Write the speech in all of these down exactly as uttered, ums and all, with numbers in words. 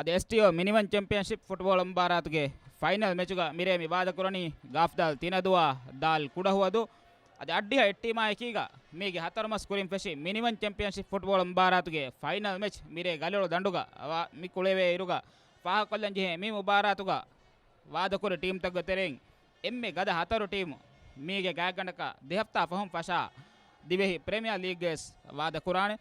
އަދި އެސްޓީއޯ މިނިވަން ޗެމްޕިއަންޝިޕް ފުޓްބޯޅަ މުބާރާތުގެ ފައިނަލް މެޗުގަ މިރޭ މި ވާދަކުރަނީ ގާފްދާލް ތިނަދޫއާ ދާލް ކުޑަހުވަދޫ. އަދި އައްޑިހަ އެއްޓީމާއެކީގަ މީގެ ހަތަރު މަސް ކުރިން ފެށި މިނިވަން ޗެމްޕިއަންޝިޕް ފުޓްބޯޅަ މުބާރާތުގެ ފައިނަލް މެޗް މިރޭ ގަލޮޅު ދަނޑުގަ ވާ-، މި ކުޅެވޭ އިރުގަ ފާހަގަކޮށްލަން ޖެހޭ މި މުބާރާތުގަ ވާދަކުރި ޓީމްތަކުގެ ތެރެއިން އެންމެ ގަދަ ހަތަރު ޓީމު މީގެ ގާތްގަނޑަކަށް ދެ ހަފްތާ ފަހުން ފަށާ ދިވެހި ޕްރިމިއާ ލީގްގައި ވެސް ވާދަކުރާނެ.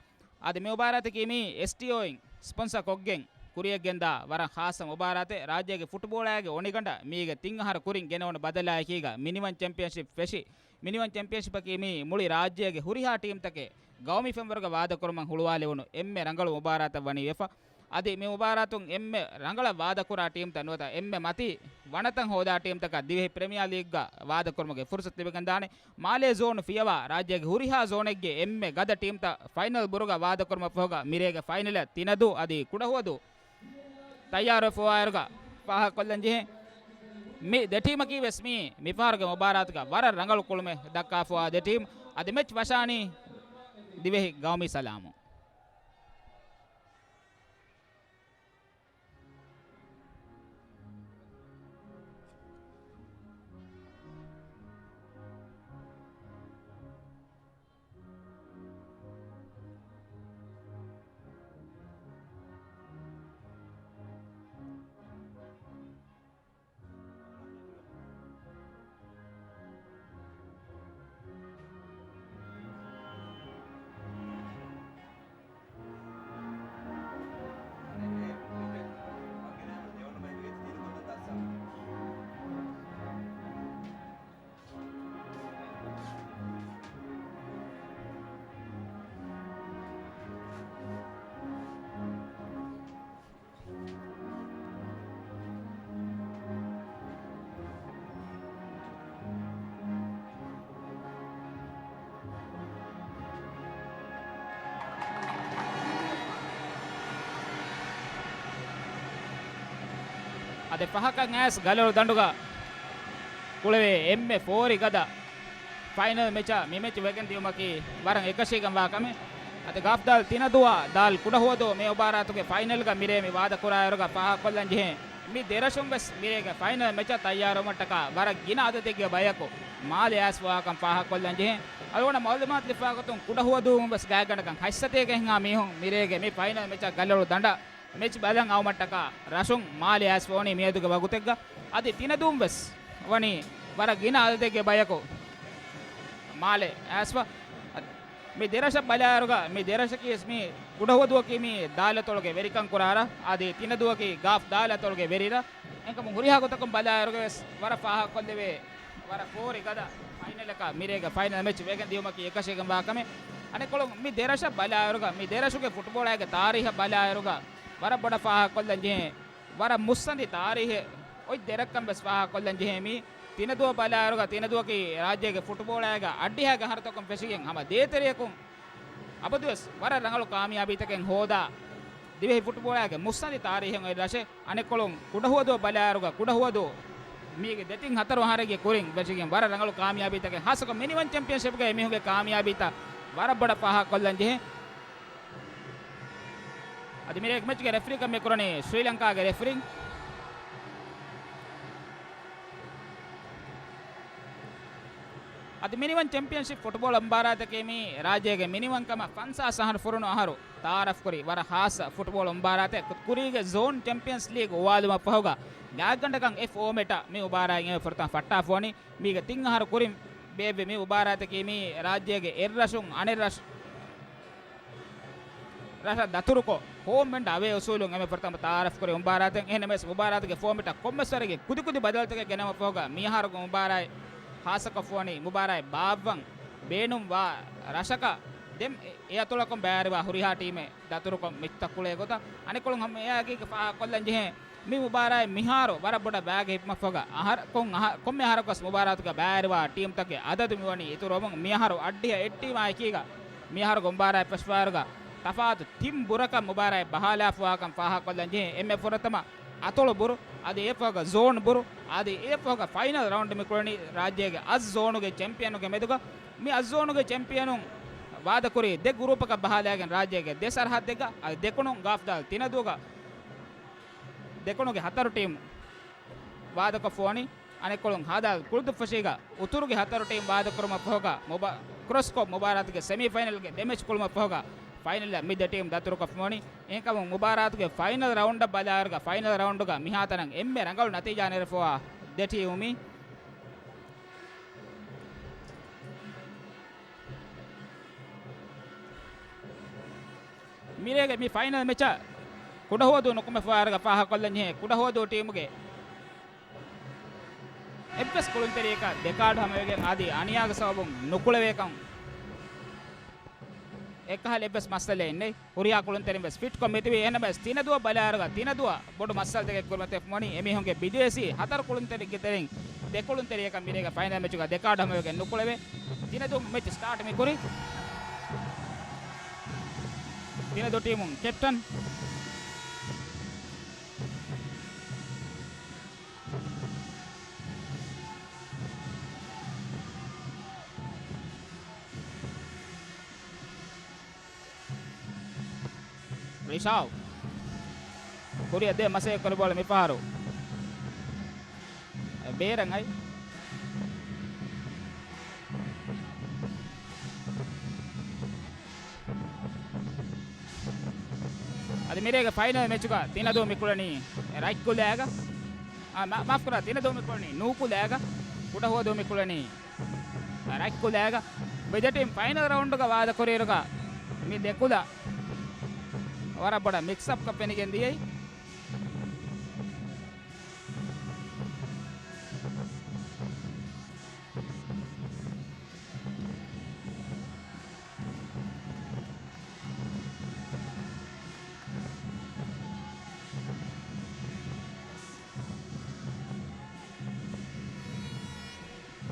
އަދި މި މުބާރާތަކީ މީ އެސްޓީއޯއިން ސްޕޮންސަރ ކޮށްގެން ކުރިޔަށްގެންދާ ވަރަށް ޚާއްޞަ މުބާރާތެއް. ރާއްޖޭގެ ފުޓްބޯޅައިގެ އޮނިގަނޑަށް މީގެ ތިން އަހަރު ކުރިން ގެނެވުނު ބަދަލާއެކީގަ މިނިވަން ޗެމްޕިއަންޝިޕް ފެށި، މިނިވަން ޗެމްޕިއަންޝިޕަކީ މީ މުޅި ރާއްޖޭގެ ހުރިހާ ޓީމްތަކެއް ގައުމީ ފެންވަރުގަ ވާދަކުރުމަށް ހުޅުވާލެވުނު އެންމެ ރަނގަޅު މުބާރާތަށް ވަނީ ވެފަ. އަދި މި މުބާރާތުން އެންމެ ރަނގަޅަށް ވާދަކުރާ ޓީމްތައް ނުވަތަ އެންމެ މަތީ ވަނަތައް ހޯދާ ޓީމްތަކަށް ދިވެހި ޕްރިމިއާ ލީގްގަ ވާދަކުރުމުގެ ފުރުސަތު ލިބިގެންދާނެ. މާލޭ ޒޯނު ފިޔަވާ ރާއްޖޭގެ ހުރިހާ ޒޯނެއްގެ އެންމެ ގަދަ ޓީމްތައް ފައިނަލް ބުރުގަ ވާދަކުރުމަށްފަހުގަ މިރޭގެ ފައިނަލަށް ތިނަދޫ އަދި ކުޑަހުވަދޫ ތައްޔާރުވެފަވާއިރުގަ ފާހަގަކޮށްލަން ޖެހޭ. މި ދެ ޓީމަކީ ވެސް މީ މިފަހަރުގެ މުބާރާތުގަ ވަރަށް ރަނގަޅު ކުޅުމެއް ދައްކާފަވާ ދެ ޓީމް. އަދި މެޗް ވަށާނީ ދިވެހި ގައުމީ ސަލާމުން. އަދި ފަހަކަށް އައިސް ގަލޮޅު ދަނޑުގަ ކުޅެވޭ އެންމެ ފޯރި ގަދަ ފައިނަލް މެޗަށް މި މެޗް ވެގެން ދިޔުމަކީ ވަރަށް އެކަށީގެންވާ ކަމެއް. އަދި ގާފްދާލް ތިނަދޫއާ ދާލް ކުޑަހުވަދޫ މި މުބާރާތުގެ ފައިނަލްގަ މިރޭ މި ވާދަކުރާއިރުގަ ފާހަގަކޮށްލަން ޖެހޭ، މި ދެރަށުން ވެސް މިރޭގެ ފައިނަލް މެޗަށް ތައްޔާރުވުމަށްޓަކާ ވަރަށް ގިނަ އަދަދެއްގެ ބަޔަކު މާލެ އައިސްފަވާކަން ފާހަގަކޮށްލަން ޖެހޭ. އަޅުގަނޑަށް މައުލޫމާތު ލިބިފަވާގޮތުން ކުޑަހުވަދޫއިން ވެސް ގާތްގަނޑަކަށް ހަތްސަތޭކައެއްހާ މީހުން މިރޭގެ މި ފައިނަލް މެޗަށް ގަލޮޅު ދަނޑަށް މެޗް ބަލަން އައުމަށްޓަކާ ރަށުން މާލެ އައިސްފަވަނީ މިއަދުގެ ވަގުތެއްގަ. އަދި ތިނަދޫން ވެސް ވަނީ ވަރަށް ގިނަ އަދަދެއްގެ ބަޔަކު މާލެ އައިސްފަ. މި ދެރަށަށް ބަލާއިރުގަ، މި ދެރަށަކީ ވެސް މި ކުޑަހުވަދޫއަކީ މި ދާލަތޮޅުގެ ވެރިކަން ކުރާ ރަށް. އަދި ތިނަދޫއަކީ ގާފް ދާލަތޮޅުގެ ވެރި ރަށް. އެކަމު ހުރިހާ ގޮތަކުން ބަލާއިރުގަ ވެސް ވަރަށް ފާހަގަކޮށްލެވޭ، ވަރަށް ފޯރި ގަދަ ފައިނަލަކަށް މިރޭގެ ފައިނަލް މެޗް ވެގެން ދިޔުމަކީ އެކަށީގެންވާ ކަމެއް. އަނެއްކޮޅުން މި ދެރަށަށް ބަލާއިރުގަ، މި ދެރަށުގެ ފުޓްބޯޅައިގެ ތާރީހަށް ބަލާއިރުގަ، ވަރަށް ބޮޑަށް ފާހަގަކޮށްލަން ޖެހޭ ވަރަށް މުއްސަނދި ތާރީހެއް އޮތް ދެރަށްކަން ވެސް ފާހަގަކޮށްލަން ޖެހޭ މީ. ތިނަދޫ ބަލާއިރުގަ، ތިނަދޫއަކީ ރާއްޖޭގެ ފުޓްބޯޅައިގަ އައްޑިހައިގެ އަހަރުތަކުން ފެށިގެން ހަމަ ދޭތެރެއަކުން އަބަދުވެސް ވަރަށް ރަނގަޅު ކާމިޔާބީތަކެއް ހޯދާ، ދިވެހި ފުޓްބޯޅައިގެ މުއްސަނދި ތާރީހެއް އޮތް ރަށެއް. އަނެއްކޮޅުން ކުޑަހުވަދޫ ބަލާއިރުގަ، ކުޑަހުވަދޫ މީގެ ދެތިން ހަތަރު އަހަރެއްގެ ކުރިން ފެށިގެން ވަރަށް ރަނގަޅު ކާމިޔާބީތަކެއް، ހާއްސަކޮށް މިނިވަން ޗެމްޕިއަންޝިޕްގައި މީހުންގެ ކާމިޔާބީތައް ވަރަށް ބޮޑަށް ފާހަގަކޮށްލަން ޖެހޭ. އަދި މިރޭގެ މެޗްގެ ރެފްރީކަން މި ކުރަނީ ސްރީލަންކާގެ ރެފްރީން. އަދި މިނިވަން ޗެމްޕިއަންޝިޕް ފުޓްބޯޅަ މުބާރާތަކީ މީ ރާއްޖޭގެ މިނިވަންކަމަށް ފަންސާސް އަހަރު ފުރުނު އަހަރު ތައާރަފްކުރި ވަރަށް ހާއްސަ ފުޓްބޯޅަ މުބާރާތެއް. ކުރީގެ ޒޯން ޗެމްޕިއަންސް ލީގް އުވާލުމަށްފަހުގަ ގާތްގަނޑަކަށް އެ ފޯމެޓަށް މި މުބާރާތް އެންމެ ފުރަތަމަ ފައްޓާފަވަނީ. މީގެ ތިން އަހަރު ކުރިން ބޭއްވި މި މުބާރާތަކީ މީ ރާއްޖޭގެ އެއްރަށުން އަނެއް ރަށް ރަށަށް ދަތުރުކޮށް، ހޯމް އެންޑް އަވޭ އުސޫލުން އެންމެ ފުރަތަމަ ތައާރަފްކުރި މުބާރާތެއް. އެހެންނަމަވެސް، މުބާރާތުގެ ފޯމެޓަށް ކޮންމެސް ވަރެއްގެ ކުދިކުދި ބަދަލުތަކެއް ގެނައުމަށްފަހުގަ، މިއަހަރުގެ މުބާރާތް ހާއްސަކޮށްފަވަނީ، މުބާރާތް ބާއްވަން ބޭނުންވާ ރަށަކަށް ދެން އެ އަތޮޅަކުން ބައިވެރިވާ ހުރިހާ ޓީމެއް ދަތުރުކޮށް މެޗްތައް ކުޅޭ ގޮތަށް. އަނެއްކޮޅުން ހަމަ އެއާއެކީގަ ފާހަގަކޮށްލަން ޖެހޭ، މި މުބާރާތް މިހާރު ވަރަށް ބޮޑަށް ބައިގަ ހިފުމަށްފަހުގަ، އަހަރު، ކޮން އަހަ-، ކޮންމެ އަހަރަކުވެސް މުބާރާތުގަ ބައިވެރިވާ ޓީމްތަކުގެ އަދަދު މިވަނީ އިތުރުވަމުން، މިއަހަރު އައްޑިހަ އެއް ޓީމާ އެކީގަ މިއަހަރުގެ މުބާރާތް ފެށިފައިވާއިރުގަ ތަފާތު ތިން ބުރަކަށް މުބާރާތް ބަހާލާފަވާކަން ފާހަގަކޮށްލަން ޖެހޭ. އެންމެ ފުރަތަމަ އަތޮޅު ބުރު، އަދި އެއަށްފަހުގަ ޒޯން ބުރު، އަދި އެއަށްފަހުގަ ފައިނަލް ރައުންޑް މިކުޅެނީ ރާއްޖޭގެ އަށް ޒޯނުގެ ޗެމްޕިއަނުގެ މެދުގަ. މި އަށް ޒޯނުގެ ޗެމްޕިއަނުން ވާދަކުރީ ދެ ގުރޫޕަކަށް ބަހާލައިގެން ރާއްޖޭގެ ދެ ސަރަހައްދެއްގަ. އަދި ދެކުނުން ގާފްދާލް ތިނަދޫގަ ދެކުނުގެ ހަތަރު ޓީމު ވާދަކޮށްފަ ވަނީ. އަނެއްކޮޅުން ހދ ކުޅުދުއްފަށީގަ އުތުރުގެ ހަތަރު ޓީމު ވާދަކުރުމަށްފަހުގަ މުބާ-، ކްރޮސްކޮށް މުބާރާތުގެ ސެމީފައިނަލްގެ ދެ މެޗް ކުޅުމަށްފަހުގަ ފައިނަލަށް މި ދެ ޓީމު ދަތުރުކޮށްފަ ވަނީ. އެހެންކަމުން މުބާރާތުގެ ފައިނަލް ރައުންޑަށް ބަލާއިރުގަ ފައިނަލް ރައުންޑުގަ މިހާތަނަށް އެންމެ ރަނގަޅު ނަތީޖާ ނެރެފަވާ ދެ ޓީމު މީ. މިރޭގެ މި ފައިނަލް މެޗަށް ކުޑަހުވަދޫ ނުކުމެފަވާއިރުގަ ފާހަގަކޮށްލަންޖެހޭ ކުޑަހުވަދޫ ޓީމުގެ އެއްވެސް ކުޅުންތެރިޔަކަށް ދެ ކާޑު ހަމަވެގެން އަދި އަނިޔާގެ ސަބަބުން ނުކުޅެވޭކަން އެއްކަހަލަ އެއްވެސް މައްސަލައެއް ނެތް. ހުރިހާ ކުޅުންތެރިން ވެސް ފިޓްކޮށް މިތިބީ. އެހެންނަމަވެސް ތިނަދުއަށް ބަލާއިރުގަ ތިނަދުއަށް ބޮޑު މައްސަލަތަކެއް ކުރިމަތިވެފަ ވަނީ އެމީހުންގެ ބިދޭސީ ހަތަރު ކުޅުންތެރިންގެ ތެރެއިން ދެ ކުޅުންތެރިޔަކަށް މިރޭގެ ފައިނަލް މެޗުގަ ދެ ކާޑު ހަމަވެގެން ނުކުޅެވޭ. ތިނަދޫ މެޗް ސްޓާޓް މިކުރީ. ތިނަދޫ ޓީމުން ކެޕްޓަން ރިޝާވް. ކުރިއަށް ދޭ މަސައްކަތް ކުރި ބޯޅަ މިފަހަރު ބޭރަށް އައި. އަދި މިރޭގެ ފައިނަލް މެޗުގަ ތިނަދޫ މިކުޅެނީ ރަތްކުލައިގަ. އާ، މާ-، މާފްކުރާ، ތިނަދޫ މިކުޅެނީ ނޫކުލައިގަ. ކުޑަހުވަދޫ މިކުޅެނީ ރަތްކުލައިގަ. މި ދެ ޓީމް ފައިނަލް ރައުންޑްގަ ވާދަކުރިއިރުގަ މި ދެ ކުލަ ވަރަށް ބޮޑަށް މިކްސްއަޕްކޮށް ފެނިގެން ދިޔައީ.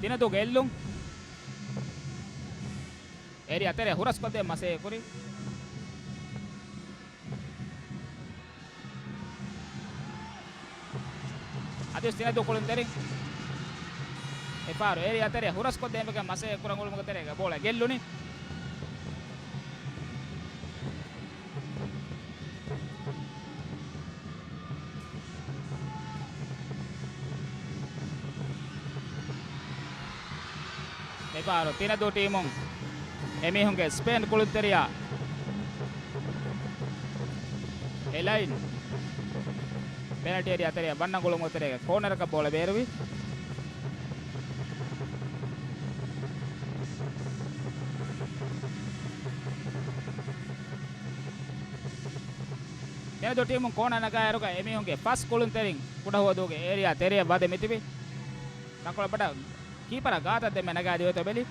ތިނަދޫ ގެއްލުން. އޭރިއާ ތެރެ ހުރަސްކޮށްދޭ މަސައްކަތް ކުރި. އަދިވެސް ތިނަދޫ ކުޅުންތެރިން އެފާރު އޭރިއާ ތެރެ ހުރަސްކޮށްދޭން ވެގެން މަސައްކަތް ކުރަން އުޅުމުގެ ތެރޭގަ ބޯޅަ ގެއްލުނީ. މިފަހަރު ތިނަދޫ ޓީމުން އެމީހުންގެ ސްޕެއިން ކުޅުންތެރިޔާ އެލައިން ޕެނަލްޓީ އޭރިއާ ތެރެއަށް ވަންނަ ގުޅުމުގެ ތެރޭގަ ކޯނަރަކަށް ބޯޅަ ބޭރުވި. ތިނަދޫ ޓީމުން ކޯނަރ ނަގާއިރުގަ އެމީހުންގެ ފަސް ކުޅުންތެރިން ކުޑަހުވަދޫގެ އޭރިއާ ތެރެއަށް ވަދެ މިތިބި. ރަނގަޅު ބޮޑަށް ކީޕަރާ ގާތަށް ދެންމެ ނަގާދިޔަ އޮތް ބެލި.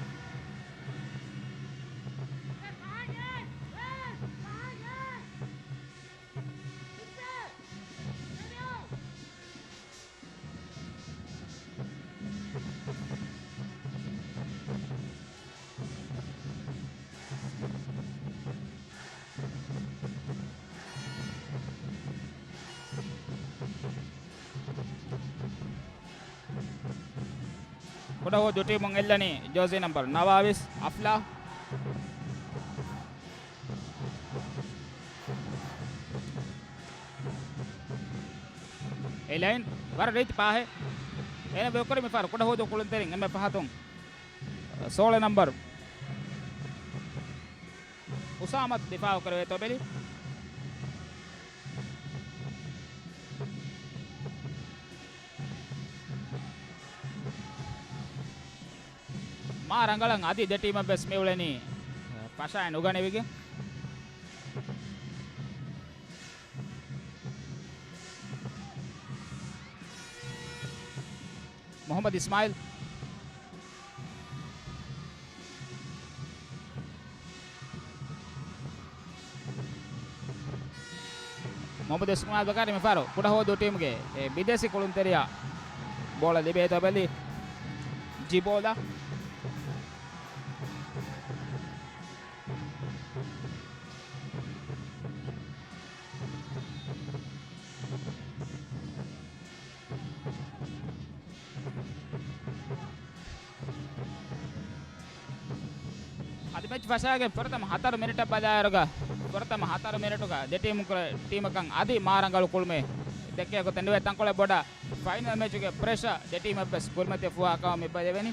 ކުޑަހުވަދޫ ޓީމުން އެއްލަނީ ޖާސީ ނަމްބަރު ނަވާވީސް އަފްލާ. އެލައިން ވަރަށް ރީތި ޕާހެއް. އޭނަ ބޭކުރި މިފަހަރު ކުޑަހުވަދޫ ކުޅުންތެރިން އެންމެ ފަހަތުން ސޯޅަ ނަމްބަރު އުސާމަތު ދިފާއު ކުރެވޭތޯ ބެލި. މާ ރަނގަޅަށް އަދި ދެ ޓީމަށް ވެސް މިއުޅެނީ ފަށާއި ނުގަނެވިގެން. މުޙައްމަދު އިސްމާޢީލް. މުޙައްމަދު އިސްމާޢީލް ބަކާރި މިފަހަރު ކުޑަހުވަދޫ ޓީމުގެ އެ ބިދޭސީ ކުޅުންތެރިޔާ ބޯޅަ ލިބޭތޯ ބެލި. ޖިބޯލާ. އަދި މެޗް ފަށާގެން ފުރަތަމަ ހަތަރު މިނެޓަށް ބަލާއިރުގަ، ފުރަތަމަ ހަތަރު މިނެޓުގަ ދެ ޓީމު ކުރެ-، ޓީމަކަށް އަދި މާ ރަނގަޅު ކުޅުމެއް ދެއްކޭ ގޮތެއް ނުވޭ. ތަންކޮޅެއް ބޮޑަށް ފައިނަލް މެޗުގެ ޕްރެޝަރ ދެ ޓީމަށް ވެސް ކުރިމަތިވެފައިވާ ކަމަށް މި ބަލެވެނީ.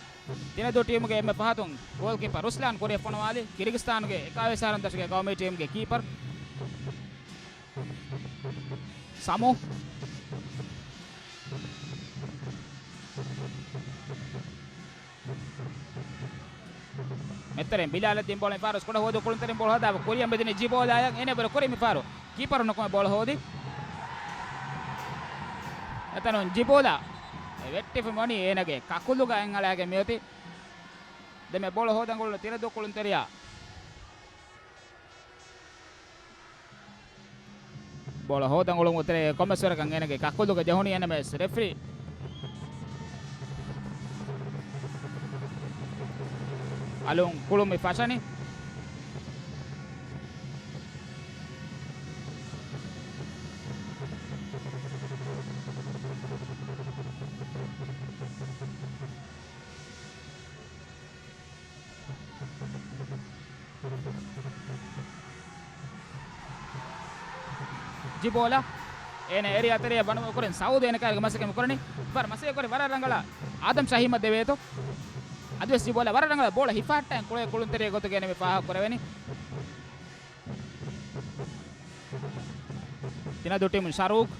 ތިނަދޫ ޓީމުގެ އެންމެ ފަހަތުން ގޯލްކީޕަރ ރުސްލާން ކުރިއަށް ފޮނުވާލީ. ކިރިގިސްތާނުގެ އެކާވީސް އަހަރުން ދަށުގެ ގޯމީ ޓީމުގެ ކީޕަރ ސަމޫ. މެތްތެރެއިން ބިލާލަށް ދިން ބޯޅަ މިފާރު ކުޑަ ހޯދު ކުޅުންތެރިން ބޯޅަ ހަދާފަ ކުރިއަށް މެދުނީ ޖިބޯލާޔަށް. އޭނަ ބުރަ ކުރި މިފާރު ކީޕަރު ނުކުމެ ބޯޅަ ހޯދި. އެތަނުން ޖިބޯލާ ވެއްޓިފަ ވަނީ އޭނަގެ ކަކުލުގަ އެން އަޅާގެ މިއޮތީ. ދެމެ ބޯޅަ ހޯދަނގުޅު ތިނަދޫ ކުޅުންތެރިޔާ. ބޯޅަ ހޯދަނގުޅުމުގެ ތެރޭގަ ކޮންމެސް ވަރަކަށް އޭނަގެ ކަކުލުގަ ޖެހުނީ އެންއެމްއެސް ރެފްރީ. އަލުން ކުޅުމި ފަށަނި. ޖިބޯލާ އޭނަ އެރިއާ ތެރެއަށް ވަނުމުގެ ކުރިން ސައޫދު އޭނަ ކާރިގެ މަސައްކަތް ކުރަނީ. ވަރަށް މަސައްކަތް ކުރި ވަރަށް ރަނގަޅަށް އާދަމް ޝަހީމަށް ދެވޭތޯ. އަދިވެސް ޖިބޯލާ ވަރަށް ރަނގަޅަށް ބޯޅަ ހިފަހައްޓާ ކުޅޭ ކުޅުންތެރިޔާ ގޮތުގައި މި ފާހަގަ ކުރެވެނީ. ތިނަދޫ ޓީމުން ޝަރޫކް.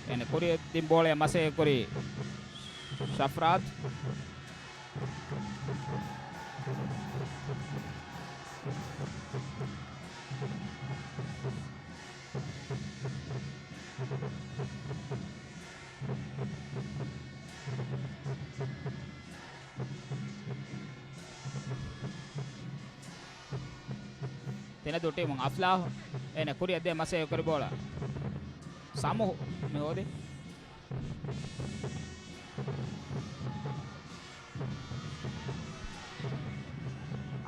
އޭނަ ކުރިއަށް ދިން ބޯޅަޔަށް މަސައްކަތް ކުރީ ޝަފްރާދް. ތިނަދޫ ޓީމުން އަފްލާހު. އޭނަ ކުރިއަށް ދޭ މަސައްކަތް ކުރި ބޯޅަ ސަމޫ މި ހޯދި.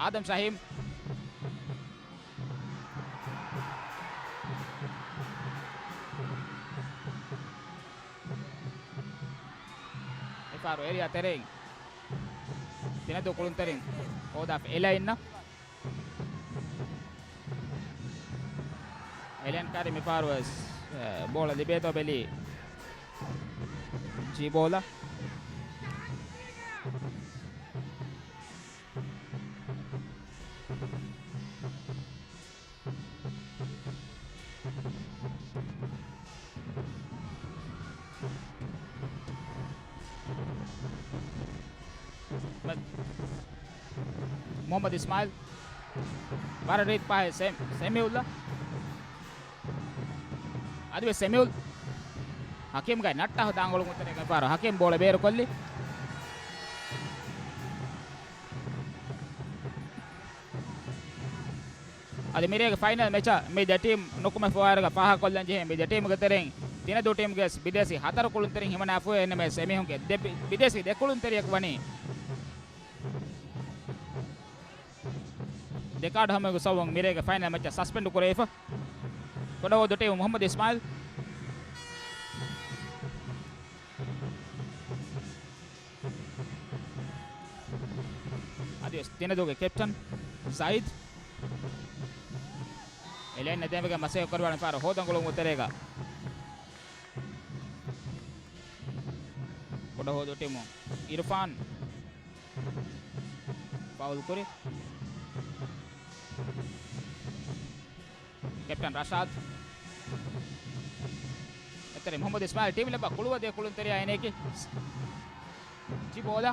އާދަމް ޝަހީމް. މިފާރު އެރިއާ ތެރެއިން ތިނަދޫ ކުޅުންތެރިން ހޯދާފަ އެލައިންނަށް. އެލައިން ކާރި މިފާރު ވެސް، އެ، ބޯޅަ ލިބޭތޯ ބެލީ ޖީބޯލަށް. މުހައްމަދު އިސްމާއިލް. ވަރަށް ރީތި ޕާހެއް ސެމް-، ސެމިއުލްއަށް. އަދިވެސް ސެމިއުލް ހަކީމްގައި ނައްޓާފަ ދާން އުޅުން އުތަރޭގަ މިފަހަރު ހަކީމް ބޯޅަ ބޭރުކޮށްލި. އަދި މިރޭގެ ފައިނަލް މެޗަށް މި ދެ ޓީމް ނުކުމެ ފަހަރުގަ ފާހަގަކޮށްލަން ޖެހޭ މި ދެ ޓީމުގެ ތެރެއިން ތިނަދޫ ޓީމުގެ ވެސް ބިދޭސީ ހަތަރު ކުޅުންތެރިން ހިމަނާފައި އެންއެމްއެސް އެމީހުންގެ ދެ ބި-، ބިދޭސީ ދެ ކުޅުންތެރިޔަކު ވަނީ ދެ ކާޑު ހަމައެކު ސަބަބުން މިރޭގެ ފައިނަލް މެޗަށް ސަސްޕެންޑް ކުރެވިފަ. ކުޑަހޯދު ޓީމު މުހައްމަދު އިސްމާއިލް. އަދިވެސް ތިނަދޫގެ ކެޕްޓަން ޒައިދް. އެލައިން ދެމެގެ މަސައްކަތް ކުރިވާނެ ފާރު ހޯދަން ގުޅުމުގެ ތެރޭގަ. ކުޑަހޯދު ޓީމު އިރުފާން ފައުލް ކުރި. ކެޕްޓަން ރަޝާދް. އެތެރެ މުހައްމަދު އިސްމާއިލް ޓީމް ލައްބަ ކުޅުވަދޭ ކުޅުންތެރިޔާ އޭނައަކީ ޖިބޯލާ.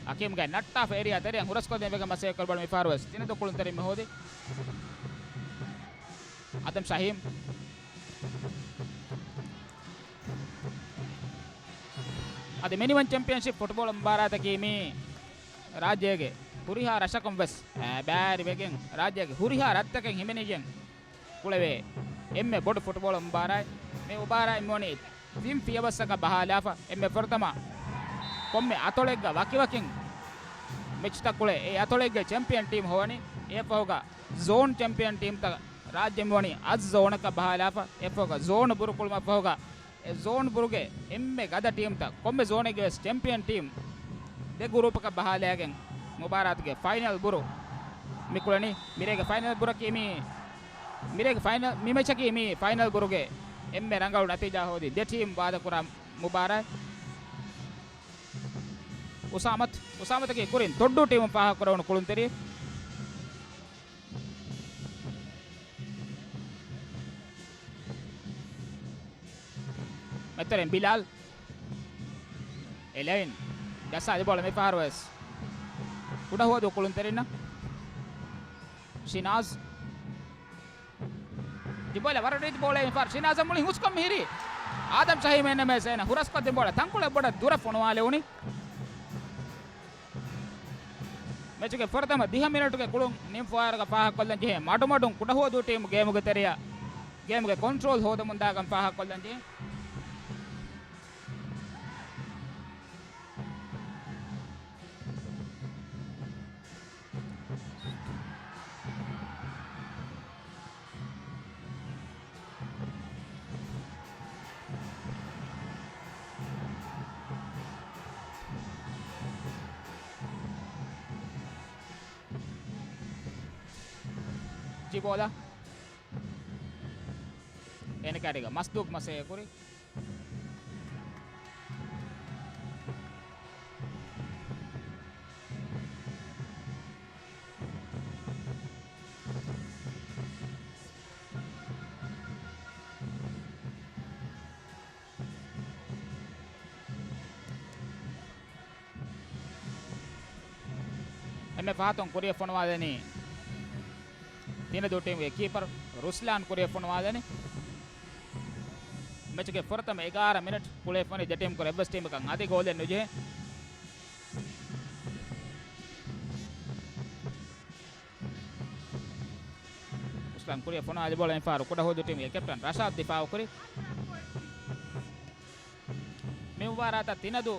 ހަކީމްގައި ނައްޓާފަ އެރިއާ ތެރެއަށް ހުރަސްކޮށްދޭން ވެގެން މަސައްކަތް ކުރި ބޯޅަ މިފަހަރު ވެސް ތިނަދޫ ކުޅުންތެރިން މި ހޯދި. އާދަމް ޝަހީމް. އަދި މިނިވަން ޗެމްޕިއަންޝިޕް ފުޓްބޯޅަ މުބާރާތަކީ މީ ރާއްޖޭގެ ހުރިހާ ރަށަކުން ވެސް، އާ، ބައިވެރިވެގެން، ރާއްޖޭގެ ހުރިހާ ރަށްތަކެއް ހިމެނިގެން ކުޅެވޭ އެންމެ ބޮޑު ފުޓްބޯޅަ މުބާރާތް. މި މުބާރާތް މިވަނީ ތިން ފިޔަވައްސަކަށް ބަހާލާފަ، އެންމެ ފުރަތަމަ ކޮންމެ އަތޮޅެއްގަ ވަކިވަކިން މެޗްތައް ކުޅޭ. އެ އަތޮޅެއްގެ ޗެމްޕިއަން ޓީމް ހޮވަނީ. އެއަށްފަހުގަ ޒޯން ޗެމްޕިއަން ޓީމްތައް ރާއްޖެ މިވަނީ އަށް ޒޯނަކަށް ބަހާލާފަ، އެއަށްފަހުގަ ޒޯނު ބުރު ކުޅުމަށްފަހުގަ އެ ޒޯން ބުރުގެ އެންމެ ގަދަ ޓީމްތައް، ކޮންމެ ޒޯނެއްގެ ވެސް ޗެމްޕިއަން ޓީމް ދެ ގުރޫޕަކަށް ބަހާލައިގެން މުބާރާތުގެ ފައިނަލް ބުރު މި ކުޅެނީ. މިރޭގެ ފައިނަލް ބުރަކީ މީ މިރޭގެ ފައިނަލް، މި މެޗަކީ މި ފައިނަލް ބުރުގެ އެންމެ ރަނގަޅު ނަތީޖާ ހޯދި ދެ ޓީމް ވާދަކުރާ މުބާރާތް. އުސާމަތު، އުސާމަތަކީ ކުރިން ތޮއްޑޫ ޓީމުން ފާހަގަކުރެވުނު ކުޅުންތެރި. މެތްތެރެއިން ބިލާލް. އެލައިން ގަސް އަދި ބޯޅަ މިފަހަރު ވެސް ކުޑަހުވަދޫ ކުޅުންތެރިންނަށް. ޝިނާޒް. ދިބޯލަ ވަރަށް ރީތި ބޯޅަ މިފަހަރު ޝިނާޒަށް މުޅި ހުސްކަން މިހިރީ. އާދަމް ޝަހީމް އެން އެމް އެސް އޭނަ ހުރަސްކޮށްދިން ބޯޅަ ތަންކޮޅެއް ބޮޑަށް ދުރަށް ފޮނުވާލެވުނީ. މެޗުގެ ފުރަތަމަ ދިހަ މިނެޓުގެ ކުޅުން ނިމިފަހަރަކަށް ފާހަގަކޮށްލަން ޖެހޭ މަޑުމަޑުން ކުޑަހުވަދޫ ޓީމު ގޭމުގެ ތެރެއަށް ގޭމުގެ ކޮންޓްރޯލް ހޯދަމުންދާކަން ފާހަގަކޮށްލަން ޖެހޭ. ޖިބޯލާ. އޭނަ ކައިރީގަ މަސްދޫކު މަސޭ ކުރި. އެންމެ ފަހަތުން ކުރިއަށް ފޮނުވާލަނީ ތިނަދޫ ޓީމުގެ ކީޕަރު ރުސްލާން ކުރިއަށް ފޮނުވާލަނީ. މެޗުގެ ފުރަތަމަ އެގާރަ މިނެޓް ކުޅޭ ފޮނި ދެ ޓީމް ކުރެ އެއްވެސް ޓީމަކަށް އަދި ގޯލެއް ނުޖެހޭ. ރުސްލާން ކުރިއަށް ފޮނުވާލި ބޯޅަ މިފަހަރު ކުޑަހުވަދޫ ޓީމުގެ ކެޕްޓަން ރަޝާދް ދިފާއު ކުރި. މި މުބާރާތަށް ތިނަދޫ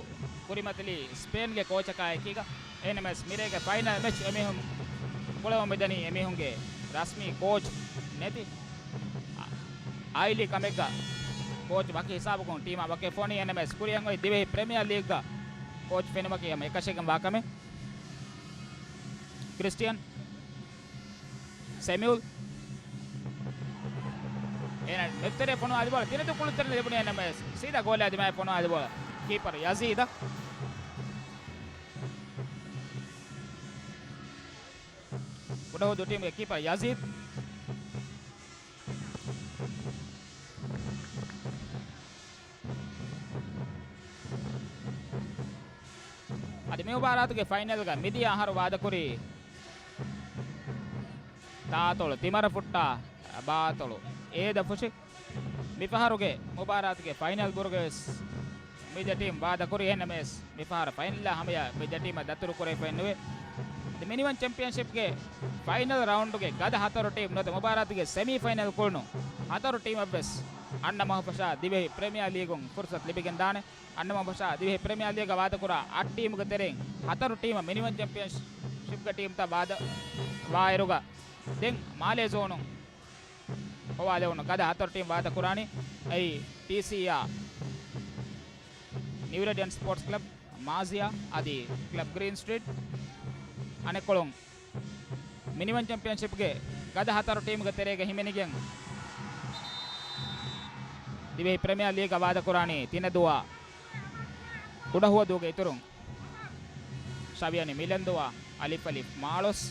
ކުރިމަތިލީ ސްޕޭންގެ ކޯޗަކާ އެކީގަ. އެހެންނަމަވެސް މިރޭގެ ފައިނަލް މެޗް އެމީހުން ކުޅެވުމަށް މިދަނީ އެމީހުންގެ ރަސްމީ ކޯޗް ނެތި އަ-، އައިލީ ކަމެއްގަ ކޯޗް ވަކި ހިސާބަކުން ޓީމާ ވަކި ފޮނި. އެހެންނަމަވެސް ކުރިއަށް އޮތް ދިވެހި ޕްރެމިއާ ލީގްގަ ކޯޗް ފެނުމަކީ ހަމަ އެކަށީގެންވާ ކަމެއް. ކްރިސްޓިއަން ސެމިއުލް. އޭނަ މެދުތެރެ ފޮނުވާލި ބޯޅަ ތިނަދޫ ކުޅުންތެރިން ލިބުނީ އެން އެމް އެސް. ސީދާ ގޯލާ ދިމާއަށް ފޮނުވާލި ބޯޅަ ކީޕަރު ޔަޒީދަށް. ކުޑަހުވަދޫ ޓީމުގެ ކީޕަރު ޔަޒީދް. އަދި މި މުބާރާތުގެ ފައިނަލްގަ މިދިޔަ އަހަރު ވާދަކުރީ ދާތޮޅު ތިމަރަ ފުއްޓާ ބާތޮޅު އޭދަ ފުށި. މިފަހަރުގެ މުބާރާތުގެ ފައިނަލް ބުރުގަވެސް މި ދެ ޓީމް ވާދަކުރި. އެހެންނަމަވެސް މިފަހަރު ފައިނަލްއާ ހަމަޔަށް މި ދެ ޓީމަށް ދަތުރުކުރެވިފައެއްނުވޭ. އަދި މިނިވަން ޗެމްޕިއަންޝިޕްގެ ފައިނަލް ރައުންޑްގެ ގަދަ ހަތަރު ޓީމް ނުވަތަ މުބާރާތުގެ ސެމީ ފައިނަލް ކުޅުނު ހަތަރު ޓީމަށްވެސް އަންނަ މަހުފަށާ ދިވެހި ޕްރެމިއާ ލީގުން ފުރުސަތު ލިބިގެންދާނެ. އަންނަ މަހުފަށާ ދިވެހި ޕްރެމިއާ ލީގަށް ވާދަކުރާ އަށް ޓީމުގެ ތެރެއިން ހަތަރު ޓީމަށް މިނިވަން ޗެމްޕިއަންޝިޕްގެ ޓީމްތައް ވާދަ ވާއިރުގަ ދެން މާލޭ ޒޯނުން ހޮވާލެވުނު ގަދަ ހަތަރު ޓީމް ވާދަކުރާނީ. އެއީ ޓީސީއާ، ނިއު ރޭޑިއަންޓް ސްޕޯޓްސް ކްލަބް، މާޒިޔާ އަދި ކްލަބް ގްރީން ސްޓްރީޓް. އަނެއްކޮޅުން މިނިވަން ޗެމްޕިއަންޝިޕްގެ ގަދަ ހަތަރު ޓީމުގެ ތެރޭގަ ހިމެނިގެން ދިވެހި ޕްރެމިއާ ލީގަށް ވާދަކުރާނީ ތިނަދޫއާ. ކުޑަހުވަދޫގެ އިތުރުން ޝަވިޔަނި މިލަންދޫއާ އަލިފް އަލިފް މާޅޮސް.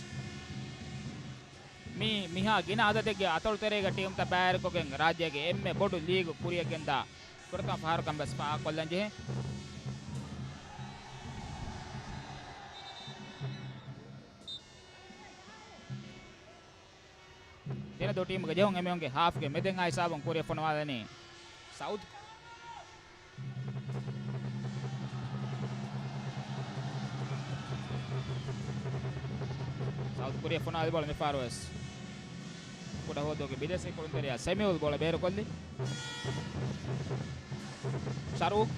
މީ މިހާ ގިނަ އަދަދެއްގެ އަތޮޅުތެރޭގަ ޓީމްތައް ބައިވެރިކޮށްގެން ރާއްޖޭގެ އެންމެ ބޮޑު ލީގު ކުރިއަށްގެންދާ ފުރަތަމަ ފަހަރު ކަން ވެސް ފާހަގަކޮށްލަން ޖެހޭ. ތިނަދޫ ޓީމުގެ ޖެހުން އެމީހުންގެ ހާފްގެ މެދެއްހާ ހިސާބުން ކުރިއަށް ފޮނުވާލަނީ ސައުދް. ސައުދް ކުރިއަށް ފޮނުވާލި ބޯޅަ މިފަހަރު ވެސް ކުޑަހުވަދޫގެ ބިދޭސީ ކުޅުންތެރިޔާ ސެމިއުލް ބޯޅަ ބޭރުކޮށްލި. ޝަރޫކް.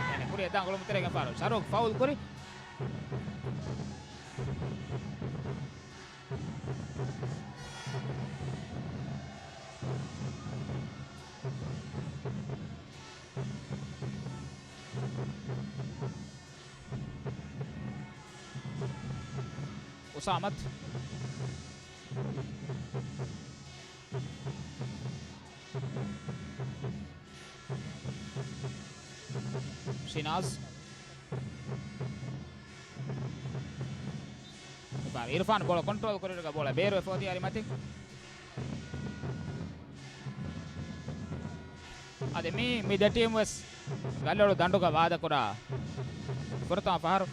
އޭނަ ކުރިއަށް ދާން އުޅުމުތެރޭގެ ފަހަރު ޝަރޫކް ފައުލް ކުރި. އުސާމަތު. ޝިނާޒް. އިރުފާން ބޯޅަ ކޮންޓްރޯލް ކުރިއިރުގަ ބޯޅަ ބޭރުވެފަ އޮތީ އަރިމަތިން. އަދި މީ، މި ދެ ޓީމް ވެސް ގަލޮޅު ދަނޑުގަ ވާދަކުރާ ފުރަތަމަ ފަހަރު.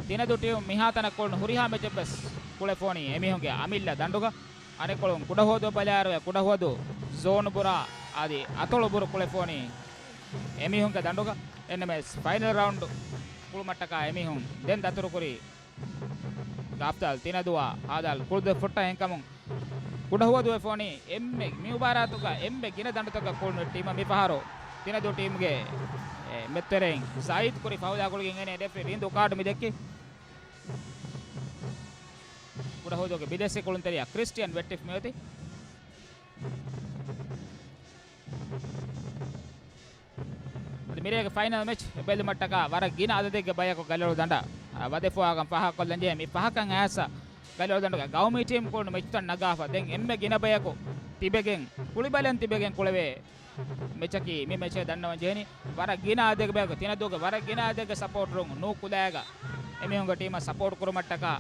ތިނަދޫ ޓީމް މިހާތަނަށް ކުޅުނު ހުރިހާ މެޗެއް ވެސް ކުޅެފޯނީ އެމީހުންގެ އަމިއްލަ ދަނޑުގަ. އަނެއްކޮޅުން ކުޑަހުވަދު ބަލާއިރުގަ ކުޑަހުވަދު ޒޯނު ބުރާ އަދި އަތޮޅު ބުރު ކުޅެފޯނީ އެމީހުންގެ ދަނޑުގަ. އެންމެސް ފައިނަލް ރައުންޑް ކުޅުމަށްޓަކާ އެމީހުން ދެން ދަތުރުކުރީ ގާފްދާލް ތިނަދޫއާ ހާދާލް ކުޅުދުއެއް ފުއްޓަށް. އެހެންކަމުން ކުޑަހުވަދު ވެފޯނީ އެންމެ މި މުބާރާތުގަ އެންމެ ގިނަ ދަނޑުތަކަށް ކުޅުނު ޓީމަށް. މި ފަހަރު ތިނަދޫ ޓީމްގެ، އެ، މެދުތެރެއިން ޒައީދް ކުރި ފައުލާ ގުޅިގެން އޭނަ ރެފްރީ ރިންދު ކާޑު މި ދެއްކި. ކުޑަހުވަދުގެ ބިދޭސީ ކުޅުންތެރިޔާ ކްރިސްޓިއަން ވެއްޓިފް މިއޮތީ. އަދި މިރޭގެ ފައިނަލް މެޗް ބެލުމަށްޓަކާ ވަރަށް ގިނަ އަދަދެއްގެ ބަޔަކު ގަލޮޅު ދަނޑަށް، އާ، ވަދެފަވާގަން ފާހަގަކޮށްލަންޖެހޭ. މި ފަހަކަށް އައިސް ގަލޮޅު ދަނޑުގެ ގައުމީ ޓީމް ކުޅުނު މެޗުތައް ނަގާފަ. ދެން އެންމެ ގިނަ ބަޔަކު ތިބެގެން، ކުޅިބަލަން ތިބެގެން ކުޅެވޭ މެޗަކީ މި މެޗޭ ދަންނަވަން ޖެހެނީ. ވަރަށް ގިނަ އަދަދެއްގެ ބަޔަކު، ތިނަދޫގެ ވަރަށް ގިނަ އަދަދެއްގެ ސަޕޯޓަރުން ނޫކުލައިގަ އެމީހުންގެ ޓީމަށް ސަޕޯޓް ކުރުމަށްޓަކާ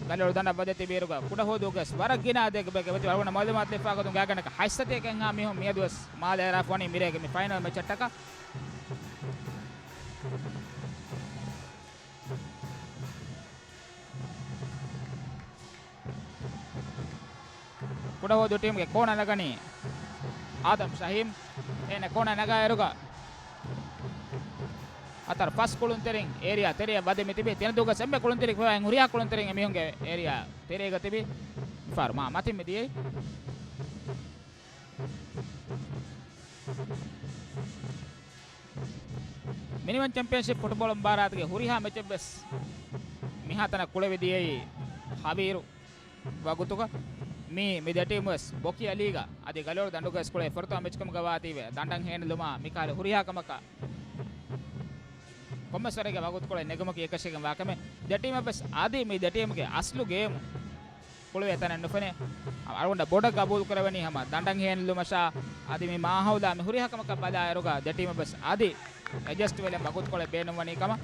ގަލޮޅު ދަނޑަށް ވަދެ ތިބިއިރުގަ ކުޑަހުވަދޫގެ ވަރަށް ގިނަ އަދަދެއްގެ ބަޔަކު ވެތި ވަރުގަނޑަށް މައުލޫމާތު ލިބިފަވާގޮތުން ގާތްގަނޑަކަށް ހަތްސަތޭކައެއްހާ މީހުން މިއަދުވެސް މާލެ އެރާފަ ވަނީ މިރޭގެ މި ފައިނަލް މެޗަށްޓަކާ. ކުޑަހުވަދޫ ޓީމްގެ ކޯނަ ނަގަނީ އާދަމް ޝަހީމް. އޭނަ ކޯނަ ނަގާއިރުގަ ހަތަރު ފަސް ކުޅުންތެރިން އޭރިއާ ތެރެއަށް ވަދެ މިތިބީ. ތިނަދޫގަ އެންމެ ކުޅުންތެރި ފައި ހުރިހާ ކުޅުންތެރިން އެމީހުންގެ އޭރިއާ ތެރޭގަ ތިބީ. މިފަހަރު މާ މަތިން މި ދިޔައީ. މިނިވަން ޗެމްޕިއަންޝިޕް ފުޓްބޯޅަ މުބާރާތުގެ ހުރިހާ މެޗެއް ވެސް މިހާތަނަށް ކުޅެވި ދިޔައީ ހަވީރު ވަގުތުގަ. މީ، މި ދެ ޓީމް ވެސް ބޮކި އަލީގަ އަދި ގަލޮޅު ދަނޑުގަ ވެސް ކުޅޭ ފުރަތަމަ މެޗްކަމުގަ ވާތީވެ ދަނޑަށް ހޭނުލުމާ މިކަހަލަ ހުރިހާ ކަމަކަށް ކޮންމެސް ވަރެއްގެ ވަގުތުކޮޅެއް ނެގުމަކީ އެކަށީގެން ވާ ކަމެއް. ދެ ޓީމަށް ވެސް އަދި މި ދެ ޓީމްގެ އަސްލު ގޭމު ކުޅެވޭ ތަނެއް ނުފެނޭ. އަޅުގަނޑަށް ބޮޑަށް ގަބޫލު ކުރެވެނީ ހަމަ ދަނޑަށް ހޭނުލުމަށާ އަދި މި މާހައުލާ މި ހުރިހާ ކަމަކަށް ބަލާއިރުގަ ދެ ޓީމަށް ވެސް އަދި އެޑްޖަސްޓް ވެލެން ވަގުތުކޮޅެއް ބޭނުންވަނީ ކަމަށް.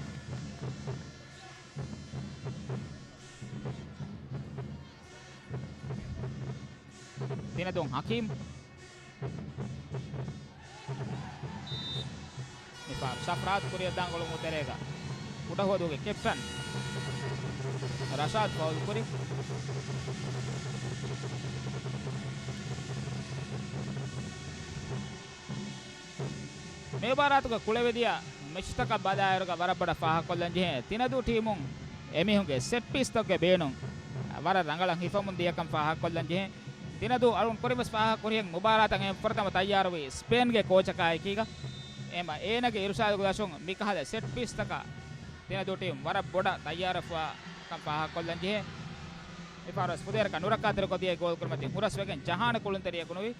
ތިނަދޫ ހަކީމް. މިފަހަރު ޝަފްރާދް ކުރިއަށް ދާން ގޮޅުމުގެ ތެރޭގަ ކުޑަހުވަދޫގެ ކެޕްޓަން ރަޝާދް ފައުލު ކުރި. މި މުބާރާތުގަ ކުޅެވިދިޔަ މެޗުތަކަށް ބަލާއިރުގަ ވަރަށް ބޮޑަށް ފާހަގަކޮށްލަން ޖެހޭ. ތިނަދޫ ޓީމުން އެމީހުންގެ ސެޓް ޕީސްތަކުގެ ބޭނުން ވަރަށް ރަނގަޅަށް ހިފަމުން ދިޔަކަން ފާހަގަކޮށްލަން ޖެހޭ. ތިނަދޫ އަޅުން ކުރިންވެސް ފާހަގަކުރިހެން މުބާރާތަށް އެ ފުރަތަމަ ތައްޔާރުވީ ސްޕޭންގެ ކޯޗަކާއެކީގަ. އެމަ އޭނަގެ އިރުޝާދުގެ ދަށުން މިކަހަލަ ސެޓް ޕީސްތަކަށް ތިނަދޫ ޓީމް ވަރަށް ބޮޑަށް ތައްޔާރުވެފަ ކަން ފާހަގަކޮށްލަން ޖެހޭ. މިފަހަރުވެސް ފުދޭވަރަކަށް ނުރައްކާތެރިކޮށްދިޔައީ ގޯލް ކުރިމަތިން ހުރަސްވެގެން ޖަހާނެ ކުޅުންތެރިޔަކު ނުވި.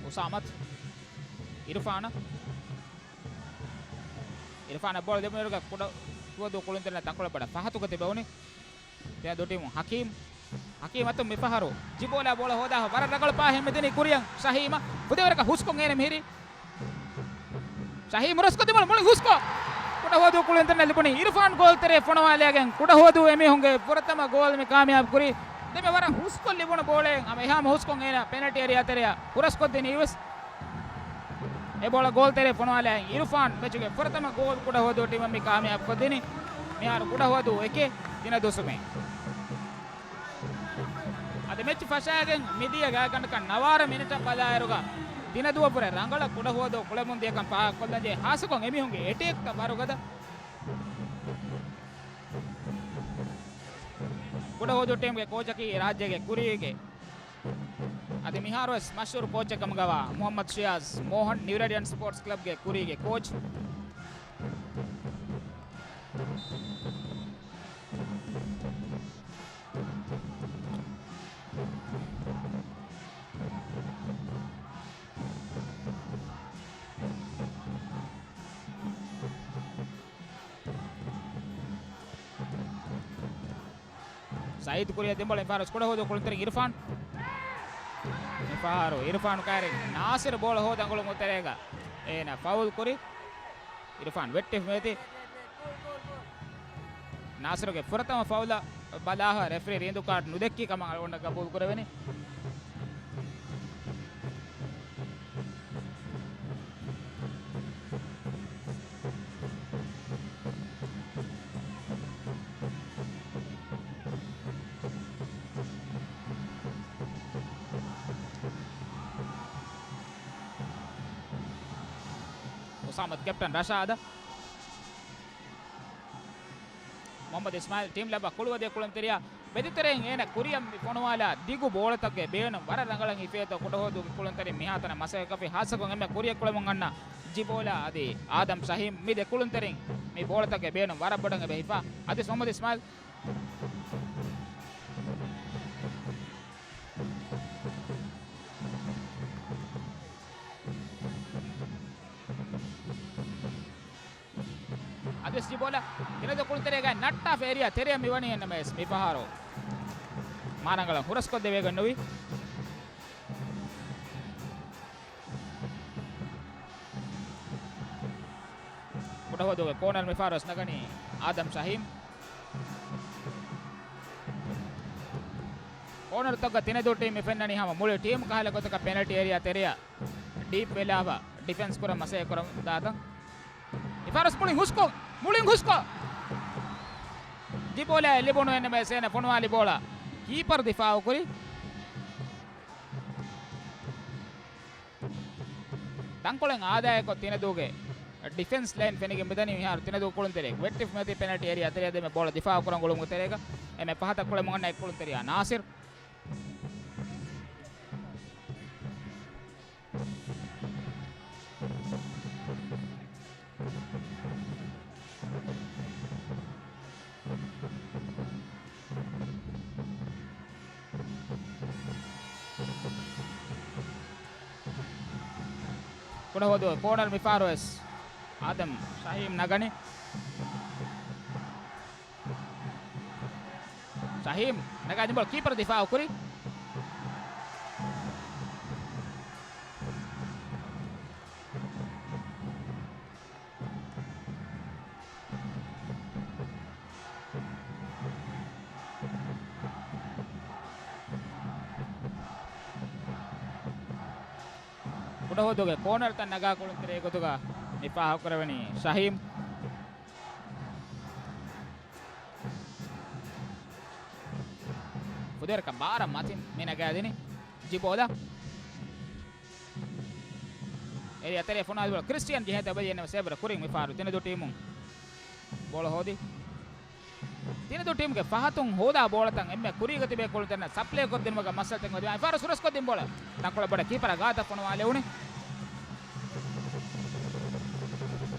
އުސާމަތު. އިރުފާނަށް. އިރުފާނަށް ބޯޅަ ލިބުނުއިރުގަ ކުޑަހުވަދޫ ކުޅުންތެރިންނަށް ތަންކޮޅެއް ބޮޑަށް ފަހަތުގަ ތިބެވުނީ. ތިނަދޫ ޓީމު ހަކީމް. ހަކީމް އަތުން މިފަހަރު ޖިބޯލާ ބޯޅަ ހޯދާފަ ވަރަށް ރަނގަޅު ޕާހެއް މިދިނީ ކުރިއަށް ޝަހީމަށް. ފުދޭވަރަކަށް ހުސްކޮށް އޭނަ މިހިރީ. ޝަހީމް ހުރަސްކޮށްދިން ބޯޅަ މުޅި ހުސްކޮށް ކުޑަހުވަދޫ ކުޅުންތެރިންނަށް ލިބުނީ. އިރުފާން ގޯލްތެރެއަށް ފޮނުވާލައިގެން ކުޑަހުވަދޫ އެމީހުންގެ ފުރަތަމަ ގޯލް މި ކާމިޔާބު ކުރީ. ދެން މި ވަރަށް ހުސްކޮށް ލިބުނު ބޯޅައެއް ހަމަ އެހާމަ ހުސްކޮށް އޭނަ ޕެނަލްޓީ އެރިއާ ތެރެއަށް ހުރަސްކޮށްދިނީ ވެސް. އެ ބޯޅަ ގޯލް ތެރެއަށް ފޮނުވާލައި އިރުފާން މެޗުގެ ފުރަތަމަ ގޯލް ކުޑަހުވަދޫ ޓީމަށް މި ކާމިޔާބު ކޮށްދިނީ. މިހާރު ކުޑަހުވަދޫ އެކެއް، ތިނަދޫ ސުމެއް. އަދި މެޗު ފަށައިގެން މިދިޔަ ގާތްގަނޑަކަށް ނަވާރަ މިނިޓަށް ބަލާއިރުގަ ތިނަދޫއަށްވުރެ ރަނގަޅަށް ކުޑަހުވަދޫ ކުޅެމުން ދިޔަކަން ފާހަގަކޮށްލަންޖެހޭ. ހާއްސަކޮށް އެމީހުންގެ އެޓޭކްތައް ވަރުގަދަ. ކުޑަހުވަދޫ ޓީމްގެ ކޯޗަކީ ރާއްޖޭގެ ކުރީގެ އަދި މިހާރުވެސް މަޝްހޫރު ކޯޗެއް ކަމުގަވާ މުހައްމަދު ޝިޔާޒް މޯހަން، ނިއުރޭޑިއަން ސްޕޯޓްސް ކްލަބްގެ ކުރީގެ ކޯޗް. ސައީދު ކުރިއަށް ދިން ބޯޅަ މިފަހަރު ކުޑަ ހޯދު ކުޅުންތެރިން އިރުފާން. މިފަހަރު އިރުފާން ކައިރިން ނާސިރު ބޯޅަ ހޯދަ އަނގުޅުމުގެ ތެރޭގަ އޭނަ ފައުލް ކުރި. އިރުފާން ވެއްޓިފަ މިއޮތީ. ނާސިރުގެ ފުރަތަމަ ފައުލަށް ބަލާފަ ރެފްރީ ރީނދު ކާޑް ނުދެއްކި ކަމަށް އަޅުގަނޑަށް ގަބޫލު ކުރެވެނީ. އުސާމަތު ކެޕްޓަން ރަޝާދަށް. މުހައްމަދު އިސްމާއިލް ޓީމް ލައްބަ ކުޅުވަދޭ ކުޅުންތެރިޔާ މެދުތެރެއިން އޭނަ ކުރިއަށް މި ފޮނުވާލާ ދިގު ބޯޅަތަކުގެ ބޭނުން ވަރަށް ރަނގަޅަށް ހިފޭތޯ ކުޑަހޯދުގެ ކުޅުންތެރިން މިހާތަނަށް މަސައްކަތް ކޮށްފި ހާއްސަކޮށް އެންމެ ކުރިއަށް ކުޅެމުން އަންނަ ޖިބޯލާ އަދި އާދަމް ޝަހީމް މި ދެ ކުޅުންތެރިން މި ބޯޅަތަކުގެ ބޭނުން ވަރަށް ބޮޑަށް އެބަ ހިފާ. އަދި މުހައްމަދު އިސްމާއިލް އަދިވެސް ޖިބޯލާ ތިނެދު ކުޅުންތެރޭގައި ނައްޓާފަ އޭރިއާ ތެރެއަށް މިވަނީ އެންނަމެސް މިފަހަރު މާރަނގަޅަށް ހުރަސްކޮށްދެވޭގޮތް ނުވި. ކުޑަހޯދުގެ ކޯނަރު މިފަހަރު ވެސް ނަގަނީ އާދަމް ޝަހީމް. ކޯނަރުތަކުގަ ތިނެދޫ ޓީމް މި ފެންނަނީ ހަމަ މުޅި ޓީމް ކަހަލަ ގޮތަކަށް ޕެނަލްޓީ އޭރިއާ ތެރެއަށް ޑީޕް ވެލާފަ ޑިފެންސް ކުރަން މަސައްކަތް ކުރަމުން ދާތަން. މިފަހަރު ވެސް މުޅިން ހުސްކޮށް، މުޅިން ހުސްކޮށް. ޖިބޯލާއަށް ލިބުނު އެންނަމެސް އޭނަ ފޮނުވާލި ބޯޅަ ކީޕަރު ދިފާއު ކުރި. ތަންކޮޅެއް އާދައިގެ ތިނެދޫގެ ޑިފެންސް ލައިން ފެނިގެން މިދަނީ މިހާރު ތިނެދޫ ކުޅުންތެރި ވެއްޓިފަ މިއޮތީ ޕެނަލްޓީ އޭރިއާ ތެރެއަށް ދެމެ ބޯޅަ ދިފާއު ކުރަން ގުޅުމުގެ ތެރޭގަ އެންމެ ފަހަތަށް ކުޅެމުން އަންނަ އެއް ކުޅުންތެރިޔާ ނާސިރު. ކުޑަހޯދު ކޯނަރު މިފަހަރު ވެސް އާދަމް ޝަހީމް ނަގަނީ. ޝަހީމް ނަގާ ދިން ބޯޅަ ކީޕަރު ދިފާއު ކުރި. ކުޑަހޯދުގެ ކޯނަރުތައް ނަގާ ކުޅުންތެރި ގޮތުގަ މި ފާހަގަކުރެވެނީ ޝަހީމް. ފުދޭވަރަކަށް ބާރަށް މަތިން މި ނަގާދިނީ ޖިބޯލާ. އޭރިއާ ތެރެ ފޮނުވާލި ބޯޅަ ކްރިސްޓިއަން ޖެހޭތޯ އެބަ ލިބެނީ ސޭވް ކުރިން މިފަހަރު ތިނެދޫ ޓީމުން ބޯޅަ ހޯދި. ތިނެދޫ ޓީމުގެ ފަހަތުން ހޯދާ ބޯޅަތައް އެންމެ ކުރީގަ ތިބޭ ކުޅުންތެރިންނަށް ސަޕްލައި ކޮށްދިނުމުގެ މައްސަލަތައް އޮތް މިފަހަރު ހުރަސްކޮށްދިން ބޯޅަ ތަންކޮޅެއް ބޮޑަށް ކީޕަރާ ގާތަށް ފޮނުވާލެވުނީ.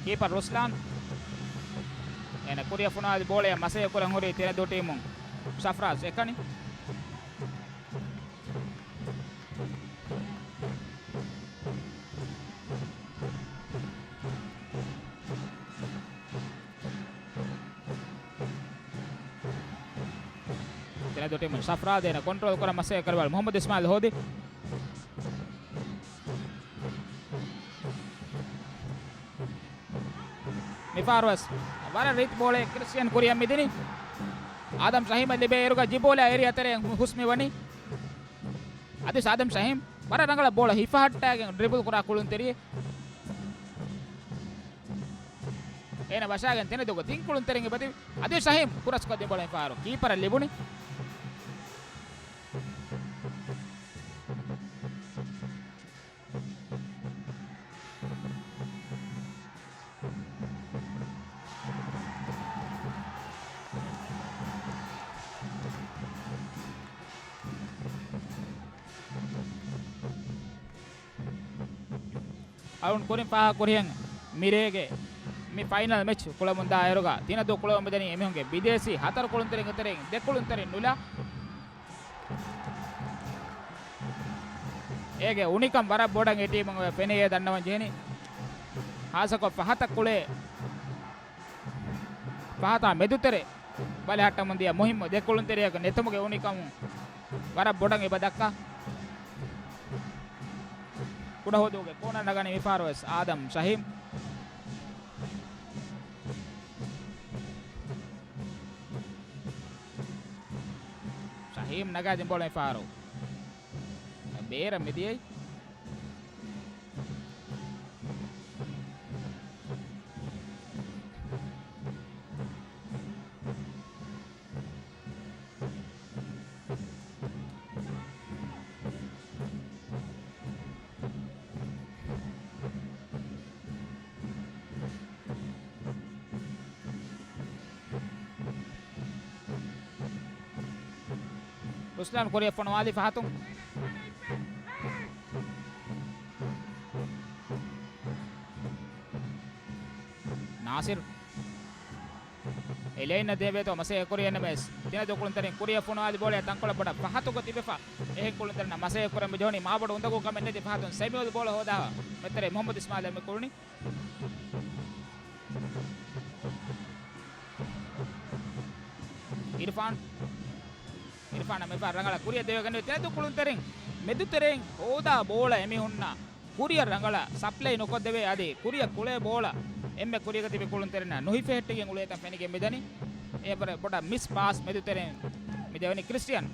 ކީޕަރ ރުސްލާން. އޭނަ ކުރިއަށް ފޮނުވާލި ބޯޅަޔަށް މަސައްކަތް ކުރަން ހުރީ ތިނެދޫ ޓީމުން ޝަފްރާޒް އެކަނި. ތިނެދޫ ޓީމުން ޝަފްރާޒް އޭނަ ކޮންޓްރޯލް ކުރަން މަސައްކަތް ކުރައްވާ މުހައްމަދު އިސްމާއިލް ހޯދި. މިފަހަރު ވެސް ވަރަށް ރީތި ބޯޅައެއް ކްރިސްޓިއަން ކުރިއަށް މިދިނީ. އާދަމް ޝަހީމަށް ލިބޭ އިރުގަ ޖިބޯލާ އޭރިއާ ތެރެއަށް ހުސް މިވަނީ. އަދިވެސް އާދަމް ޝަހީމް ވަރަށް ރަނގަޅަށް ބޯޅަ ހިފަހައްޓާގެން ޑްރިބުލް ކުރާ ކުޅުންތެރިއެއް. އޭނަ ވަށާގެން ތިނެދޫގެ ތިން ކުޅުންތެރިން އެބަތިބި. އަދިވެސް ޝަހީމް ކުރަސްކޮށްދިން ބޯޅަ މިފަހަރު ކީޕަރަށް ލިބުނީ. އަޅުން ކުރިން ފާހަގަކުރިހެން މިރޭގެ މި ފައިނަލް މެޗް ކުޅަމުންދާ އިރުގަ ތިނަދޫ ކުޅަމުންދަނީ އެމީހުންގެ ބިދޭސީ ހަތަރު ކުޅުންތެރިންގެ ތެރެއިން ދެ ކުޅުންތެރިން ނުލާ. އޭގެ އުނިކަން ވަރަށް ބޮޑަށް އެ ޓީމުން ފެނިއޭ ދަންނަވަން ޖެހެނީ. ހާއްސަކޮށް ފަހަތަށް ކުޅޭ ފަހަތާ މެދުތެރެ ބަލަހައްޓަމުން ދިޔަ މުހިއްމު ދެ ކުޅުންތެރިޔަކު ނެތުމުގެ އުނިކަމުން ވަރަށް ބޮޑަށް އެބަ ދައްކާ. ކުޑަހުދޫގެ ކޯނަރ ނަގަނީ މިފަހަރު ވެސް އާދަމް ޝަހީމް. ޝަހީމް ނަގާދިން ބޯޅަ މިފަހަރު. ބޭރަށް މިދިޔައީ. ރުސްލާން ކުރިއަށް ފޮނުވާލި ފަހަތުން. ނާސިރު. އެ ލައިންއަށް ދޭވޭތޯ މަސައްކަތް ކުރި އެންއެމްއެސް. ތިނަދޫ ކުޅުންތެރިން ކުރިއަށް ފޮނުވާލި ބޯޅަ ތަންކޮޅަށް ބޮޑަށް ފަހަތުގަ ތިބެފަ. އެހެން ކުޅުންތެރިންނަށް މަސައްކަތް ކުރަން މި ޖެހުނީ މާބޮޑު އުނދަގޫކަމެއް ނެތި ފަހަތުން. ސެމިއުލް ބޯޅަ ހޯދާ މެތްތެރެ މުހައްމަދު އިސްމާއިލް އެންމެ ކުޅުނީ. އިރުފާން. އިރުފާން މިފަހަރު ރަނގަޅަށް ކުރިއަށް ދެވިގެން ތިނަދޫ ކުޅުންތެރިން މެދުތެރެއިން ހޯދާ ބޯޅަ އެމީހުންނަށް ކުރިއަށް ރަނގަޅަށް ސަޕްލައި ނުކޮށްދެވޭ. އަދި ކުރިއަށް ކުޅޭ ބޯޅަ އެންމެ ކުރީގަ ތިބި ކުޅުންތެރިންނަށް ނުހިފެހެއްޓިގެން އުޅޭތަން ފެނިގެން މިދަނީ. އެއަށްވުރެ ބޮޑަށް މިސް ޕާސް މެދުތެރެއިން މި ދެވަނީ ކްރިސްޓިއަން.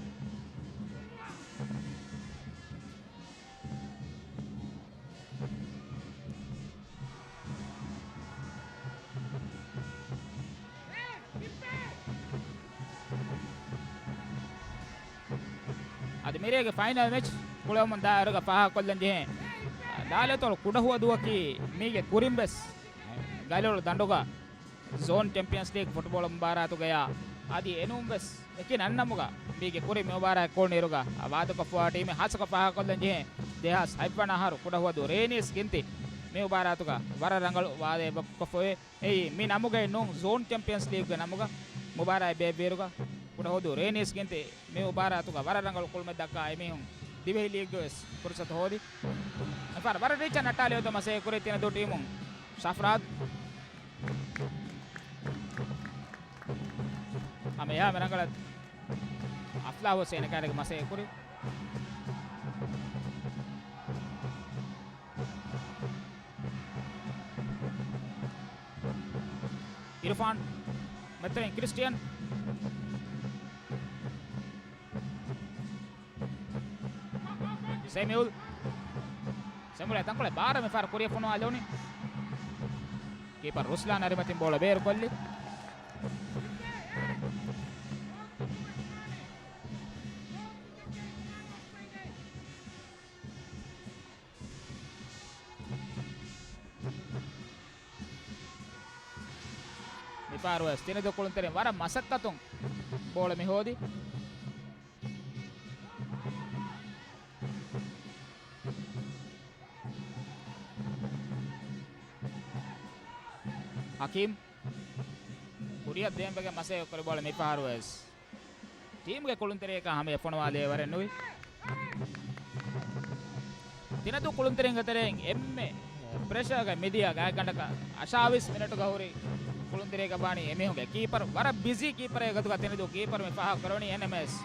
އަދި މިރޭގެ ފައިނަލް މެޗް ކުޅެވުމުން ދާއިރުގަ ފާހަގަކޮށްލަން ޖެހޭ. ދާލެތޮޅު ކުޑަހުވަދޫއަކީ މީގެ ކުރިން ވެސް ގަލޮޅު ދަނޑުގަ ޒޯން ޗެމްޕިއަންސް ލީގް ފުޓްބޯޅަ މުބާރާތުގަޔާ އަދި އެނޫން ވެސް އެކި ނަންނަމުގަ މީގެ ކުރިން މި މުބާރާތް ކުޅުނުއިރުގަ ވާދަކޮށްފަވާ ޓީމެއް. ހާއްސަކޮށް ފާހަގަކޮށްލަން ޖެހޭ، ދެހާސް ހަތްވަނަ އަހަރު ކުޑަހުވަދޫ ރޭނީސް ގިންތި މި މުބާރާތުގަ ވަރަށް ރަނގަޅު ވާދައެއް ވަކުކޮށްފައި. އެއީ މި ނަމުގައި ނޫން، ޒޯން ޗެމްޕިއަންސް ލީގްގެ ނަމުގަ މުބާރާތް ބޭއްވިއިރުގަ ކުޑަހުވަދޫ ރޭނީސް ގިންތި މި މުބާރާތުގަ ވަރަށް ރަނގަޅު ކުޅުމެއް ދައްކާ އެމީހުން ދިވެހި ލީގްގެ ވެސް ފުރުސަތު ހޯދި. މިފަހަރު ވަރަށް ރީއްޗަށް ނައްޓާލި އޮތް މަސައްކަތް ކުރި ތިނަދޫ ޓީމުން. ސަފްރާދް. ހަމަ އެހާ މި ރަނގަޅަށް އަފްލާހް ވެސް އޭނަ ކާރިގެ މަސައްކަތް ކުރި. އިރުފާން. މެތްތެރެއިން ކްރިސްޓިއަން. ސެމިއުލް. ސެމިއުލް ތަންކޮޅެއް ބާރަށް މިފަހަރު ކުރިއަށް ފޮނުވާލެވުނީ. ކީޕަރު ރުސްލާން އަރިމަތިން ބޯޅަ ބޭރުކޮށްލި. މިފަހަރު ވެސް ތިނަދޫ ކުޅުންތެރިން ވަރަށް މަސައްކަތުން ބޯޅަ މި ހޯދި. ހަކީމް ކުރިއަށް ދޭންވެގެން މަސައްކަތް ކުރި ބޯޅަ މިފަހަރު ވެސް ޓީމްގެ ކުޅުންތެރިޔަކާ ހަމަޔަށް ފޮނުވާލެވޭ ވަރެއް ނުވި. ތިނަދޫ ކުޅުންތެރިންގެ ތެރެއިން އެންމެ ޕްރެޝަރގަ މިދިޔަ ގާތްގަނޑަކަށް އަށާވީސް މިނެޓުގަ ހުރި ކުޅުންތެރިޔަކަށް ވާނީ އެމީހުންގެ ކީޕަރު. ވަރަށް ބިޒީ ކީޕަރެއް ގޮތުގަ ތިނަދޫ ކީޕަރު މި ފާހަގަ ކުރެވުނީ އެންއެމްއެސް.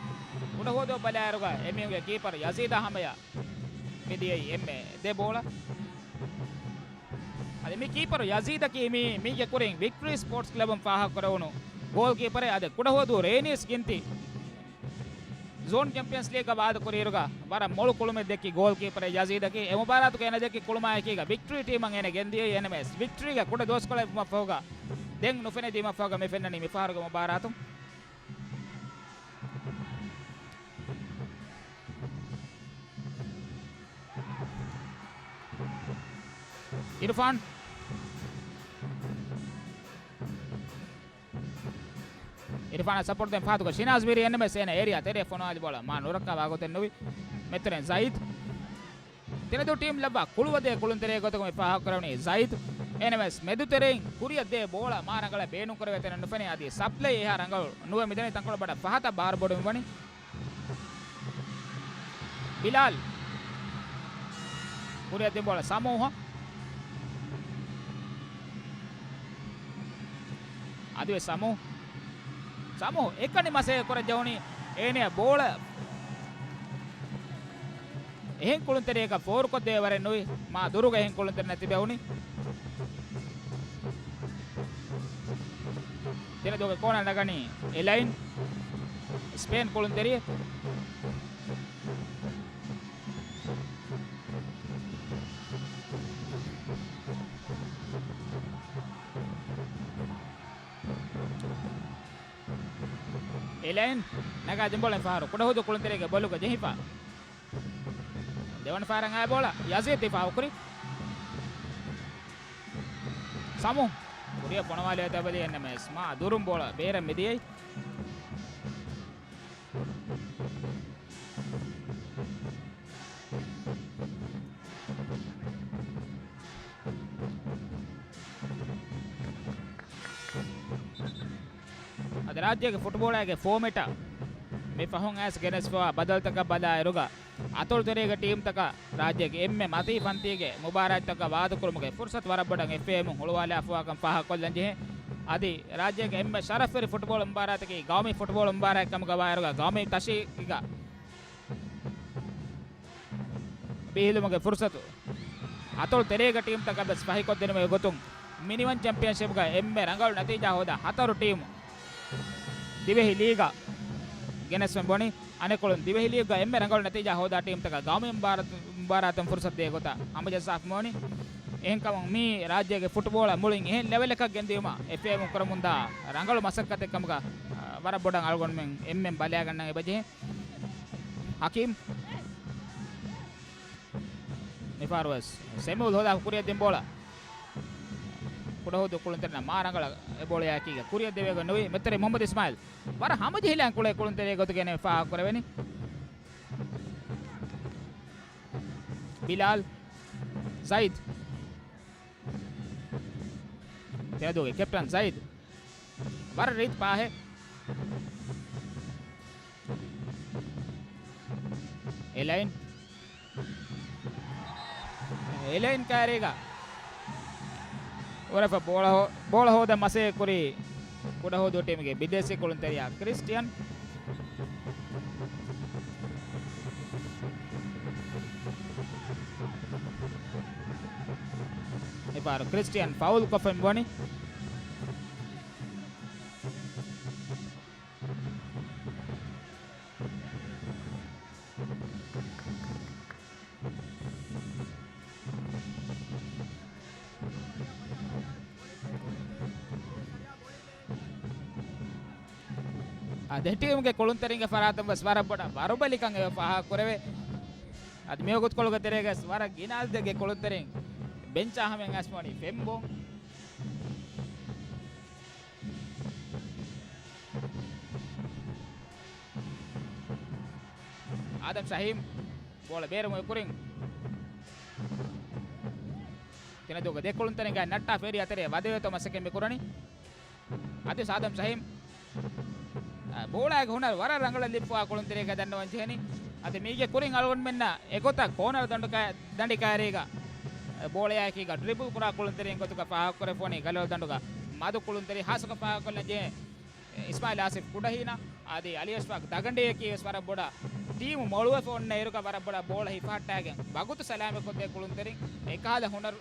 ކުޑަހުވަދޫ ބަލާއިރުގަ އެމީހުންގެ ކީޕަރު ޔަޒީދާ ހަމަޔަށް މިދިޔައީ އެންމެ ދެ ބޯޅަ. އަދި މި ކީޕަރު ޔަޒީދަކީ މީ މީގެ ކުރިން ވިކްޓްރީ ސްޕޯޓްސް ކްލަބުން ފާހަގަކުރެވުނު ގޯލް ކީޕަރެއް. އަދި ކުޑަހުވަދޫ ރޭނީސް ގިންތި ޒޯން ޗެމްޕިއަންސް ލީގްގަ ވާދަ ކުރިއިރުގަ ވަރަށް މޮޅު ކުޅުމެއް ދެއްކި ގޯލް ކީޕަރެއް ޔަޒީދަކީ. އެ މުބާރާތުގަ އޭނަ ދެއްކި ކުޅުމާއެކީގަ ވިކްޓްރީ ޓީމަށް އޭނަ ގެންދިޔައީ އެންއެމްއެސް. ވިކްޓްރީގެ ކުޑަ ދުވަސްކޮޅެއް ވުމަށްފަހުގަ ދެން ނުފެނޭ ދިޔުމަށްފަހުގަ މި ފެންނަނީ މިފަހަރުގެ މުބާރާތުން. އިރުފާން. އިރުފާނަށް ސަޕޯޓް ދޭން ފަހަތުގަ ޝިނާޒް މީރި އެންއެމްއެސް އޭނަ އޭރިއާ ތެރޭ ފޮނުވާލި ބޯޅަ މާ ނުރައްކާވާ ގޮތެއް ނުވި. މެތުރެން ޒައިދް. ތިނަދޫ ޓީމް ލައްވާ ކުޅުވަދޭ ކުޅުންތެރިއެއް ގޮތުގަ މި ފާހަގަކުރެވުނީ ޒައިދް. އެންއެމްއެސް މެދުތެރެއިން ކުރިއަށް ދޭ ބޯޅަ މާ ރަނގަޅަށް ބޭނުންކުރެވޭ ތަނެއް ނުފެނޭ. އަދި ސަޕްލައި އެހާ ރަނގަޅު ނުވެ މިދަނީ ތަންކޮޅު ބޮޑަށް ފަހަތަށް ބާރު ބޮޑު މިވަނީ. ބިލާލް. ކުރިއަށް ދިން ބޯޅަ ސަމޫހަށް. އަދިވެސް ސަމޫ. ސަމޫ އެކަނި މަސައްކަތް ކުރަން ޖެހުނީ. އޭނަޔަށް ބޯޅަ އެހެން ކުޅުންތެރިޔަކަށް ފޯރުކޮށްދެވޭ ވަރެއް ނުވި. މާ ދުރުގަ އެހެން ކުޅުންތެރިންނަށް ތިބެވުނީ. ތިނަދޫގެ ކޯނަރ ނަގަނީ އެލައިން، ސްޕޭން ކުޅުންތެރިއެއް. އެލައިން ނަގާ ދެން ބޯޅަ ފަހަރު ކުޑަހުދު ކުޅުންތެރިގެ ބޮލުގަ ޖެހިފަ. ދެވަނަ ފަހަރަށް އައި ބޯޅަ ޔަޒީދު ދިފާއު ކުރި. ސަމު ކުރިއަށް ފޮނުވާލި އަތަބަލި އެންއެމްއެސް މާ ދުރުން ބޯޅަ ބޭރަށް މިދިޔައީ. އަދި ރާއްޖޭގެ ފުޓްބޯޅައިގެ ފޯމެޓަށް މި ފަހުން އައިސް ގެނެސްފަވާ ބަދަލުތަކަށް ބަލާއިރުގަ، އަތޮޅު ތެރޭގެ ޓީމްތަކަށް ރާއްޖޭގެ އެންމެ މަތީ ފަންތީގެ މުބާރާތްތަކަށް ވާދަކުރުމުގެ ފުރުސަތު ވަރަށް ބޮޑަށް އެފްއޭއެމުން ހުޅުވާލާފަވާކަން ފާހަގަކޮށްލަން ޖެހޭ. އަދި ރާއްޖޭގެ އެންމެ ޝަރަފްވެރި ފުޓްބޯޅަ މުބާރާތަކީ ގައުމީ ފުޓްބޯޅަ މުބާރާތް ކަމުގަ ވާއިރުގަ ގައުމީ ތަށީގަ ބީހިލުމުގެ ފުރުސަތު އަތޮޅު ތެރޭގެ ޓީމްތަކަށް ވެސް ފަހިކޮށްދިނުމުގެ ގޮތުން މިނިވަން ޗެމްޕިއަންޝިޕްގަ އެންމެ ރަނގަޅު ނަތީޖާ ހޯދާ ހަތަރު ޓީމު ދިވެހި ލީގަށް ގެނެސްވެން ބުނި. އަނެއްކޮޅުން ދިވެހި ލީގުގަ އެންމެ ރަނގަޅު ނަތީޖާ ހޯދާ ޓީމްތަކަށް ގައުމީ މުބާރާތު، މުބާރާތުން ފުރުސަތު ދޭ ގޮތަށް ހަމަޖައްސާފަ ބުނި. އެހެންކަމުން މީ ރާއްޖޭގެ ފުޓްބޯޅަ މުޅިން އެހެން ލެވެލަކަށް ގެންދިއުމަށް އެފްއޭއެމުން ކުރަމުންދާ ރަނގަޅު މަސައްކަތެއް ކަމުގަ، އަ، ވަރަށް ބޮޑަށް އަޅުގަނޑުމެން އެންމެން ބަލާގަންނަން އެބަޖެހޭ. ހަކީމް. މިފަހަރު ވެސް ސެމިއުލް ހޯދާ ކުރިއަށް ދިން ބޯޅަ. ކުޑަހުދު ކުޅުންތެރިންނަށް މާ ރަނގަޅަށް އެ ބޯޅަޔާއެކީގަ ކުރިއަށް ދެވޭގޮތް ނުވި. މެތްތެރި މުހައްމަދު އިސްމާއިލް ވަރަށް ހަމަޖެހިލާން ކުޅޭ ކުޅުންތެރިއެއް ގޮތުގައި ފާހަގަކުރެވެނީ. ބިލާލް. ޒައިދް. ތެރެދޫގެ ކެޕްޓަން ޒައިދް. ވަރަށް ރީތި ޕާހެއް. އެލައިން. އެލައިން ކާރީގަ އުރެފަ ބޯޅަ ހޯ-، ބޯޅަ ހޯދަން މަސައްކަތް ކުރީ ކުޑަހުދޫ ޓީމުގެ ބިދޭސީ ކުޅުންތެރިޔާ ކްރިސްޓިއަން. މިފަހަރު ކްރިސްޓިއަން ފައުލް ކޮށްފަ މިވަނީ. އާ، ދެ ޓީމުގެ ކުޅުންތެރިންގެ ފަރާތުން ވެސް ވަރަށް ބޮޑަށް ވަރުބަލިކަން އެބަ ފާހަގަކުރެވޭ. އަދި މިވަގުތުކޮޅުގެ ތެރޭގަސް ވަރަށް ގިނަ އަދަދެއްގެ ކުޅުންތެރިން ބެންޗާ ހަމައިން އައިސްވަނީ ފެންބޮން. އާދަމް ޝަހީމް ބޯޅަ ބޭރުމުގެ ކުރިން ތިނަދޫގެ ދެ ކުޅުންތެރިންގެ ނައްޓާ ފޭރި އަތެރޭ ވަދެވޭތޯ މަސައްކަތް މި ކުރަނީ. އަދި އާދަމް ޝަހީމް، އަ، ބޯޅައިގެ ހުނަރު ވަރަށް ރަނގަޅަށް ލިބިފައި ކުޅުންތެރިއެއްގަ ދަންނަވަން ޖެހެނީ. އަދި މީގެ ކުރިން އަޅުގަނޑުމެންނަށް އެގޮތަށް ކޯނަރު ދަނޑު ކަ-، ދަނޑި ކައިރީގަ، އަ، ބޯޅަޔާއެކީގަ ޑްރިބުލް ކުރާ ކުޅުންތެރިން ގޮތުގަ ފާހަގަކުރެފަ ވަނީ ގަލޮލު ދަނޑުގަ މަދު ކުޅުންތެރި ހާސްކޮށް ފާހަގަކޮށްލަން ޖެހޭ އިސްމާއިލް އާސިފް ކުޑަހީނަށް. އަދި އަލީ އަޝްފާޤް ދަގަނޑޭއަކީ ވެސް ވަރަށް ބޮޑަށް ޓީމު މޮޅުވެފަ އޮންނަ އިރުގަ ވަރަށް ބޮޑަށް ބޯޅަ ހިފަހައްޓާގެން ވަގުތު ސަލާމަތްކޮށްދޭ ކުޅުންތެރިން އެކަހަލަ ހުނަރު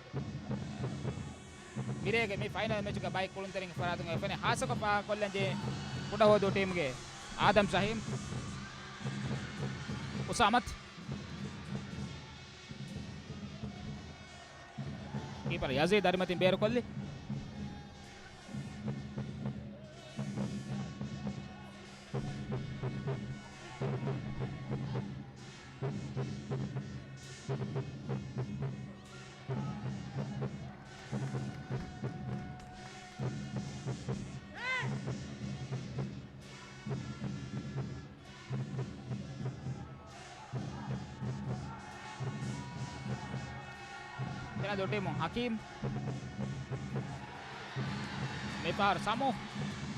މިރޭގެ މި ފައިނަލް މެޗުގަ ބައެއް ކުޅުންތެރިން ފަރާތުން އެފަނި ހާސްކޮށް ފާހަގަކޮށްލަން ޖެހޭ ކުޑަހުދޫ ޓީމުގެ އާދަމް ޝަހީމް، އުސާމަތު، ކީޕަރ ޔަޒީދު ދަރިމަތިން ބޭރުކޮށްލި. ތިނަދޫ ޓީމު ހަކީމް. މިފަހަރު ސަމޫ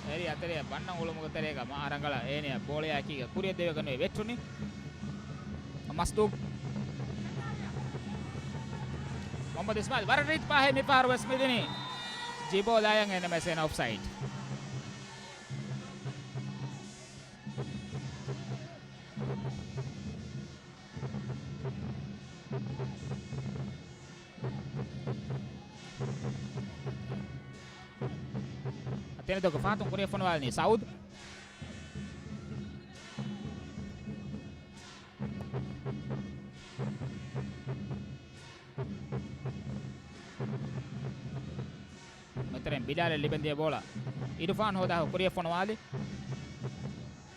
އެރި އަތެރެއަށް ބަންނަ އުޅުމުގެ ތެރޭގަ މާ ރަނގަޅަށް އޭނަޔަށް ބޯޅަޔާއެކީގަ ކުރިއަށް ދެވޭގަން ވެއްޓުނީ. މަސްދޫ. މުހައްމަދު އިސްމާއިލް ވަރަށް ރީތި ޕާހެއް މިފަހަރު ވެސް މިދިނީ. ޖިބޯލާޔަން އެންއެމްއެސް އޮފްސައިޑް. ތިނަދޫގެ ފަހަތުން ކުރިއަށް ފޮނުވާލިނީ ސައޫދު. މިތެރެއިން ބިލާލަށް ލިބެން ދިޔަ ބޯޅަ އިރުފާން ހޯދާ ކުރިއަށް ފޮނުވާލި.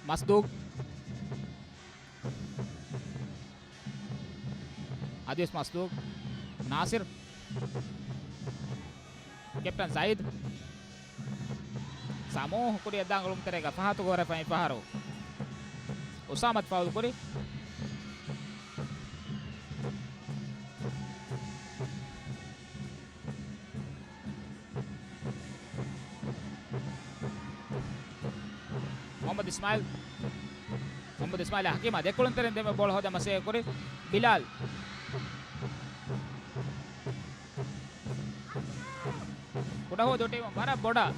މަސްދޫގް. އަދިވެސް މަސްދޫގް. ނާސިރު. ކެޕްޓަން ޒައިދު. ސަމޫހު ކުރިއަށް ދާން އުޅުމު ތެރޭގަ ފަހަތު ގޯރަށް ފަހަތު ފަހަރު އުސާމަތު ފައުލު ކުރި. މުހައްމަދު އިސްމާއިލް. މުހައްމަދު އިސްމާއިލް ހަކީމާ ދެކުޅުންތެރިން ދެމެ ބޯޅަ ހޯދަ މަސޭ ކުރި. ބިލާލް. ކުޑަހުވަދޫ ޓީމު ވަރަށް ބޮޑަށް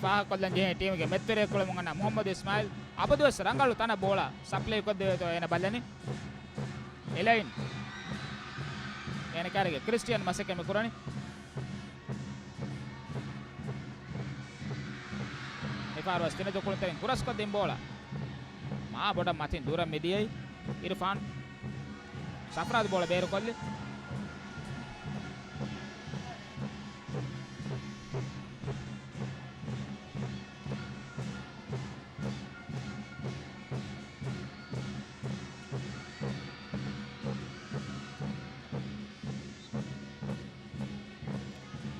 ފާހަގަކޮށްލަން ޖެހޭ ޓީމުގެ މެދުތެރެއަށް ކުޅަމުން އަންނަ މުހައްމަދު އިސްމާއިލް އަބަދުވެސް ރަނގަޅު ތަނަށް ބޯޅަ ސަޕްލައި ކޮށްދެވޭތޯ އޭނަ ބަލަނީ. އެލައިން އޭނަ ކާރިގެ ކްރިސްޓިއަން މަސައްކަތް މި ކުރަނީ. މިފަހަރު ވެސް ތިނަދޫ ކުޅުންތެރިން ކުރަސްކޮށްދިން ބޯޅަ މާ ބޮޑަށް މަތިން ދުރަށް މިދިޔައީ. އިރުފާން ސަފްރާދު ބޯޅަ ބޭރުކޮށްލި.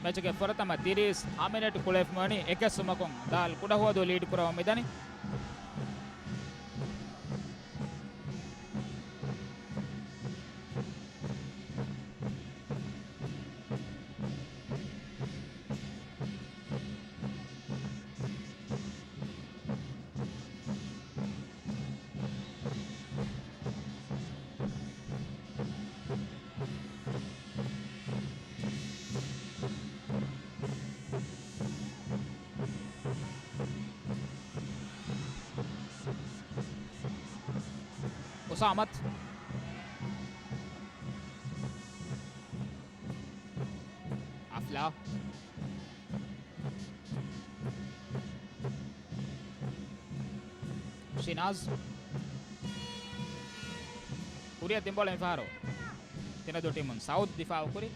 މެޗުގެ ފުރަތަމަ ތިރީސް ހަ މިނެޓް ކުޅެފައިވަނީ އެކެއް ސުމަކުން ދާލް ކުޑަހުވަދޫ ލީޑް ކުރަމުން މިދަނީ. އުސާމަތު. އަފްލާ. ޝިނާޒް. ކުރިއަށް ދިން ބޯޅަ މިފަހަރު ތިނަދޫ ޓީމުން ސައޫދު ދިފާއު ކުރި.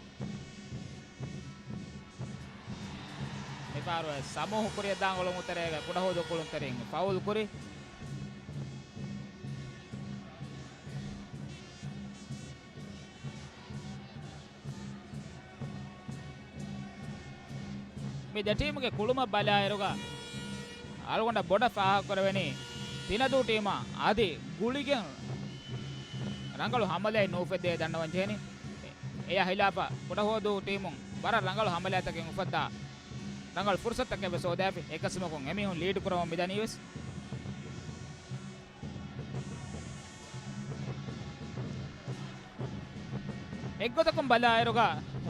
މިފަހަރު ސަމޫހު ކުރިއަށް ދާން އުޅުމު ތެރޭގަ ކުޑަހުވަދޫ ކުޅުންތެރިން ފައުލް ކުރި. މި ދެ ޓީމުގެ ކުޅުމަށް ބަލާއިރުގަ އަޅުގަނޑަށް ބޮޑަށް ފާހަގަކުރެވެނީ ތިނަދޫ ޓީމާ އަދި ގުޅިގެން ރަނގަޅު ހަމަލައެއް ނޫފެއްދޭ ދަންނަވަން ޖެހެނީ. އެޔާ ހިލާފަށް ކުޑަހުވަދޫ ޓީމުން ވަރަށް ރަނގަޅު ހަމަލާތަކެއް އުފައްދާ ރަނގަޅު ފުރުސަތުތަކެއް ވެސް ހޯދާފި. އެކަސްމަކުން އެމީހުން ލީޑް ކުރަމުން މިދަނީ ވެސް. އެއްގޮތަކުން ބަލާއިރުގަ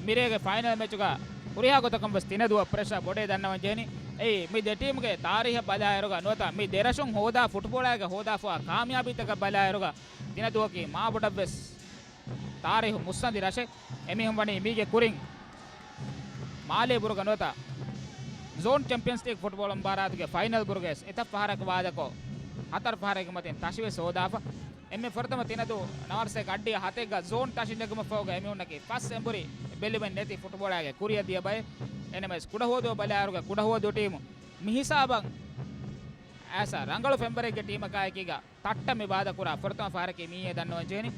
މިރޭގެ ފައިނަލް މެޗުގަ ހުރިހާ ގޮތަކުން ވެސް ތިނަދޫއަށް ޕްރެޝާ ބޮޑޭ ދަންނަވަން ޖެހެނީ. އެއީ މި ދެ ޓީމުގެ ތާރީހަށް ބަލާއިރުގަ ނުވަތަ މި ދެ ރަށުން ހޯދާ ފުޓްބޯޅައިގެ ހޯދާފައިވާ ކާމިޔާބީތަކަށް ބަލާއިރުގަ ތިނަދޫއަކީ މާ ބޮޑަށް ވެސް ތާރީހު މުއްސަނދި ރަށެއް. އެމީހުން ވަނީ މީގެ ކުރިން މާލޭ ބުރުގަ ނުވަތަ ޒޯން ޗެމްޕިއަންސް ލީގް ފުޓްބޯޅަ މުބާރާތުގެ ފައިނަލް ބުރުގަ ވެސް އެތައް ފަހަރަކަށް ވާދަކޮށް، ހަތަރު ފަހަރެއްގެ މަތިން ތަށި ވެސް ހޯދާފަ. އެންމެ ފުރަތަމަ ތިނަދޫ ނަވާރަސައިގެ އައްޑިހަ ހަތެއްގަ ޒޯން ތަށި ނެގުމަށްފަހުގަ އެމީހުންނަކީ ފަސް އެނބުރި ބެލުމެއް ނެތި ފުޓްބޯޅައިގެ ކުރިއަށް ދިޔަ ބައެއް. އެނަމަވެސް ކުޑަހުވަދޫ ބަލާއިރުގަ ކުޑަހުވަދޫ ޓީމު މި ހިސާބަށް އައިސް ރަނގަޅު ފެންވަރެއްގެ ޓީމަކާއެކީގަ ތައްޓަށް މި ވާދަކުރާ ފުރަތަމަ ފަހަރަކީ މިއީ ދަންނަވަން ޖެހެނީ.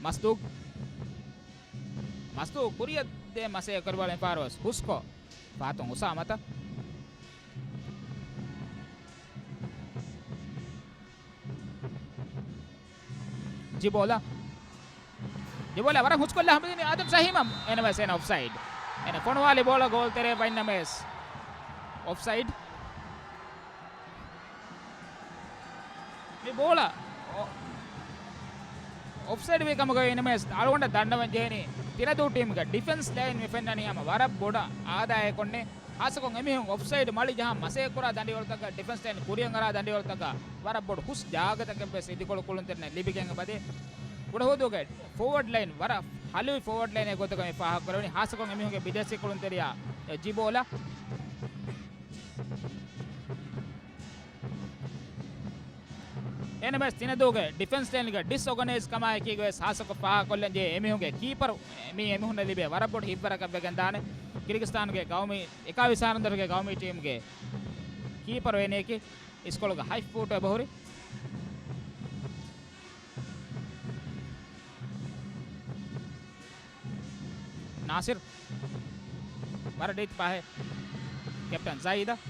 މަސްދޫ. މަސްދޫ ކުރިއަށް ދޭ މަސޭ ކުރިބަލަ މިފަހަރު ވެސް ހުސްކޮށް ފަހަތުން އުސާމަތަށް. ޖިބޯލާ. ޖިބޯލާ ވަރަށް ހުސްކޮށްލާ ހަމަދިނީ އާދަމް ޝަހީމަށް. އެނަމަވެސް އޭނަ އޮފްސައިޑް. އޭނަ ފޮނުވާލި ބޯޅަ ގޯލް ތެރޭ ވަންނަމެސް އޮފްސައިޑް. މި ބޯޅަ އޮ-، އޮފްސައިޑް ވީ ކަމުގައި އެނަމަވެސް އަޅުގަނޑަށް ދަންނަވަން ޖެހެނީ ތިނަދޫ ޓީމުގެ ޑިފެންސް ލައިން މި ފެންނަނީ ހަމަ ވަރަށް ބޮޑަށް އާދައެއް ކޮންނެ. ހާއްސަކޮށް އެމީހުން އޮފްސައިޑް މަޅި ޖަހާ މަސައްކަތް ކުރާ ދަނޑިވަޅުތަކަށް، ޑިފެންސް ލައިން ކުރިއަށް އަރާ ދަނޑިވަޅުތަކަށް ވަރަށް ބޮޑު ހުސް ޖާގަތަކެއް ވެސް އިދިކޮޅު ކުޅުންތެރިންނަށް ލިބިގެން އެބަދޭ. ކުޑަހުދޫގެ ފޯވަޑް ލައިން ވަރަށް ހަލުވި ފޯވަޑް ލައިނެއް ގޮތަކަށް މި ފާހަގަކުރެވެނީ. ހާއްސަކޮށް އެމީހުންގެ ބިދޭސީ ކުޅުންތެރިޔާ ޖިބޯލާ. އެހެންނަމަވެސް ތިނަދޫގެ ޑިފެންސް ލައިންގެ ޑިސްއޯގަނައިޒް ކަމާއެކީގަވެސް ހާއްސަކޮށް ފާހަގަކޮށްލަންޖެހޭ އެމީހުންގެ ކީޕަރު މީ އެމީހުންނަށް ލިބޭ ވަރަށް ބޮޑު ހިތްވަރަކަށް ވެގެންދާނެ. ކިރިގިސްތާނުގެ ގައުމީ، އެކާވީސް އަހަރުން ދަށުގެ ގައުމީ ޓީމުގެ ކީޕަރު އޭނައަކީ އިސްކޮޅުގެ ހަތް ފޫޓު އެބަހުރި. ނާސިރު. ވަރަށް ރީތި ޕާހެއް. ކެޕްޓަން ޒައީދަށް.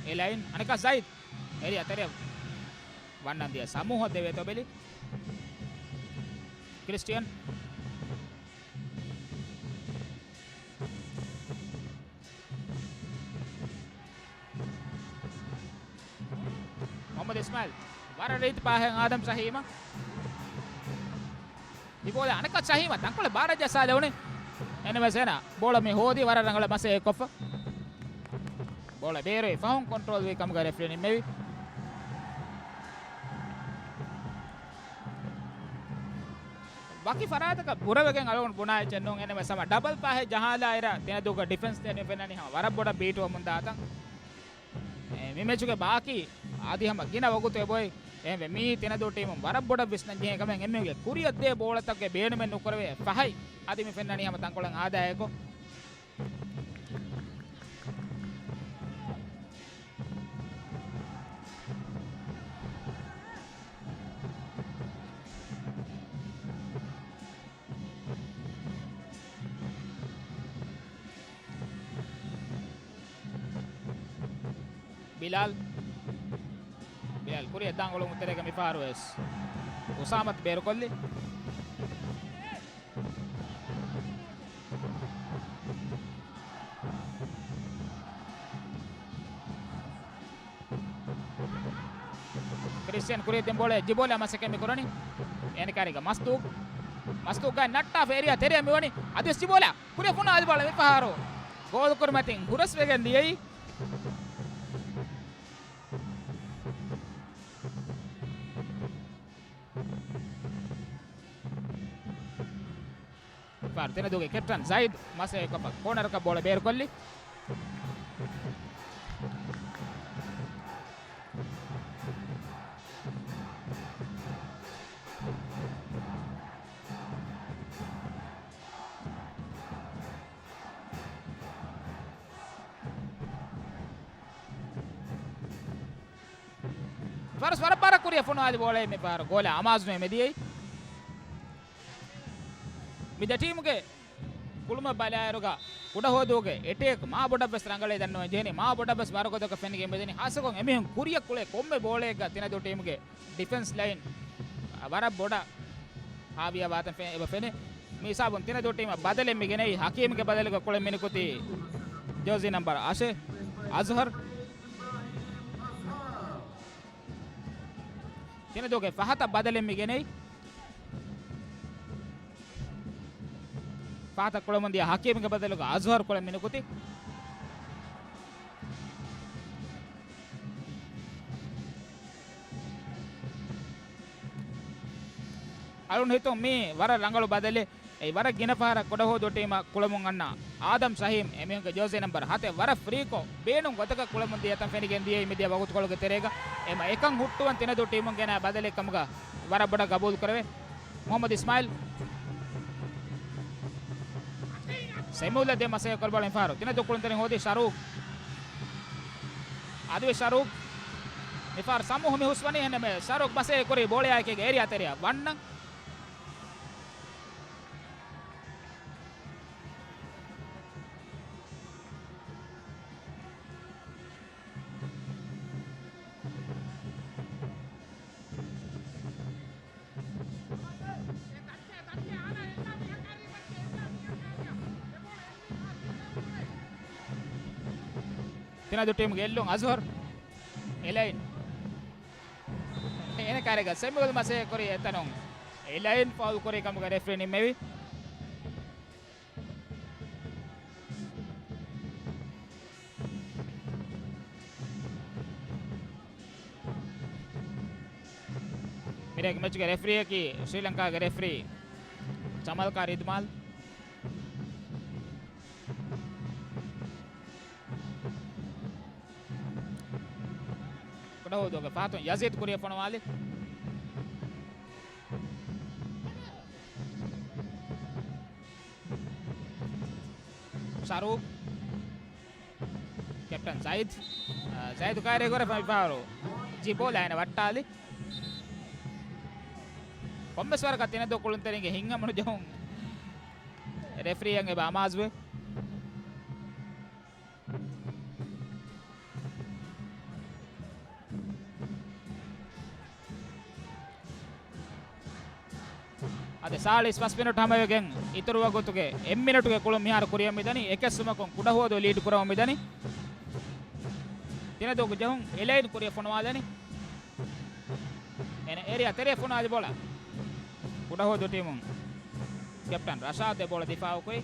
އެ ލައިން އަނެކާ ޒައީދު. އެރިއަށް ތެރެއަށް ވަންނަން ދިޔަ ސަމޫހަށް ދެވޭތޯ ބެލި. ކްރިސްޓިއަން. މުހައްމަދު އިސްމާއިލް. ވަރަށް ރީތި ޕާހެއް އާދަމް ޝަހީމަށް. މި ބޯޅަ އަނެކާ ޝަހީމަށް ތަންކޮޅެއް ބާރަށް ޖައްސާލެވުނީ. އެހެންނަމަވެސް އޭނާ ބޯޅަ މި ހޯދީ ވަރަށް ރަނގަޅަށް މަސައްކަތް ކޮށްފަ. ބޯޅަ ބޭރުވި ފަހުން ކޮންޓްރޯލް ވީ ކަމުގަ ރެފްރީ ނިންމެވި. ވަކި ފަރާތަކަށް ބުރަވެގެން އަޅުގަނޑު ބުނާ އެއްޗެއް ނޫން. އެހެންނަމަވެސް ހަމަ ޑަބަލް ޕާހެއް ޖަހާލާއިރަށް ތިނަދޫގެ ޑިފެންސް ލައިން ފެންނަނީ ހަމަ ވަރަށް ބޮޑަށް ބީޓުވަމުންދާތަން. އެ، މި މެޗުގެ ބާކީ އަދި ހަމަ ގިނަ ވަގުތު އެބޮތް. އެހެންވެ، މިއީ ތިނަދޫ ޓީމުން ވަރަށް ބޮޑަށް ވިސްނަން ޖެހޭ ކަމެއް. އެމީހުންގެ ކުރިއަށްދޭ ބޯޅަތަކުގެ ބޭނުމެއް ނުކުރެވޭ ފަހަތް އަދި މި ފެންނަނީ ހަމަ ތަންކޮޅެއް އާދައިގެ. ބިލާލް. ބިލާލް ކުރިއަށް ދާން އުޅުމުގެ ތެރޭގަ މިފަހަރު ވެސް އުސާމަތު ބޭރުކޮށްލި. ކްރިސްޓިއަން ކުރިއަށް ދިން ބޯޅަ ޖިބޯލާ މަސައްކަތް މި ކުރަނީ. އޭނަ ކާރިގަ މަސްދޫ. މަސްދޫގައި ނައްޓާފަ އެރިއާ ތެރެއަށް މިވަނީ. އަދިވެސް ޖިބޯލާ. ކުރިއަށް ފޮނުވާލި ބޯޅަ މިފަހަރު ގޯލު ކުރިމަތިން ހުރަސްވެގެން ދިޔައީ. ފާރު ތިނަދޫގެ ކެޕްޓަން ޒައިދް މަސައްކަތްކޮށްފަ ކޯނަރަކަށް ބޯޅަ ބޭރުކޮށްލި. ފާރު ވަރަށް ބާރަށް ކުރިއަށް ފޮނުވާލި ބޯޅައެއް މި ފާރު ގޯލާ އަމާޒު ނުވެ މެދިޔައީ. މި ދެ ޓީމުގެ ކުޅުމަށް ބަލާއިރުގަ ކުޑަހުވަދޫގެ އެޓޭކް މާ ބޮޑަށްވެސް ރަނގަޅޭ ދަންނަވަން ޖެހެނީ. މާ ބޮޑަށްވެސް ވަރުގަދަކަށް ފެނިގެން މިދަނީ. ހާއްސަކޮށް އެމީހުން ކުރިއަށް ކުޅޭ ކޮންމެ ބޯޅައެއްގަ ތިނަދޫ ޓީމުގެ ޑިފެންސް ލައިން ވަރަށް ބޮޑަށް ހާވިޔާ ވާތަން ފެ-، އެބަ ފެނޭ. މި ހިސާބުން ތިނަދޫ ޓީމަށް ބަދަލެއް މި ގެނައީ. ހަކީމްގެ ބަދަލުގަ ކުޅެން މިނިކުތީ ޖާޒީ ނަމްބަރު އަށެއް އަޒްހަރު. ތިނަދޫގެ ފަހަތަށް ބަދަލެއް މި ގެނައީ. ފަހަތަށް ކުޅެމުން ދިޔަ ހަކީމްގެ ބަދަލުގަ އަޒްހަރު ކުޅެން މިނިކުތީ. އަޅުން ހިތުން މީ ވަރަށް ރަނގަޅު ބަދަލެއް. އެއީ ވަރަށް ގިނަ ފަހަރަށް ކުޑަހުވަދޫ ޓީމަށް ކުޅަމުން އަންނަ އާދަމް ޝަހީމް އެމީހުންގެ ޖާޒީ ނަމްބަރު ހަތެއް ވަރަށް ފްރީކޮށް، ބޭނުން ގޮތަކަށް ކުޅަމުން ދިޔަތަން ފެނިގެން ދިޔައީ މިދިޔަ ވަގުތުކޮޅުގެ ތެރޭގަ. އެމަ އެކަން ހުއްޓުވަން ތިނަދޫ ޓީމުން ގެނައި ބަދަލެއް ކަމުގަ ވަރަށް ބޮޑަށް ގަބޫލު ކުރެވޭ. މުހައްމަދު އިސްމާއިލް. ސެމިއުލްއަށް ދޭން މަސައްކަތް ކުރި ބޯޅަ މިފަހަރު ތިނަދޫ ކުޅުންތެރިން ހޯދީ ޝަރޫޤް. އަދިވެސް ޝަރޫޤް. މިފަހަރު ސަމޫހު މި ހުސްވަނީ. އެހެންނަމަވެސް ޝަރޫޤް މަސައްކަތް ކުރީ ބޯޅަޔާއެކީގަ އޭރިއާ ތެރެއަށް ވަންނަން. ތިނަދޫ ޓީމުގެ އެއްލުން އަޒްހަރު. އެލައިން. އޭނަ ކާރިގަ ސެމިއުލް މަސައްކަތް ކުރީ އެތަނުން. އެލައިން ފައުލް ކުރި ކަމުގަ ރެފްރީ ނިންމެވި. އެ މެޗުގެ ރެފްރީއަކީ ސްރީލަންކާގެ ރެފްރީ ޗަމަލްކާ ރިދުމާލް. ކުޑަހުވަދޫގެ ފަހަތުން ޔަޒީދު ކުރިއަށް ފޮނުވާލި. ޝަރޫ. ކެޕްޓަން ޒައިދް. އާ، ޒައިދު ކައިރީ ކުރެ ފައިފާރު ޖިބޯލް އޭނަ ވައްޓާލި. ކޮންމެސް ވަރަކަށް ތިނެދޫ ކުޅުންތެރިންގެ ހިތްހަމަނުޖެހުން ރެފްރީއަށް އެބަ އަމާޒުވޭ. އަދި ސާޅީސް ފަސް މިނެޓް ހަމަވެގެން އިތުރު ވަގުތުގެ އެއް މިނެޓުގެ ކުޅުން މިހާރު ކުރިއަށް މިދަނީ. އެކެއް ސުމަކުން ކުޑަހުވަދޫ ލީޑް ކުރަމުން މިދަނީ. ތިނެދޫގެ ޖެހުން އެލައިން ކުރިއަށް ފޮނުވާލަނީ. އޭނަ އޭރިއާ ތެރެއަށް ފޮނުވާލި ބޯޅަ. ކުޑަހުވަދޫ ޓީމުން ކެޕްޓަން ރަޝާދް އެ ބޯޅަ ދިފާއުކުރި.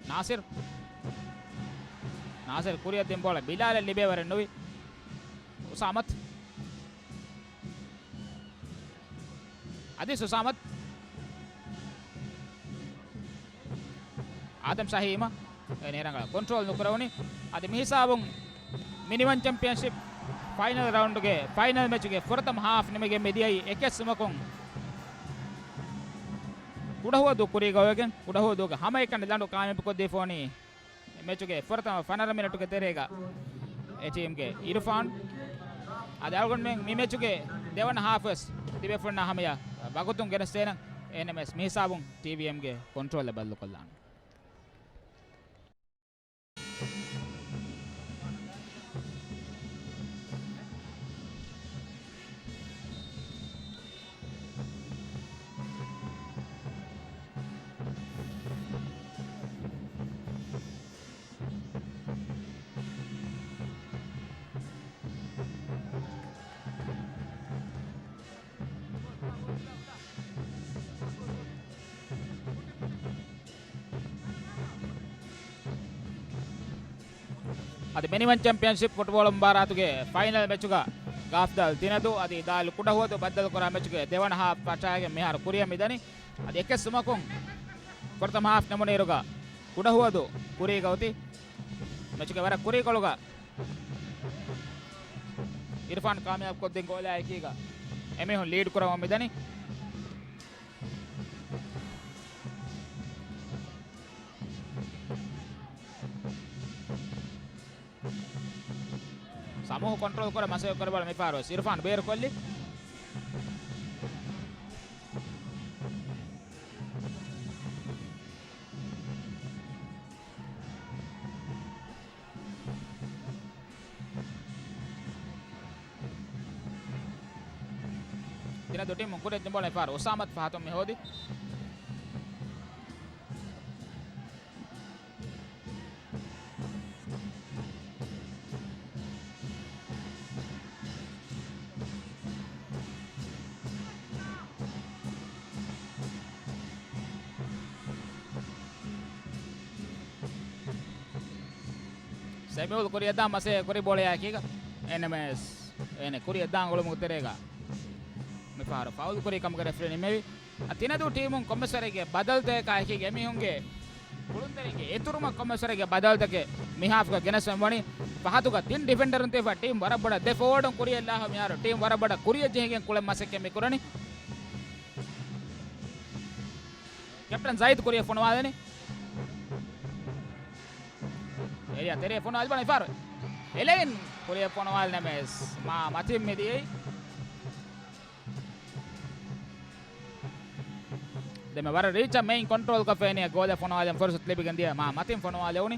ނާސިރު. ނާސިރު ކުރިއަށް ދިން ބޯޅަ ބިލާލަށް ލިބޭވަރެއް ނުވި. އުސާމަތު. އަދި އުސާމަތު. އާދަމް ޝަހީމަށް އެ ނޭރަނގަޅަށް ކޮންޓްރޯލް ނުކުރެވުނީ. އަދި މިހިސާބުން މިނިވަން ޗެމްޕިއަންޝިޕް ފައިނަލް ރައުންޑްގެ ފައިނަލް މެޗުގެ ފުރަތަމަ ހާފް ނިމިގެން މިދިޔައީ އެކެއް ސުމަކުން. ކުޑަހުވަދޫ ކުރީގަ އޮވެގެން ކުޑަހުވަދޫގެ ހަމައެކަނި ލަނޑު ކާމިޔަބުކޮށްދީފަ ވަނީ މެޗުގެ ފުރަތަމަ ފަނަރަ މިނެޓުގެ ތެރޭގަ އެ ޓީމްގެ އިރުފާން. އަދި އަޅުގަނޑުމެން މި މެޗުގެ ދެވަނަ ހާފް ވެސް ތިބޭފުޅުންނާ ހަމަޔަށް ވަގުތުން ގެނެސްދޭނަން. އެހެންނަމަވެސް މިހިސާބުން ޓީވީއެމްގެ ކޮންޓްރޯލަށް ބައްލުކޮށްލާނަން. އަދި މިނިވަން ޗެމްޕިއަންޝިޕް ފުޓްބޯޅަ މުބާރާތުގެ ފައިނަލް މެޗުގަ ގާފްދާލް ތިނެދޫ އަދި ދާލް ކުޑަހުވަދޫ ބައްދަލުކުރާ މެޗުގެ ދެވަނަ ހާފް ފަށާގެން މިހާރު ކުރިއަށް މިދަނީ. އަދި އެކެއް ސުމަކުން ފުރަތަމަ ހާފް ނިމުނުއިރުގަ ކުޑަހުވަދޫ ކުރީގަ އޮތީ. މެޗުގެ ވަރަށް ކުރީކޮޅުގަ އިރުފާން ކާމިޔާބުކޮށްދިން ގޯލާއެކީގަ އެމީހުން ލީޑް ކުރަމުން މިދަނީ. ސަމޫހު ކޮންޓްރޯލް ކުރަން މަސައްކަތް ކުރި ބޯޅަ މިފަހަރު ވެސް އިރުފާން ބޭރުކޮށްލި. ތިނެދޫ ޓީމުން ކުރިއަށް ދިން ބޯޅަ މިފަހަރު އުސާމަތު ފަހަތުން މި ހޯދި. ސެމިއުލް ކުރިއަށްދާން މަސައްކަތް ކުރި ބޯޅަޔާއެކީގަ އެންއެމްއެސް އޭނަ ކުރިއަށްދާން އުޅުމުގެ ތެރޭގަ މިފަހަރު ފައުލް ކުރި ކަމުގެ ރެފްރީ ނިމެވި. އަ، ތިނެދޫ ޓީމުން ކޮންމެސްވަރެއްގެ ބަދަލުތަކާއެކީގަ އެމީހުންގެ ކުޅުންތެރިންގެ އިތުރުމަށް ކޮންމެސްވަރެއްގެ ބަދަލުތަކެއް މި ހާފްގަ ގެނެސްފައި ވަނީ. ފަހަތުގަ ތިން ޑިފެންޑަރުން ތިބި ޓީމް ވަރަށް ބޮޑަށް ދެ ފޯވަޑުން ކުރިއަށް ލާހަ މިހާރު ޓީމް ވަރަށް ބޮޑަށް ކުރިއަށް ޖެހިގެން ކުޅެން މަސައްކަތް މި ކުރަނީ. ކެޕްޓަން ޒައިދް ކުރިއަށް ފޮނުވާލަނީ. އޭރިއާ ތެރެއަށް ފޮނުވާލި ބޯޅަ މިފަހަރު އެލައިން ކުރިއަށް ފޮނުވާލި ނަމަވެސް މާ މަތިން މިދިޔައީ. ދެމެ ވަރަށް ރީޗަށް މެއިން ކޮންޓްރޯލްކޮށްފައިނިއްޔާ ގޯލަށް ފޮނުވާލަން ފުރުސަތު ލިބިގެން ދިޔަ މާ މަތިން ފޮނުވާލެވުނީ.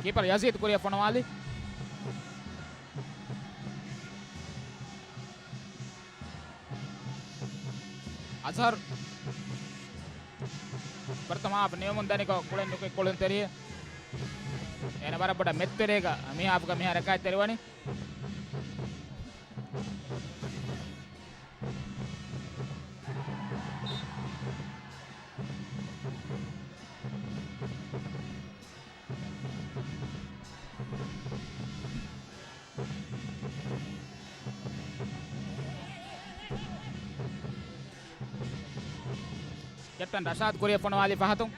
ކީޕަރ ޔަޒީދު ކުރިއަށް ފޮނުވާލި. އަޒްހަރު ފުރަތަމަ ހާފް ނިމުމުން ދަނިކޮށް ކުޅެން ނުކުތް ކުޅުންތެރިއެއް. އޭނަ ވަރަށް ބޮޑަށް މެދުތެރޭގަ މި ހާފްގަ މިހާރު އެކައްތެރިވަނީ. ކެޕްޓަން ރަޝާދު ކުރިއަށް ފޮނުވާލީ ފަހަތުން.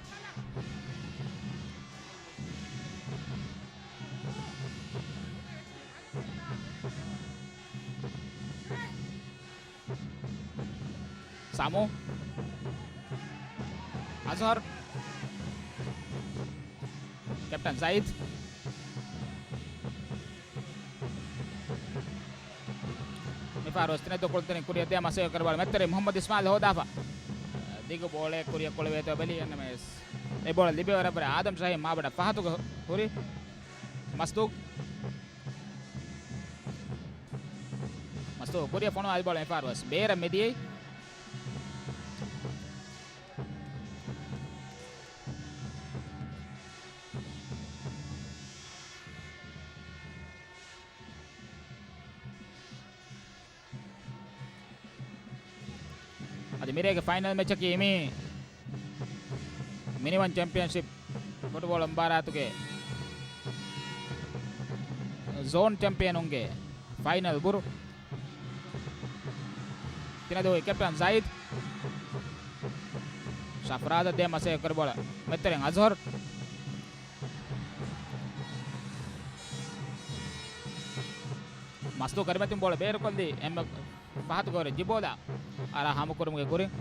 ސާމޫ. އަޒްހަރު. ކެޕްޓަން ޒައިދް. މިފަހަރު ވެސް ތިނެއްދު ކުޅުންތެރިން ކުރިއަށް ދޭ މަސައްކަތް ކުރި ބޯޅަ މެދުތެރެއިން މުހައްމަދު އިސްމާއިލް ހޯދާފަ. ދިގު ބޯޅައެއް ކުރިއަށް ކުޅެވޭތޯ ބެލީ އެންއެމްއެސް. އެ ބޯޅަ ލިބިވަރަށްވުރެ އާދަމް ޝަހީމް މާބަނޑަށް ފަހަތުގަ ހުރި. މަސްދޫގް. މަސްދޫގް ކުރިއަށް ފޮނުވާލި ބޯޅަ މިފަހަރު ވެސް ބޭރަށް މިދިޔައީ. އަދި މިރޭގެ ފައިނަލް މެޗަކީ މި މިނިވަން ޗެމްޕިއަންޝިޕް ފުޓްބޯޅަ މުބާރާތުގެ ޒޯން ޗެމްޕިއަނުންގެ ފައިނަލް ބުރު. ތިނެއްދޫ ކެޕްޓަން ޒައިދް. ޝަފްރާދަށް ދޭ މަސައްކަތް ކުރި ބޯޅަ މެދުތެރެއިން އަޒްހަރު. މަސްދޫ ކަރިމަތިން ބޯޅަ ބޭރުކޮށްލީ އެންމެ ފަހަތުގަ ހުރި ޖިބޯލާ އަރާ ހާމަކުރުމުގެ ކުރިން.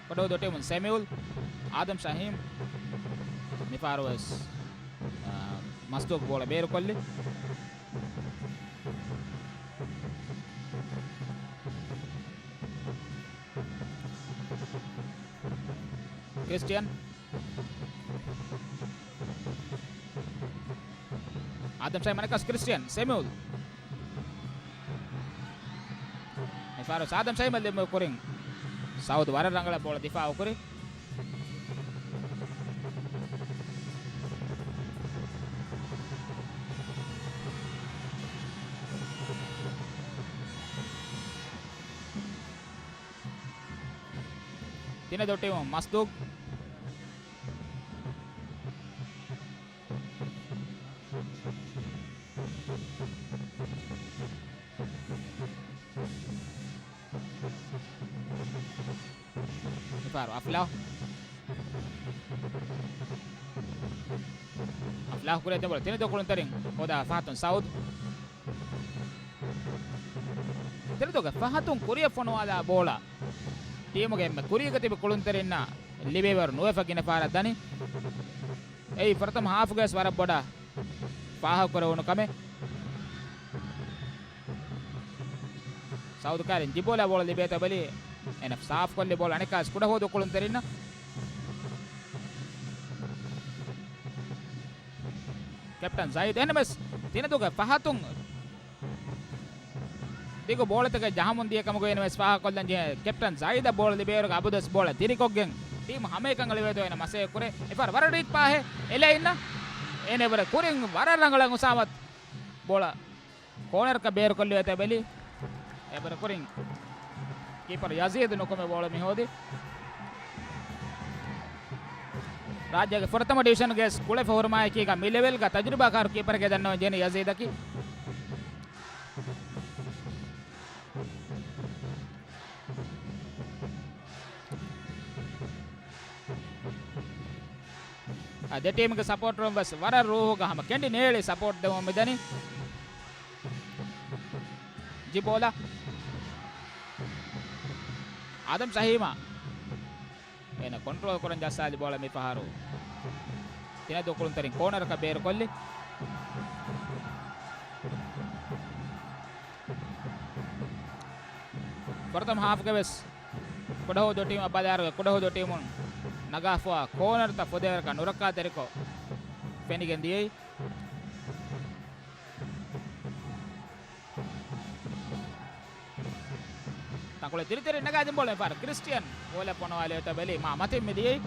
ކޮޑަހު ދޮޓިމުން ސެމިއުލް، އާދަމް ޝަހީމް މިފަހަރު ވެސް، އާ، މަސްދޫގް ބޯޅަ ބޭރުކޮށްލި. ކްރިސްޓިއަން. އާދަމް ޝަހީމް އަނެއްކާސް ކްރިސްޓިއަން ސެމިއުލް. މިފަހަރު އާދަމް ޝަހީމް ލިބުމުގެ ކުރިން ސައުދު ވަރަށް ރަނގަޅަށް ބޯޅަ ދިފާއު ކުރި. ތިނެއްދޫ ޓީމު މަސްދޫގް. މިފަހަރު އަފްލާހް. އަފްލާހް ކުރިއަށް ދެން ބޯޅަ ތިނެއްދޫ ކުޅުންތެރިން ހޯދާ ފަހަތުން ސައުދު. ތިނެއްދޫގެ ފަހަތުން ކުރިއަށް ފޮނުވާލާ ބޯޅަ ޓީމުގެ އެންމެ ކުރީގަ ތިބި ކުޅުންތެރިންނަށް ލިބިވަރު ނުވެފަ ގިނަ ފަހަރަށް ދަނީ. އެއީ ފުރަތަމަ ހާފުގަވެސް ވަރަށް ބޮޑަށް ފާހަގަކުރެވުނު ކަމެއް. ސައުދު ކާރިން ޖިބޯލާ ބޯޅަ ލިބޭތޯ ބެލީ. އެންއެމް ސާފުކޮށްލި ބޯޅަ އަނެއްކާވެސް ކުޑަހުދޫ ކުޅުންތެރިންނަށް. ކެޕްޓަން ޒައިދް އެންއެމްއެސް ތިނެއްދޫގެ ފަހަތުން ދިގު ބޯޅަތަކެއް ޖަހަމުން ދިޔަ ކަމުގައި ވެސް ފާހަގަކޮށްލަން ޖެހޭ. ކެޕްޓަން ޒައިދަށް ބޯޅަ ލިބޭވަރުގެ އަބަދުވެސް ބޯޅަ ތިރިކޮށްގެން ޓީމު ހަމައެކަނި އަޅުވޭތޯ އޭނަ މަސައްކަތް ކުރޭ. އެފަހަރު ވަރަށް ރީތި ޕާހެއް އެ ލައިންނަށް. އޭނަ އެވަރަށް ކުރިން ވަރަށް ރަނގަޅަށް އުސާމަ ބޯޅަ ކޯނަރަކަށް ބޭރުކޮށްލެވޭތޯ ބެލީ. އެވަރަށް ކުރިން ކީޕަރު ޔަޒީދު ނުކުމެ ބޯޅަ މިހޯދި. ރާއްޖޭގެ ފުރަތަމަ ޑިވިޝަންގެ ކުޅެފަ ހުރުމާއެކީގަ މި ލެވެލްގަ ތަޖުރިބާކާރު ކީޕަރެއްގެ ދަންނަވަން ޖެހެނީ ޔަޒީދަކީ. އާ، ދެ ޓީމުގެ ސަޕޯޓަރުން ވެސް ވަރަށް ރޫހުގަ ހަމަ ކެނޑި ނޭޅި ސަޕޯޓް ދެވުން މިދަނީ. ޖިބޯލާ. އާދަމް ޝަހީމާ. އޭނަ ކޮންޓްރޯލް ކުރަން ޖައްސާލި ބޯޅަ މިފަހަރު. ތިނެއްދޫ ކުޅުންތެރިން ކޯނަރަކަށް ބޭރުކޮށްލި. ފުރަތަމަ ހާފްގެ ވެސް ކުޑަހުދޫ ޓީމަށް ބަލާއިރުގަ ކުޑަހުދޫ ޓީމުން ނަގާފަވާ ކޯނަރުތައް ފުދޭވަރަކަށް ނުރައްކާތެރިކޮށް ފެނިގެން ދިޔައީ. ތަންކޮޅެއް ތިރިތިރި ނަގާދިން ބޯޅަ މިފަހަރު ކްރިސްޓިއަން ބޯޅަ ފޮނުވާލެވޭތޯ ބެލީ މާ މަތިން މިދިޔައީ.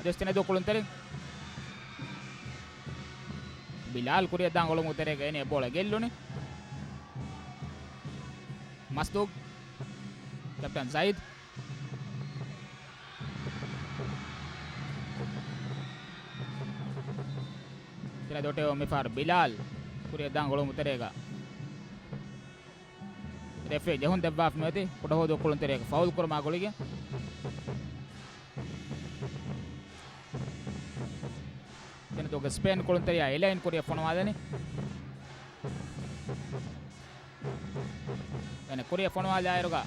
ދެސް ތިނެދޫ ކުޅުންތެރިން. ބިލާލް ކުރިއަށް ދާން އުޅުމުގެ ތެރޭގަ އޭނަ ބޯޅަ ގެއްލުނީ. މަސްދޫ. ކެޕްޓަން ޒައިދް. ތިނެދޫ ޓީމު މިފަހަރު ބިލާލް ކުރިއަށް ދާން އުޅުމުގެ ތެރޭގަ. ރެފްރީ ޖެހުން ދެއްވާފަ މިއޮތީ ކުޑަހުދޫ ކުޅުންތެރިޔަކު ފައުލް ކުރުމާ ގުޅިގެން. ތިނެދޫގެ ސްޕެއިން ކުޅުންތެރިޔާ އެލައިން ކުރިއަށް ފޮނުވާލަނީ. އޭނަ ކުރިއަށް ފޮނުވާލާ އިރުގަ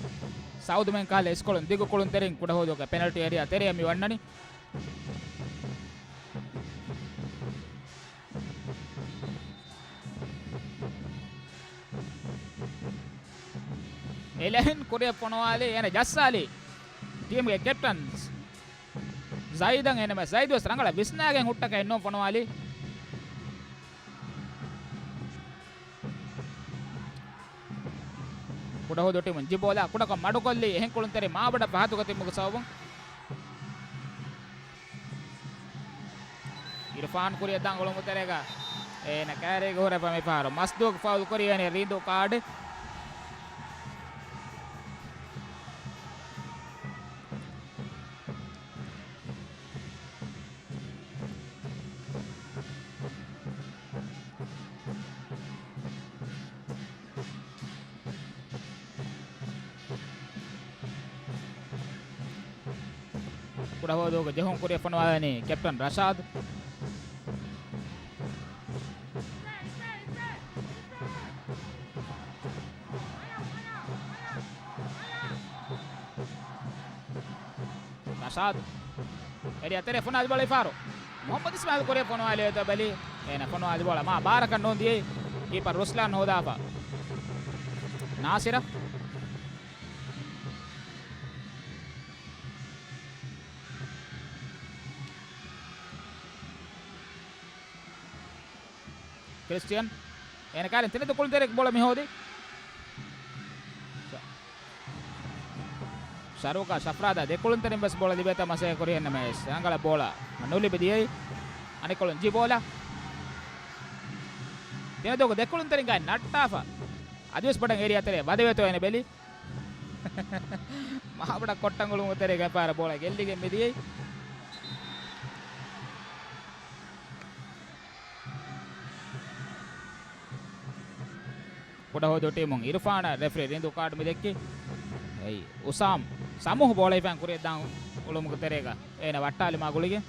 ސައުދުމެން ކަހަލަ އިސްކޮޅުން ދިގު ކުޅުންތެރިން ކުޑަހުދޫގެ ޕެނަލްޓީ އޭރިއާ ތެރެއަށް މި ވަންނަނީ. އެލައިން ކުރިއަށް ފޮނުވާލީ އޭނަ ޖައްސާލީ ޓީމްގެ ކެޕްޓަން ޒައިދަށް. އެންމެ ޒައިދުވެސް ރަނގަޅަށް ވިސްނާގެން ހުއްޓަކަށް ނޫން ފޮނުވާލީ. ކުޑަހުދޫ ޓީމުން ޖި ބޯލާ ކުޑަކޮށް މަޑުކޮށްލީ އެހެން ކުޅުންތެރި މާބޮޑަށް ފަހަތުގަ ތިބުމުގެ ސަބަބުން. އިރުފާން ކުރިއަށް ދާން އުޅުމުގެ ތެރޭގަ އޭނަ ކައިރީގަ ހުރެފަ މިފަހަރު މަސްދޫގެ ފައުލް ކުރީ އޭނަ ރީނދޫ ކާޑެއް. ކުޑަހުދޫގެ ޖެހުން ކުރިއަށް ފޮނުވާލަނީ ކެޕްޓަން ރަޝާދު. ރަޝާދު. އެރިއާ ތެރެ ފޮނުވާލި ބޯޅަ މިފަހަރު މުހައްމަދު އިސްމާއިލް ކުރިއަށް ފޮނުވާލި އޮތަ ބެލި. އޭނަ ފޮނުވާލި ބޯޅަ މާ ބާރަކަށް ނޫން ދިޔައީ. ކީޕަރު ރުސްލާން ހޯދާފަ. ނާސިރަށް. ކްރިސްޓިއަން. އޭނަ ކާރިން ތިނެދޫ ކުޅުންތެރިޔަކު ބޯޅަ މި ހޯދީ. ޝަރޫކާ ޝަފްރާދަށް ދެ ކުޅުންތެރިން ވެސް ބޯޅަ ލިބޭތާ މަސައްކަތް ކުރި އެން އެމް އެސް. ރަނގަޅަށް ބޯޅަ ނުލިބި ދިޔައީ. އަނެއްކޮޅުން ޖި ބޯޅަ. ތިނެދޫގެ ދެ ކުޅުންތެރިން ގާތް ނައްޓާފަ. އަދިވެސް ބޮޑަށް އޭރިއާ ތެރޭ ވަދެވޭތޯ އޭނަ ބެލި. މާބޮޑަށް ކޮއްޓަން އުޅުމުގެ ތެރޭގަ އެފަހަރަށް ބޯޅަ ގެއްލިގެން މިދިޔައީ. ކުޑަހުދޫ ޓީމުން އިރުފާނަށް ރެފްރީ ރީނދޫ ކާޑު މި ދެއްކި. އެއީ، އުސާމް ސަމޫހު ބޯޅަ ހިފަން ކުރިއަށް ދާން އުޅުމުގެ ތެރޭގަ އޭނަ ވައްޓާލިމާ ގުޅިގެން.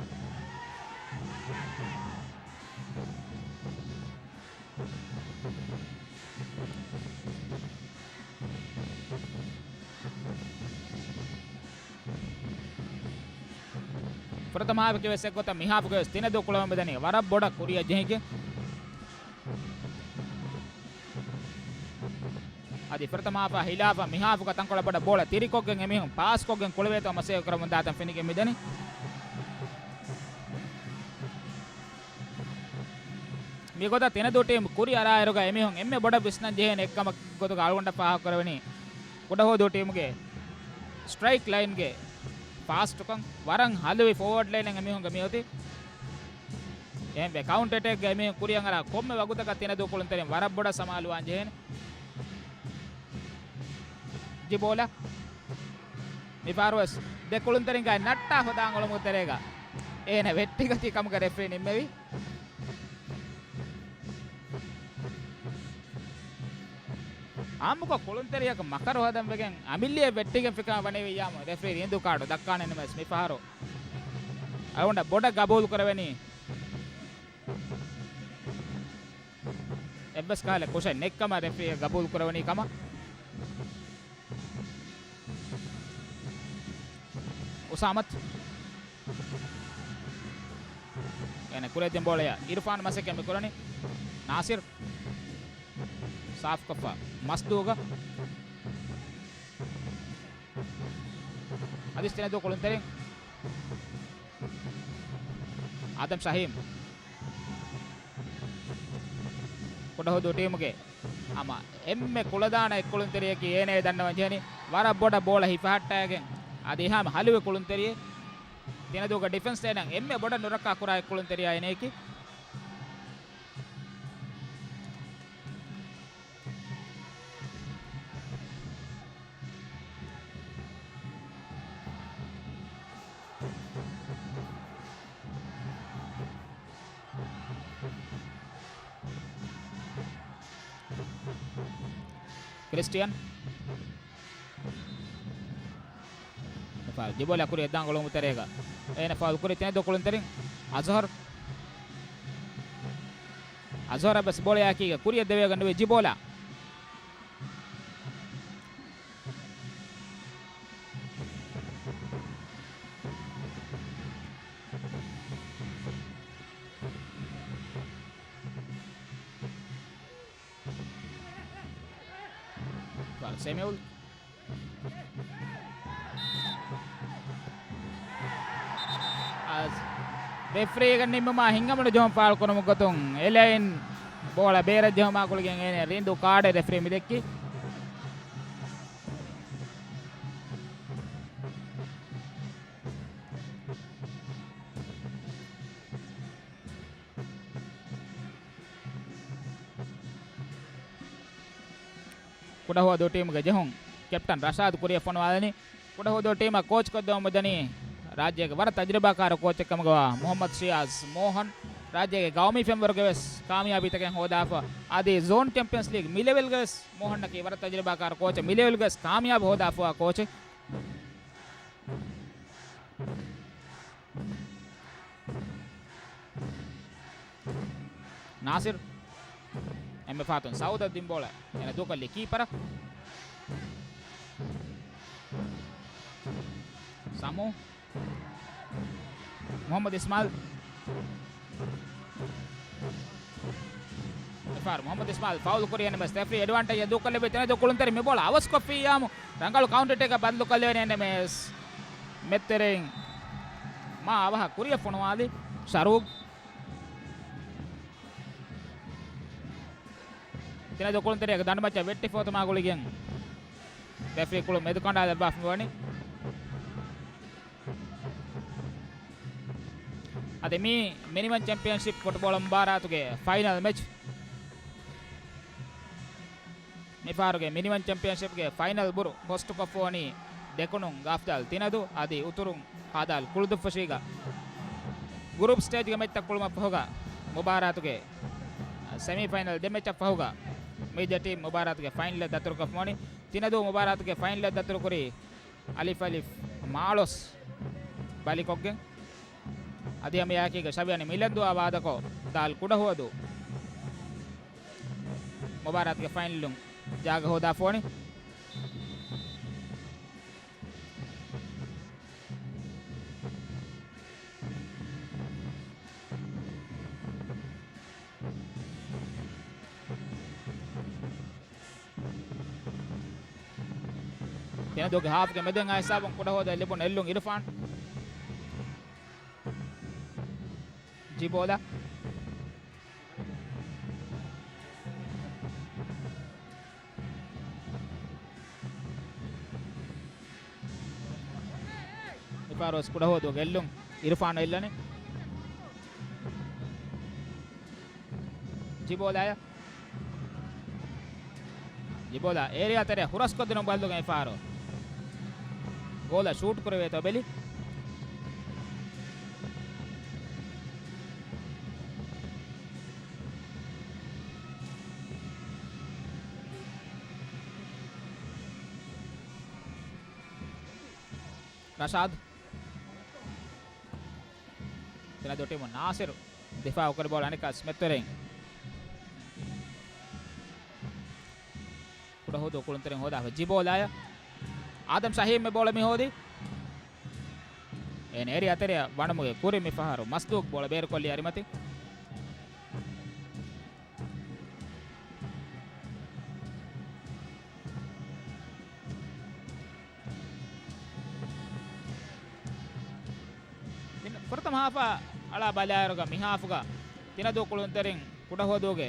ފުރަތަމަ ހާފުގެ ވެސް އެއްގޮތަށް މި ހާފުގެ ވެސް ތިނެދޫ ކުޅަމުން މިދަނީ ވަރަށް ބޮޑަށް ކުރިއަށް ޖެހިގެން. އަދި ފުރަތަމަ ހާފާ ހިލާފަށް މި ހާފުގަ ތަންކޮޅެއް ބޮޑަށް ބޯޅަ ތިރިކޮށްގެން އެމީހުން ޕާސްކޮށްގެން ކުޅެވޭތޯ މަސައްކަތް ކުރަމުން ދާތަން ފެނިގެން މިދަނީ. މިގޮތަށް ތިނެދޫ ޓީމް ކުރި އަރާއިރުގަ އެމީހުން އެންމެ ބޮޑަށް ވިސްނަން ޖެހޭނެ އެއްކަމަށް ގޮތުގަ އަޅުގަނޑަށް ފާހަގަކުރެވެނީ ކުޑަހުދޫ ޓީމުގެ ސްޓްރައިކް ލައިންގެ ފާސްޓުކަން. ވަރަށް ހަލުވި ފޯވަޑް ލައިނެއް އެމީހުންގެ މިއޮތީ. އެހެންވެ، ކައުންޓަރ އެޓޭކްގަ އެމީހުން ކުރިއަށް އަރާ ކޮންމެ ވަގުތަކަށް ތިނެދޫ ކުޅުންތެރިން ވަރަށް ބޮޑަށް ސަމާލުވާން ޖެހޭނެ. ޖި ބޯޅަ. މިފަހަރުވެސް ދެ ކުޅުންތެރިންގައި ނައްޓާފަ ދާން އުޅުމުގެ ތެރޭގަ އޭނަ ވެއްޓިގަތީ ކަމުގަ ރެފްރީ ނިންމެވި. އާއްމުކޮށް ކުޅުންތެރިޔަކު މަކަރު ހަދަން ވެގެން އަމިއްލިއެއް ވެއްޓިގެން ފިކާ ވަނީ ވިއްޔާމު ރެފްރީ ރީނދޫ ކާޑު ދައްކާނެ ނަމަވެސް މިފަހަރު އަޅުގަނޑަށް ބޮޑަށް ގަބޫލު ކުރެވެނީ. އެއްވެސް ކަހަލަ ކުށެއް ނެތްކަމަށް ރެފްރީއަށް ގަބޫލު ކުރެވެނީ ކަމަށް. އުސާމަތު. އޭނަ ކުރެއްދިން ބޯޅަޔަށް އިރުފާން މަސައްކަތް މި ކުރަނީ. ނާސިރު. ސާފުކޮށްފަ މަސްދޫގަ. އަދިސް ތިނެދޫ ކުޅުންތެރިން. އާދަމް ޝަހީމް. ކުޑަހުދޫ ޓީމުގެ ހަމަ އެންމެ ކުޅަދާނަ އެއްކުޅުންތެރިޔަކީ އޭނައޭ ދަންނަވަން ޖެހެނީ. ވަރަށް ބޮޑަށް ބޯޅަ ހިފަހައްޓައިގެން އަދި ހަމަ ހަލުވި ކުޅުންތެރިއެއް. ތިނަދޫގެ ޑިފެންސް ލައިނަށް އެންމެ ބޮޑަށް ނުރައްކާ ކުރާ އެއް ކުޅުންތެރިޔާ އޭނައަކީ. ކްރިސްޓިއަން. ފާ، ޖިބޯލާ ކުރިއަށް ދާން ގޮޅުމު ތެރޭގަ. އޭނަ ފާލް ކުރި ތިނެދު ކުޅުންތެރިން. އަޒްހަރު. އަޒްހަރަށް ވެސް ބޯޅަޔާކީގަ ކުރިއަށް ދެވޭގަ ނުވޭ ޖިބޯލާ. ސެމިއުލް. އަސް، ރެފްރީގެ ނިންމުމާ ހިނގަމަނު ޖެހުން ފާޅު ކުރުމުގެ ގޮތުން އެލައިން ބޯޅަ ބޭރަށް ޖެހުމާ ގުޅިގެން އޭނަ ރީނދޫ ކާޑެއް ރެފްރީ މި ދެއްކި. ކުޑަހުވަދޫ ޓީމުގެ ޖެހުން ކެޕްޓަން ރަޝާދު ކުރިއަށް ފޮނުވާލަނީ. ކުޑަހުވަދޫ ޓީމަށް ކޯޗްކޮށްދެމުން މިދަނީ ރާއްޖޭގެ ވަރަށް ތަޖުރިބާކާރު ކޯޗެއް ކަމުގައިވާ މުހައްމަދު ޝިޔާޒް މޯހަން. ރާއްޖޭގެ ގައުމީ ފެންވަރުގެ ވެސް ކާމިޔާބީތަކެއް ހޯދާފަ. އަދި ޒޯން ޗެމްޕިއަންސް ލީގް މި ލެވެލްގެ ވެސް މޯހަންއަކީ ވަރަށް ތަޖުރިބާކާރު ކޯޗެއް، މި ލެވެލްގެ ވެސް ކާމިޔާބު ހޯދާފަވާ ކޯޗެއް. ނާސިރު. އެންމެ ފަހަތުން ސައޫދަށް ދިން ބޯޅަ. އޭނަ ދޫކޮށްލީ ކީޕަރަށް. ސަމޫ. މުހައްމަދު އިސްމާއިލް. މިފަހަރު މުހައްމަދު އިސްމާއިލް ފައުލް ކުރި އެން އެމް އެސް ރެފްރީ އެޑްވާންޓޭޖް ދޫކޮށްލެއްވި ތިނެދު ކުޅުންތެރި މި ބޯޅަ އަވަސްކޮށްފިއްޔާމު ރަނގަޅު ކައުންޓަރ އެޓޭކަށް ބަދަލުކޮށްލެވެނީ އެން އެމް އެސް. މެއްތެރެއިން މާ އަވަހަށް ކުރިއަށް ފޮނުވާލި ޝަރޫގް. ތިނެދު ކުޅުންތެރިއަކަށް ދަނޑުމައްޗަށް ވެއްޓިފަ އޮތުމާ ގުޅިގެން ރެފްރީ ކުޅުން މެދުކަނޑާލައްވާފަ ވަނީ. އަދި މީ މިނިވަން ޗެމްޕިއަންޝިޕް ފުޓްބޯޅަ މުބާރާތުގެ ފައިނަލް މެޗް. މިފަހަރުގެ މިނިވަން ޗެމްޕިއަންޝިޕްގެ ފައިނަލް ބުރު ހޮސްޓުކޮށްފަވަނީ ދެކުނުން ގާފްދާލް ތިނަދޫ އަދި އުތުރުން ހާދާލް ކުޅުދުއްފުށީގަ. ގުރޫޕް ސްޓޭޖްގެ މެޗްތައް ކުޅުމަށްފަހުގަ މުބާރާތުގެ ސެމީފައިނަލް ދެ މެޗަށް ފަހުގަ މި ދެ ޓީމް މުބާރާތުގެ ފައިނަލަށް ދަތުރުކޮށްފަވަނީ. ތިނަދޫ މުބާރާތުގެ ފައިނަލަށް ދަތުރުކުރީ އަލިފް އަލިފް މާޅޮސް ބަލިކޮށްގެން. އަދި ހަމައެކީގަ ޝަވިޔަނި މިލަންދޫއާ ވާދަކޮށް ދާލް ކުޑަހުވަދޫ މުބާރާތުގެ ފައިނަލުން ޖާގަ ހޯދާފަވަނީ. ތިނަދޫގެ ހާފްގެ މެދުން އާ ހިސާބުން ކުޑަހުވަދޫ ލިބުނު އެއްލުން އިރުފާން. ޖިބޯލާ. މިފަހަރުވެސް ކުޑަހުވަދޫގެ އެއްލުން އިރުފާން އެއްލަނީ. ޖިބޯލާޔަށް. ޖިބޯލާ އޭރިއާ ތެރެ ހުރަސްކޮށްދިނުން ބައްލުގެ މިފަހަރު ގޯލަށް ޝޫޓް ކުރެވޭތޯ ބެލި. ރަޝާދު. ތިނަދޫ ޓީމު ނާސިރު ދިފާއު ކުރި ބޯޅަ އަނެއްކާ ސްމެތްވެރިން. ކުޑަހުދޫ ކުޅުންތެރިން ހޯދާފަ ޖިބޯލާޔަށް. އާދަމް ޝަހީމް މި ބޯޅަ މި ހޯދީ. އޭނަ އެރިއާ ތެރެއަށް ވަނުމުގެ ކުރިން މި ފަހަރު މަސްދޫގް ބޯޅަ ބޭރުކޮށްލީ އަރިމަތިން. ފުރަތަމަ ހާފާ އަޅާ ބަލާއިރުގަ މި ހާފުގަ ތިނަދޫ ކުޅުންތެރިން ކުޑަހުވަދޫގެ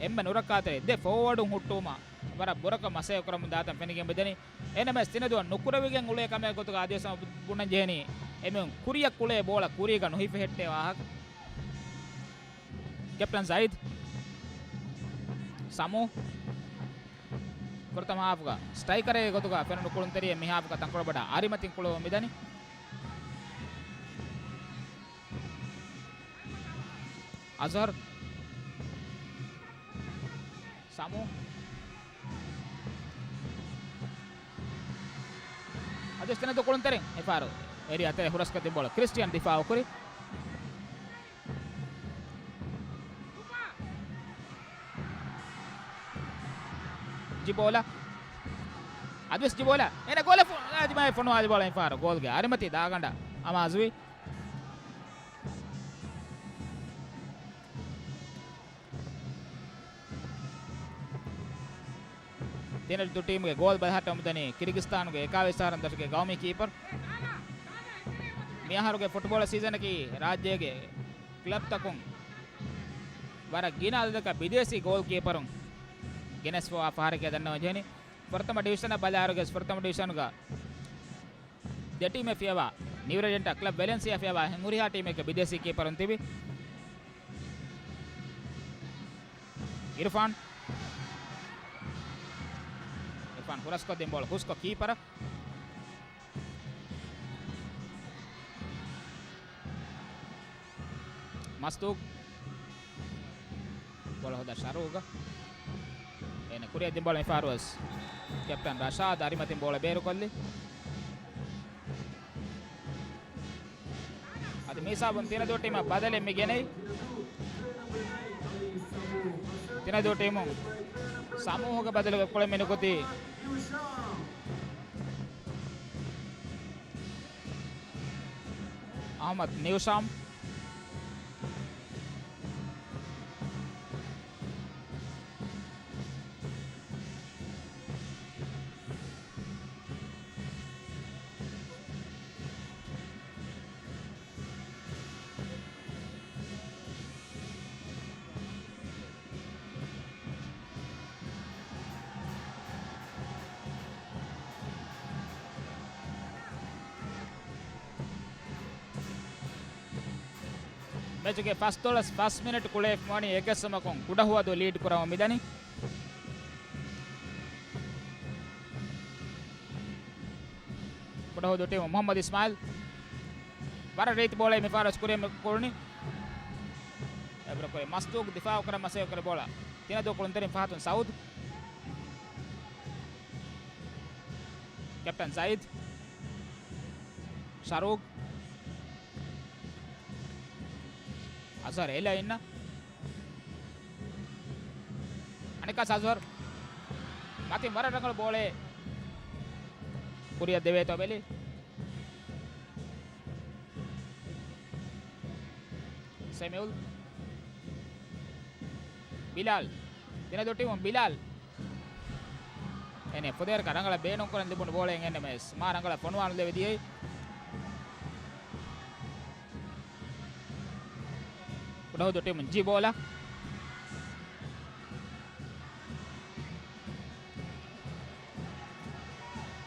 އެންމެ ނުރައްކާތެރި ދެ ފޯވަޑުން ހުއްޓުވުމަށް ވަރަށް ބުރަކޮށް މަސައްކަތް ކުރަމުން ދާތަން ފެނިގެން މިދަނީ. އެން އެމް އެސް ތިނަދޫއަށް ނުކުރެވިގެން އުޅޭ ކަމެއް ގޮތުގަ އަދިވެސް ބުނަން ޖެހެނީ އެމީހުން ކުރިއަށް ކުޅޭ ބޯޅަ ކުރީގަ ނުހިފެހެއްޓޭ ވާހަކަ. ކެޕްޓަން ޒައިދް. ސަމޫ. ފުރަތަމަ ހާފުގަ ސްޓްރައިކަރެއްގެ ގޮތުގަ ފެނުނު ކުޅުންތެރިއެއް މި ހާފުގަ ތަންކޮޅު ބޮޑަށް އަރިމަތިން ކުޅުވަމުން މިދަނީ. އަޒްހަރު. ސަމޫ. އަދިވެސް ތިނަދޫ ކުޅުންތެރިން މިފަހަރު އެރިއާ ތެރޭ ހުރަސްކޮށްދިން ބޯޅަ ކްރިސްޓިއަން ދިފާއުކުރި. ޖިބޯލާ. އަދިވެސް ޖިބޯލާ. އޭނަ ގޯލަށް ފު-، އާ، ދިމާއަށް ފޮނުވާލި ބޯޅަ މިފަހަރު ގޯލްގެ އަރިމަތީ ދާގަނޑަށް އަމާޒުވި. ތިނަދޫ ޓީމުގެ ގޯލް ބަލަހައްޓަމުން ދަނީ ކިރިގިސްތާނުގެ އެކާވީސް އަހަރުން ދަށުގެ ގައުމީ ކީޕަރު. މިއަހަރުގެ ފުޓްބޯޅަ ސީޒަނަކީ ރާއްޖޭގެ ކްލަބްތަކުން ވަރަށް ގިނަ އަދަދަކަށް ބިދޭސީ ގޯލް ކީޕަރުން ގެނެސްފަވާ ފަހަރެކޭ ދަންނަވަން ޖެހެނީ. ފުރަތަމަ ޑިވިޝަނަށް ބަލާއިރުގެ ފުރަތަމަ ޑިވިޝަނުގަ ދެ ޓީމެއް ފިޔަވާ، ނިއުރެޑެންޓާ ކްލަބް ވެލެންސިއާ ފިޔަވާ ހުރިހާ ޓީމެއްގެ ބިދޭސީ ކީޕަރުން ތިބި. އިރުފާން. އިރުފާން ހުރަސްކޮށްދިން ބޯޅަ ހުސްކޮށް ކީޕަރަށް. މަސްދޫ. ބޯޅަ ހޯދާ ޝަރޫގަ. އޭނަ ކުރިއަށް ދިން ބޯޅަ މިފަހަރުވެސް ކެޕްޓަން ރަޝާދް އަރިމަތިން ބޯޅަ ބޭރުކޮށްލި. އަދި މިހިސާބުން ތިނަދޫ ޓީމަށް ބަދަލެއް މި ގެނައީ. ތިނަދޫ ޓީމުން ސަމޫހުގެ ބަދަލުގެ ކުޅެން މި ނުކުތީ އަހްމަދު ނިއުޝާމް. މެޗުގެ ފަސްދޮޅަސް ފަސް މިނެޓް ކުޅޭފަ ވަނީ އެކެއް ސުމަކުން ކުޑަހުވަދޫ ލީޑް ކުރަމުން މިދަނީ. ކުޑަހުވަދޫ ޓީމު މުހައްމަދު އިސްމާއިލް. ވަރަށް ރީތި ބޯޅައެއް މިފަހަރު ކުރިއަށް ކުޅުނީ. އެބަރަ ކުރި މަސްދޫގު ދިފާއު ކުރަން މަސައްކަތް ކުރި ބޯޅަ. ތިނަދޫ ކުޅުންތެރިން ފަހަތުން ސައުދު. ކެޕްޓަން ޒައިދް. ޝަރޫގް. އަޒްހަރު އެލައިންނަ. އަނެއްކާ އަޒްހަރު. މަތިން ވަރަށް ރަނގަޅު ބޯޅައެއް ކުރިއަށް ދެވޭތޯ ބެލި. ސެމިއުލް. ބިލާލް. ތިނަދޫ ޓީމުން ބިލާލް. އޭނެ ފުދޭވަރަކަށް ރަނގަޅަށް ބޭނުންކުރަން ލިބުނު ބޯޅައެއް އެންނެ މޭސް. މާ ރަނގަޅަށް ފޮނުވާނުލެވި ދިޔައީ. ކުޑަހުދޫ ޓީމުން ޖި ބޯޅަ.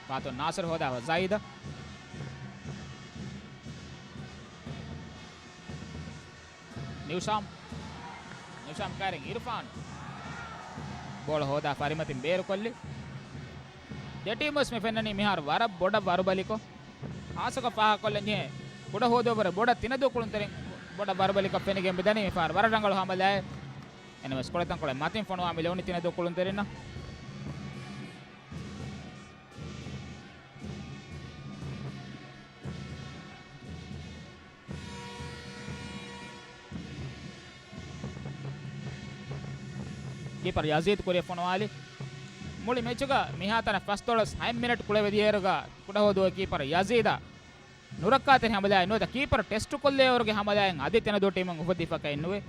ފާތުން ނާސިރު ހޯދާ ޒައިދަށް. ނިއުޝާމް. ނިއުޝާމް ކައިރިން އިރުފާން. ބޯޅަ ހޯދާ ފަރިމަތިން ބޭރުކޮށްލި. ދެ ޓީމުވެސް މި ފެންނަނީ މިހާރު ވަރަށް ބޮޑަށް ވަރުބަލިކޮށް. ހާއްސަކޮށް ފާހަގަކޮށްލަން ޖެހޭ ކުޑަހުދޫ އެބަހުރި ބޮޑަށް ތިނަދޫ ކުޅުންތެރިން ބޮޑަށް ވަރުބަލިކޮށް ފެނިގެން މިދަނީ މިފަހަރު. ވަރަށް ރަނގަޅު ހަމަލާއެއް. އެނަމެސް ކުޅަތަންކޮޅެއް މަތިން ފޮނުވާ މި ލެވުނީ ތިނަދޫ ކުޅުންތެރިންނަށް. ކީޕަރު ޔަޒީދު ކުރިއަށް ފޮނުވާލި. މުޅި މެޗުގަ މިހާތަނަށް ފަސްދޮޅަސް ހަތް މިނެޓް ކުޅެވިދިޔައިރުގަ ކުޑަހުދޫ ކީޕަރު ޔަޒީދަށް ނުރައްކާތެރި ހަމަލާއެއް ނުވަތަ ކީޕަރު ޓެސްޓުކޮށްލޭވަރުގެ ހަމަލާއެއް އަދި ތިނަދޫ ޓީމުން އުފެއްދިފަކައެއް ނުވޭ.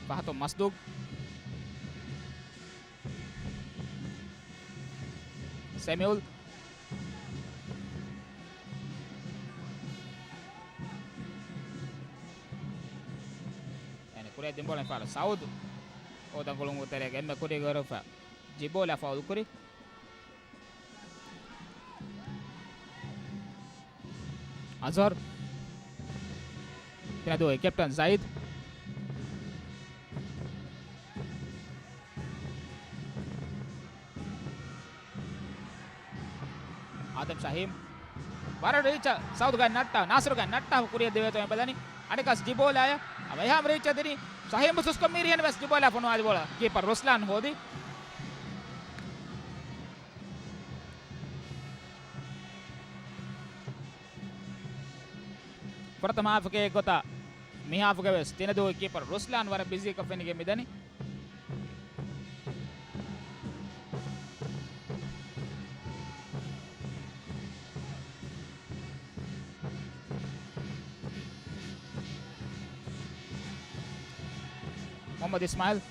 ފަހަތު މަސްދޫގް. ސެމިއުލް. ކުރިއަށް ދިން ބޯޅަ މިފަހަރު ސައުދު ހޯދަން ގުޅުން ތެރޭގަ އެންމެ ކުރީގަ ހުރެފަ ޖިބޯލާ ފައުލު ކުރި. އަޒްހަރު. ތިނަދޫ ކެޕްޓަން ޒައިދް. އާދަމް ޝަހީމް. ވަރަށް ރީޗަށް ސައުދުގައި ނައްޓާ، ނާސިރުގައި ނައްޓާ ކުރިއަށް ދެވޭތޯ ބަލަނީ. އަނެއްކާސް ޖިބޯލާޔަށް ހަމަ އެހާމަ ރީޗަށް ދިނީ. ޝަހީމް ސުސްކޮށް މީރި އެން ވެސް ޖިބޯލާ ފޮނުވާލި ބޯޅަ ކީޕަރ ރުސްލާން ހޯދި. ފުރަތަމަ ހާފުގެ ގޮތަށް މި ހާފުގެ ވެސް ތިނަދޫ ކީޕަރ ރުސްލާން ވަރަށް ބިޒީކޮށް ފެނިގެން މިދަނީ. މުޙައްމަދު އިސްމާޢީލް.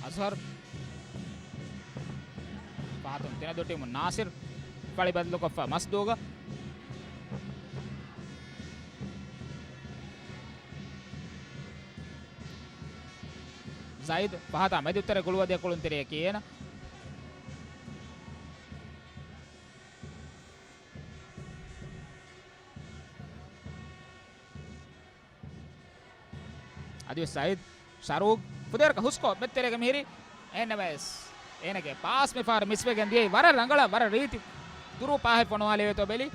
އަޒްހަރު. ފަހަތުން ތިނަދޫ ޓީމު ނާސިރު ފަޅި ބަދަލުކޮށްފަ މަސްދޫގަ. ޒައިދު ފަހަތާ މެދުތެރެ ގުޅުވަދޭ ކުޅުންތެރިޔަކީ އޭނަ. އަދިވެސް ސައީދު، ޝަރޫގް، ފުދޭވަރަކަށް ހުސްކޮށް މެދުތެރޭގަ މިހިރީ. އެހެންނަމަވެސް އޭނަގެ ޕާސް މިފަހަރު މިސްވެގެން ދިޔައީ. ވަރަށް ރަނގަޅަށް ވަރަށް ރީތި ދުރު ޕާހެއް ފޮނުވާލެވޭތޯ ބެލީ.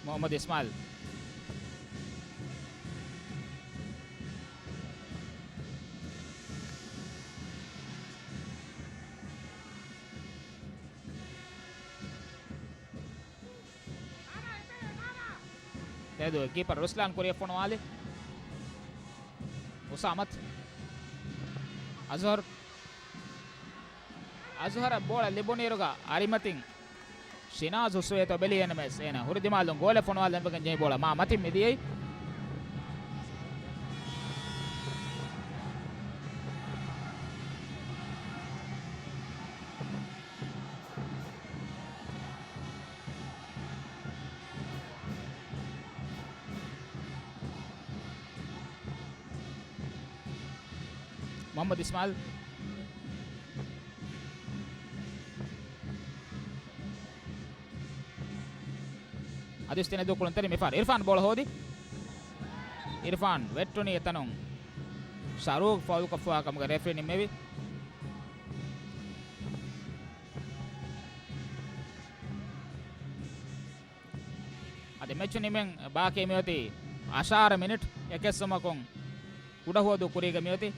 މުޙައްމަދު އިސްމާޢީލް. ތެދު ކީޕަރ ރުސްލާން ކުރިއަށް ފޮނުވާލި. އުސާމަތު. އަޒްހަރު. އަޒްހަރަށް ބޯޅަ ލިބުނުއިރުގަ އަރިމަތިން ޝިނާޒް ހުސްވޭތޯ ބެލީ އެން އެމް އެސް. އޭނަ ހުރި ދިމާލުން ގޯލެއް ފޮނުވާލަން ވެގެން ޖެހި ބޯޅަ މާ މަތިން މިދިޔައީ. މުޙައްމަދު އިސްމާޢީލް. އަދިސް ތިނެދޫ ކުޅުންތެރި މިފަހަރު އިރްފާން ބޯޅަ ހޯދި. އިރްފާން ވެއްޓުނީ އެތަނުން ޝަރޫގް ފައުލުކޮށްފަވާ ކަމުގަ ރެފްރީ ނިންމެވި. އަދި މެޗު ނިމެން ބާކީ މިއޮތީ އަށާރަ މިނިޓް އެކެއްސުމަކުން ކުޑަހުވަދޫ ކުރީގަ މިއޮތީ.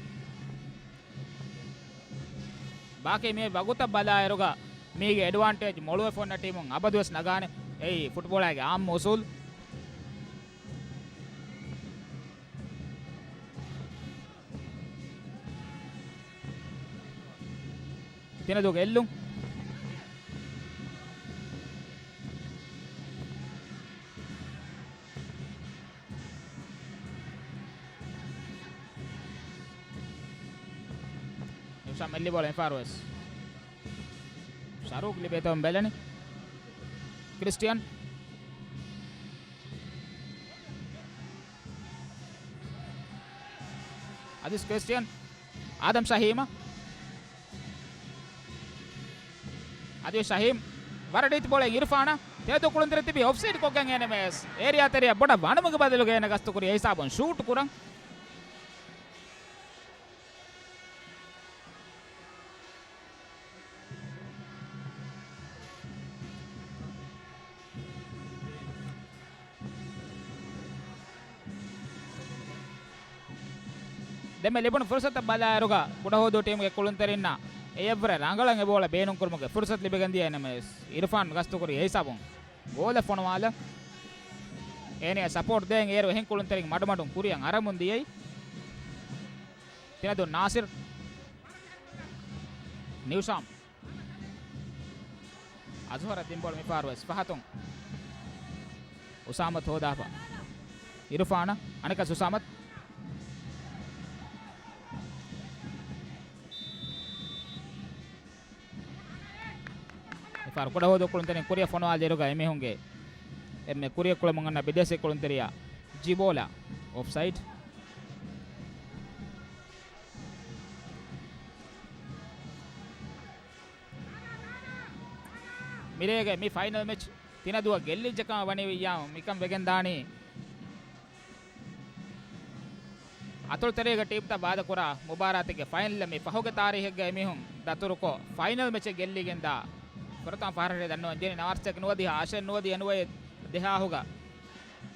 ބާކީ މި ވަގުތަށް ބަލާއިރުގަ މީގެ އެޑްވާންޓޭޖް މޮޅުވެފަ އޮންނަ ޓީމުން އަބަދުވެސް ނަގާނެ. އެއީ ފުޓްބޯޅައިގެ އާއްމު އުސޫލު. ތިނަދޫގެ އެއްލުން. ނިޝާމް އެއްލި ބޯޅަ އެފާރުވެސް. ޝަރޫގް ލިބޭތޯ ބެލެނި. ކްރިސްޓިއަން. އަދިސް ކްރިސްޓިއަން. އާދަމް ޝަހީމަށް. އަދި ޝަހީމް ވަރަށް ރީތި ބޯޅައިން އިރްފާނަށް ތެދު ކުޅުންތެރި ތިބި އޮފްސައިޑް ކޮށްގެން އެން އެމް އެސް އޭރިއާ ތެރެއަށް ބޮޑަށް ވަނުމުގެ ބަދަލުގަ އޭނަ ގަސްތުކުރި އެ ހިސާބުން ޝޫޓް ކުރަން. ދެންމެ ލިބުނު ފުރުސަތަށް ބަލާއިރުގަ ކުޑަހުވަދޫ ޓީމުގެ ކުޅުންތެރިންނަށް އެޔަށްވުރެ ރަނގަޅަށް އެ ބޯޅަ ބޭނުންކުރުމުގެ ފުރުސަތު ލިބިގެން ދިޔަ އެން އެމް އެސް އިރްފާން ގަސްތުކުރި އެ ހިސާބުން ގޯލެއް ފޮނުވާލަ. އޭނަޔަށް ސަޕޯޓް ދޭން އޭރު އެހެން ކުޅުންތެރިން މަޑުމަޑުން ކުރިއަށް އަރަމުން ދިޔައީ. ތިނަދޫ ނާސިރު. ނިޝާމް. އަޒްހަރަށް ދިން ބޯޅަ މިފަހަރުވެސް ފަހަތުން. އުސާމަތު ހޯދާފަ. އިރުފާނަށް، އަނެއްކާސް އުސާމަތު. ކުޑަހުވަދޫ ކުޅުންތެރިން ކުރިއަށް ފޮނުވާލިއިރުގަ އެމީހުންގެ އެންމެ ކުރިއަށް ކުޅަމުން އަންނަ ބިދޭސީ ކުޅުންތެރިޔާ ޖިބޯލާ އޮފްސައިޑް. މިރޭގެ މި ފައިނަލް މެޗް ތިނަދުއަށް ގެއްލިއްޖެކަމަށް ވަނީ ވިއްޔާމު މިކަން ވެގެންދާނީ. އަތޮޅުތެރޭގެ ޓީމްތައް ވާދަކުރާ މުބާރާތެއްގެ ފައިނަލް މި ފަހުގެ ތާރީހެއްގަ އެމީހުން ދަތުރުކޮށް، ފައިނަލް މެޗެއް ގެއްލިގެންދާ ފުރަތަމަ ފަހަރަށް ދަންނަވަން ޖެހެނީ ނަވާރަ ސަތޭކަ ނުވަދިހަ، އަށެއް ނުވަދިހަ ނުވައެއް ދެހާހުގަ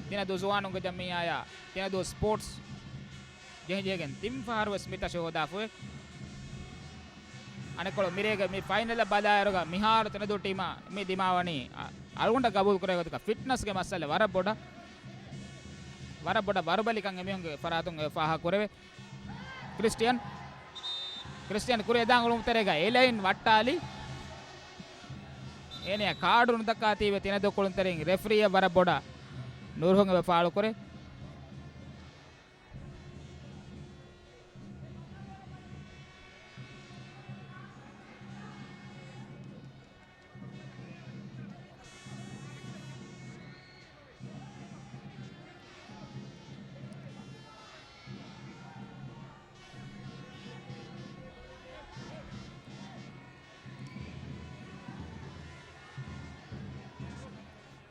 ތިނަދޫ ޒުވާނުންގެ ޖަމިއްޔާޔާ ތިނަދޫ ސްޕޯޓްސް ޖެހިޖެހިގެން ތިން ފަހަރު ވެސް މި ތަށި ހޯދާފައި. އަނެއްކޮޅު މިރޭގެ މި ފައިނަލަށް ބަލާއިރުގަ މިހާރު ތިނަދޫ ޓީމަށް މި ދިމާވަނީ އަ-، އަޅުގަނޑަށް ގަބޫލު ކުރެވޭ ގޮތަކަށް ފިޓްނަސްގެ މައްސަލަ ވަރަށް ބޮޑަށް، ވަރަށް ބޮޑަށް ވަރުބަލިކަން އެމީހުންގެ ފަރާތުން އެ ފާހަގަ ކުރެވޭ. ކްރިސްޓިއަން، ކްރިސްޓިއަން ކުރިއަށް ދާން އުޅުމުގެ ތެރޭގަ އެލައިން ވައްޓާލި. އޭނަޔަށް ކާޑު ނުދައްކާތީވެ ތިނަދޫ ކުޅުންތެރިން ރެފްރީއަށް ވަރަށް ބޮޑަށް ނުރުހުން އެބަ ފާޅުކުރޭ.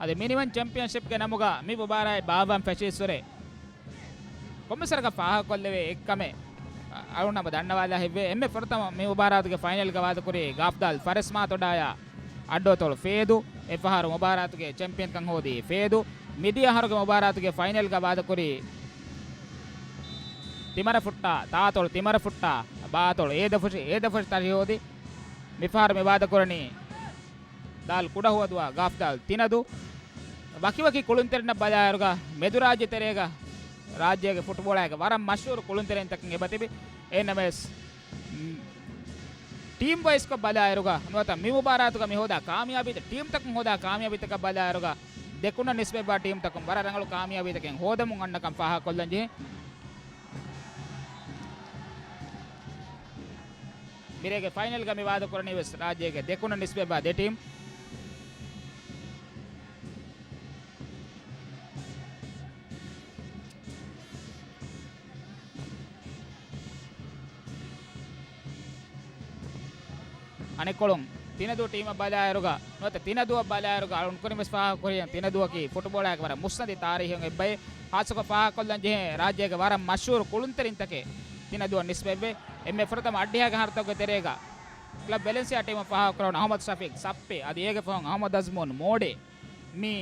އަދި މިނިވަން ޗެމްޕިއަންޝިޕްގެ ނަމުގަ މި މުބާރާތް ބާއްވަން ފެށީއްސުރެ ކޮންމެސް ވަރަކަށް ފާހަގަކޮށްލެވޭ އެއްކަމެއް އަޅުން ހަމަ ދަންނަވާލާ ހެއްވޭ. އެންމެ ފުރަތަމަ މި މުބާރާތުގެ ފައިނަލްގަ ވާދަކުރީ ގާފްދާލް ފަރެސް މާތޮޑާޔާ އައްޑުއަތޮޅު ފޭދު. އެފަހަރު މުބާރާތުގެ ޗެމްޕިއަންކަން ހޯދީ ފޭދު. މިދިޔަ އަހަރުގެ މުބާރާތުގެ ފައިނަލްގަ ވާދަކުރީ ތިމަރަފުއްޓާ ތާއަތޮޅު ތިމަރަފުއްޓާ ބާއަތޮޅު އޭދަފުށި އޭދަފުށި ތަށި ހޯދި. މިފަހަރު މި ވާދަކުރަނީ ދާލް ކުޑަހުވަދުއާ ގާފްދާލް ތިނަދޫ. ވަކިވަކި ކުޅުންތެރިންނަށް ބަލާއިރުގަ މެދުރާއްޖެ ތެރޭގަ ރާއްޖޭގެ ފުޓްބޯޅައިގެ ވަރަށް މަޝްހޫރު ކުޅުންތެރިންތަކެއް އެބަތިބި. އެހެންނަމަވެސް، ޓީމް ވައިސްކޮށް ބަލާއިރުގަ ނުވަތަ މި މުބާރާތުގަ މި ހޯދާ ކާމިޔާބީތައް، ޓީމްތަކުން ހޯދާ ކާމިޔާބީތަކަށް ބަލާއިރުގަ ދެކުނަށް ނިސްބަތްވާ ޓީމްތަކުން ވަރަށް ރަނގަޅު ކާމިޔާބީތަކެއް ހޯދަމުން އަންނަކަން ފާހަގަކޮށްލަން ޖެހޭ. މިރޭގެ ފައިނަލްގަ މި ވާދަކުރަނީ ވެސް ރާއްޖޭގެ ދެކުނަށް ނިސްބަތްވާ ދެ ޓީމް. އަނެއްކޮޅުން ތިނަދޫ ޓީމަށް ބަލާއިރުގަ ނުވަތަ ތިނަދޫއަށް ބަލާއިރުގަ އަޅުން ކުރިން ވެސް ފާހަގަކުރި ތިނަދޫއަކީ ފުޓްބޯޅައިގެ ވަރަށް މުއްސަނދި ތާރީހުން އެއްބައެއް. ހާއްސަކޮށް ފާހަގަކޮށްލަން ޖެހޭ ރާއްޖޭގެ ވަރަށް މަޝްހޫރު ކުޅުންތެރިންތަކެއް ތިނަދޫއަށް ނިސްބަތްވޭ. އެންމެ ފުރަތަމަ އައްޑިހައިގެ ހަރަތަކުގެ ތެރޭގަ ކްލަބް ވެލެންސިއާ ޓީމަށް ފާހަގަކުރެވުނު އަހުމަދު ޝަފީޤް ސައްޕެ އަދި އޭގެ ފަހުން އަހުމަދު އަޒްމޫން މޯޑޭ މި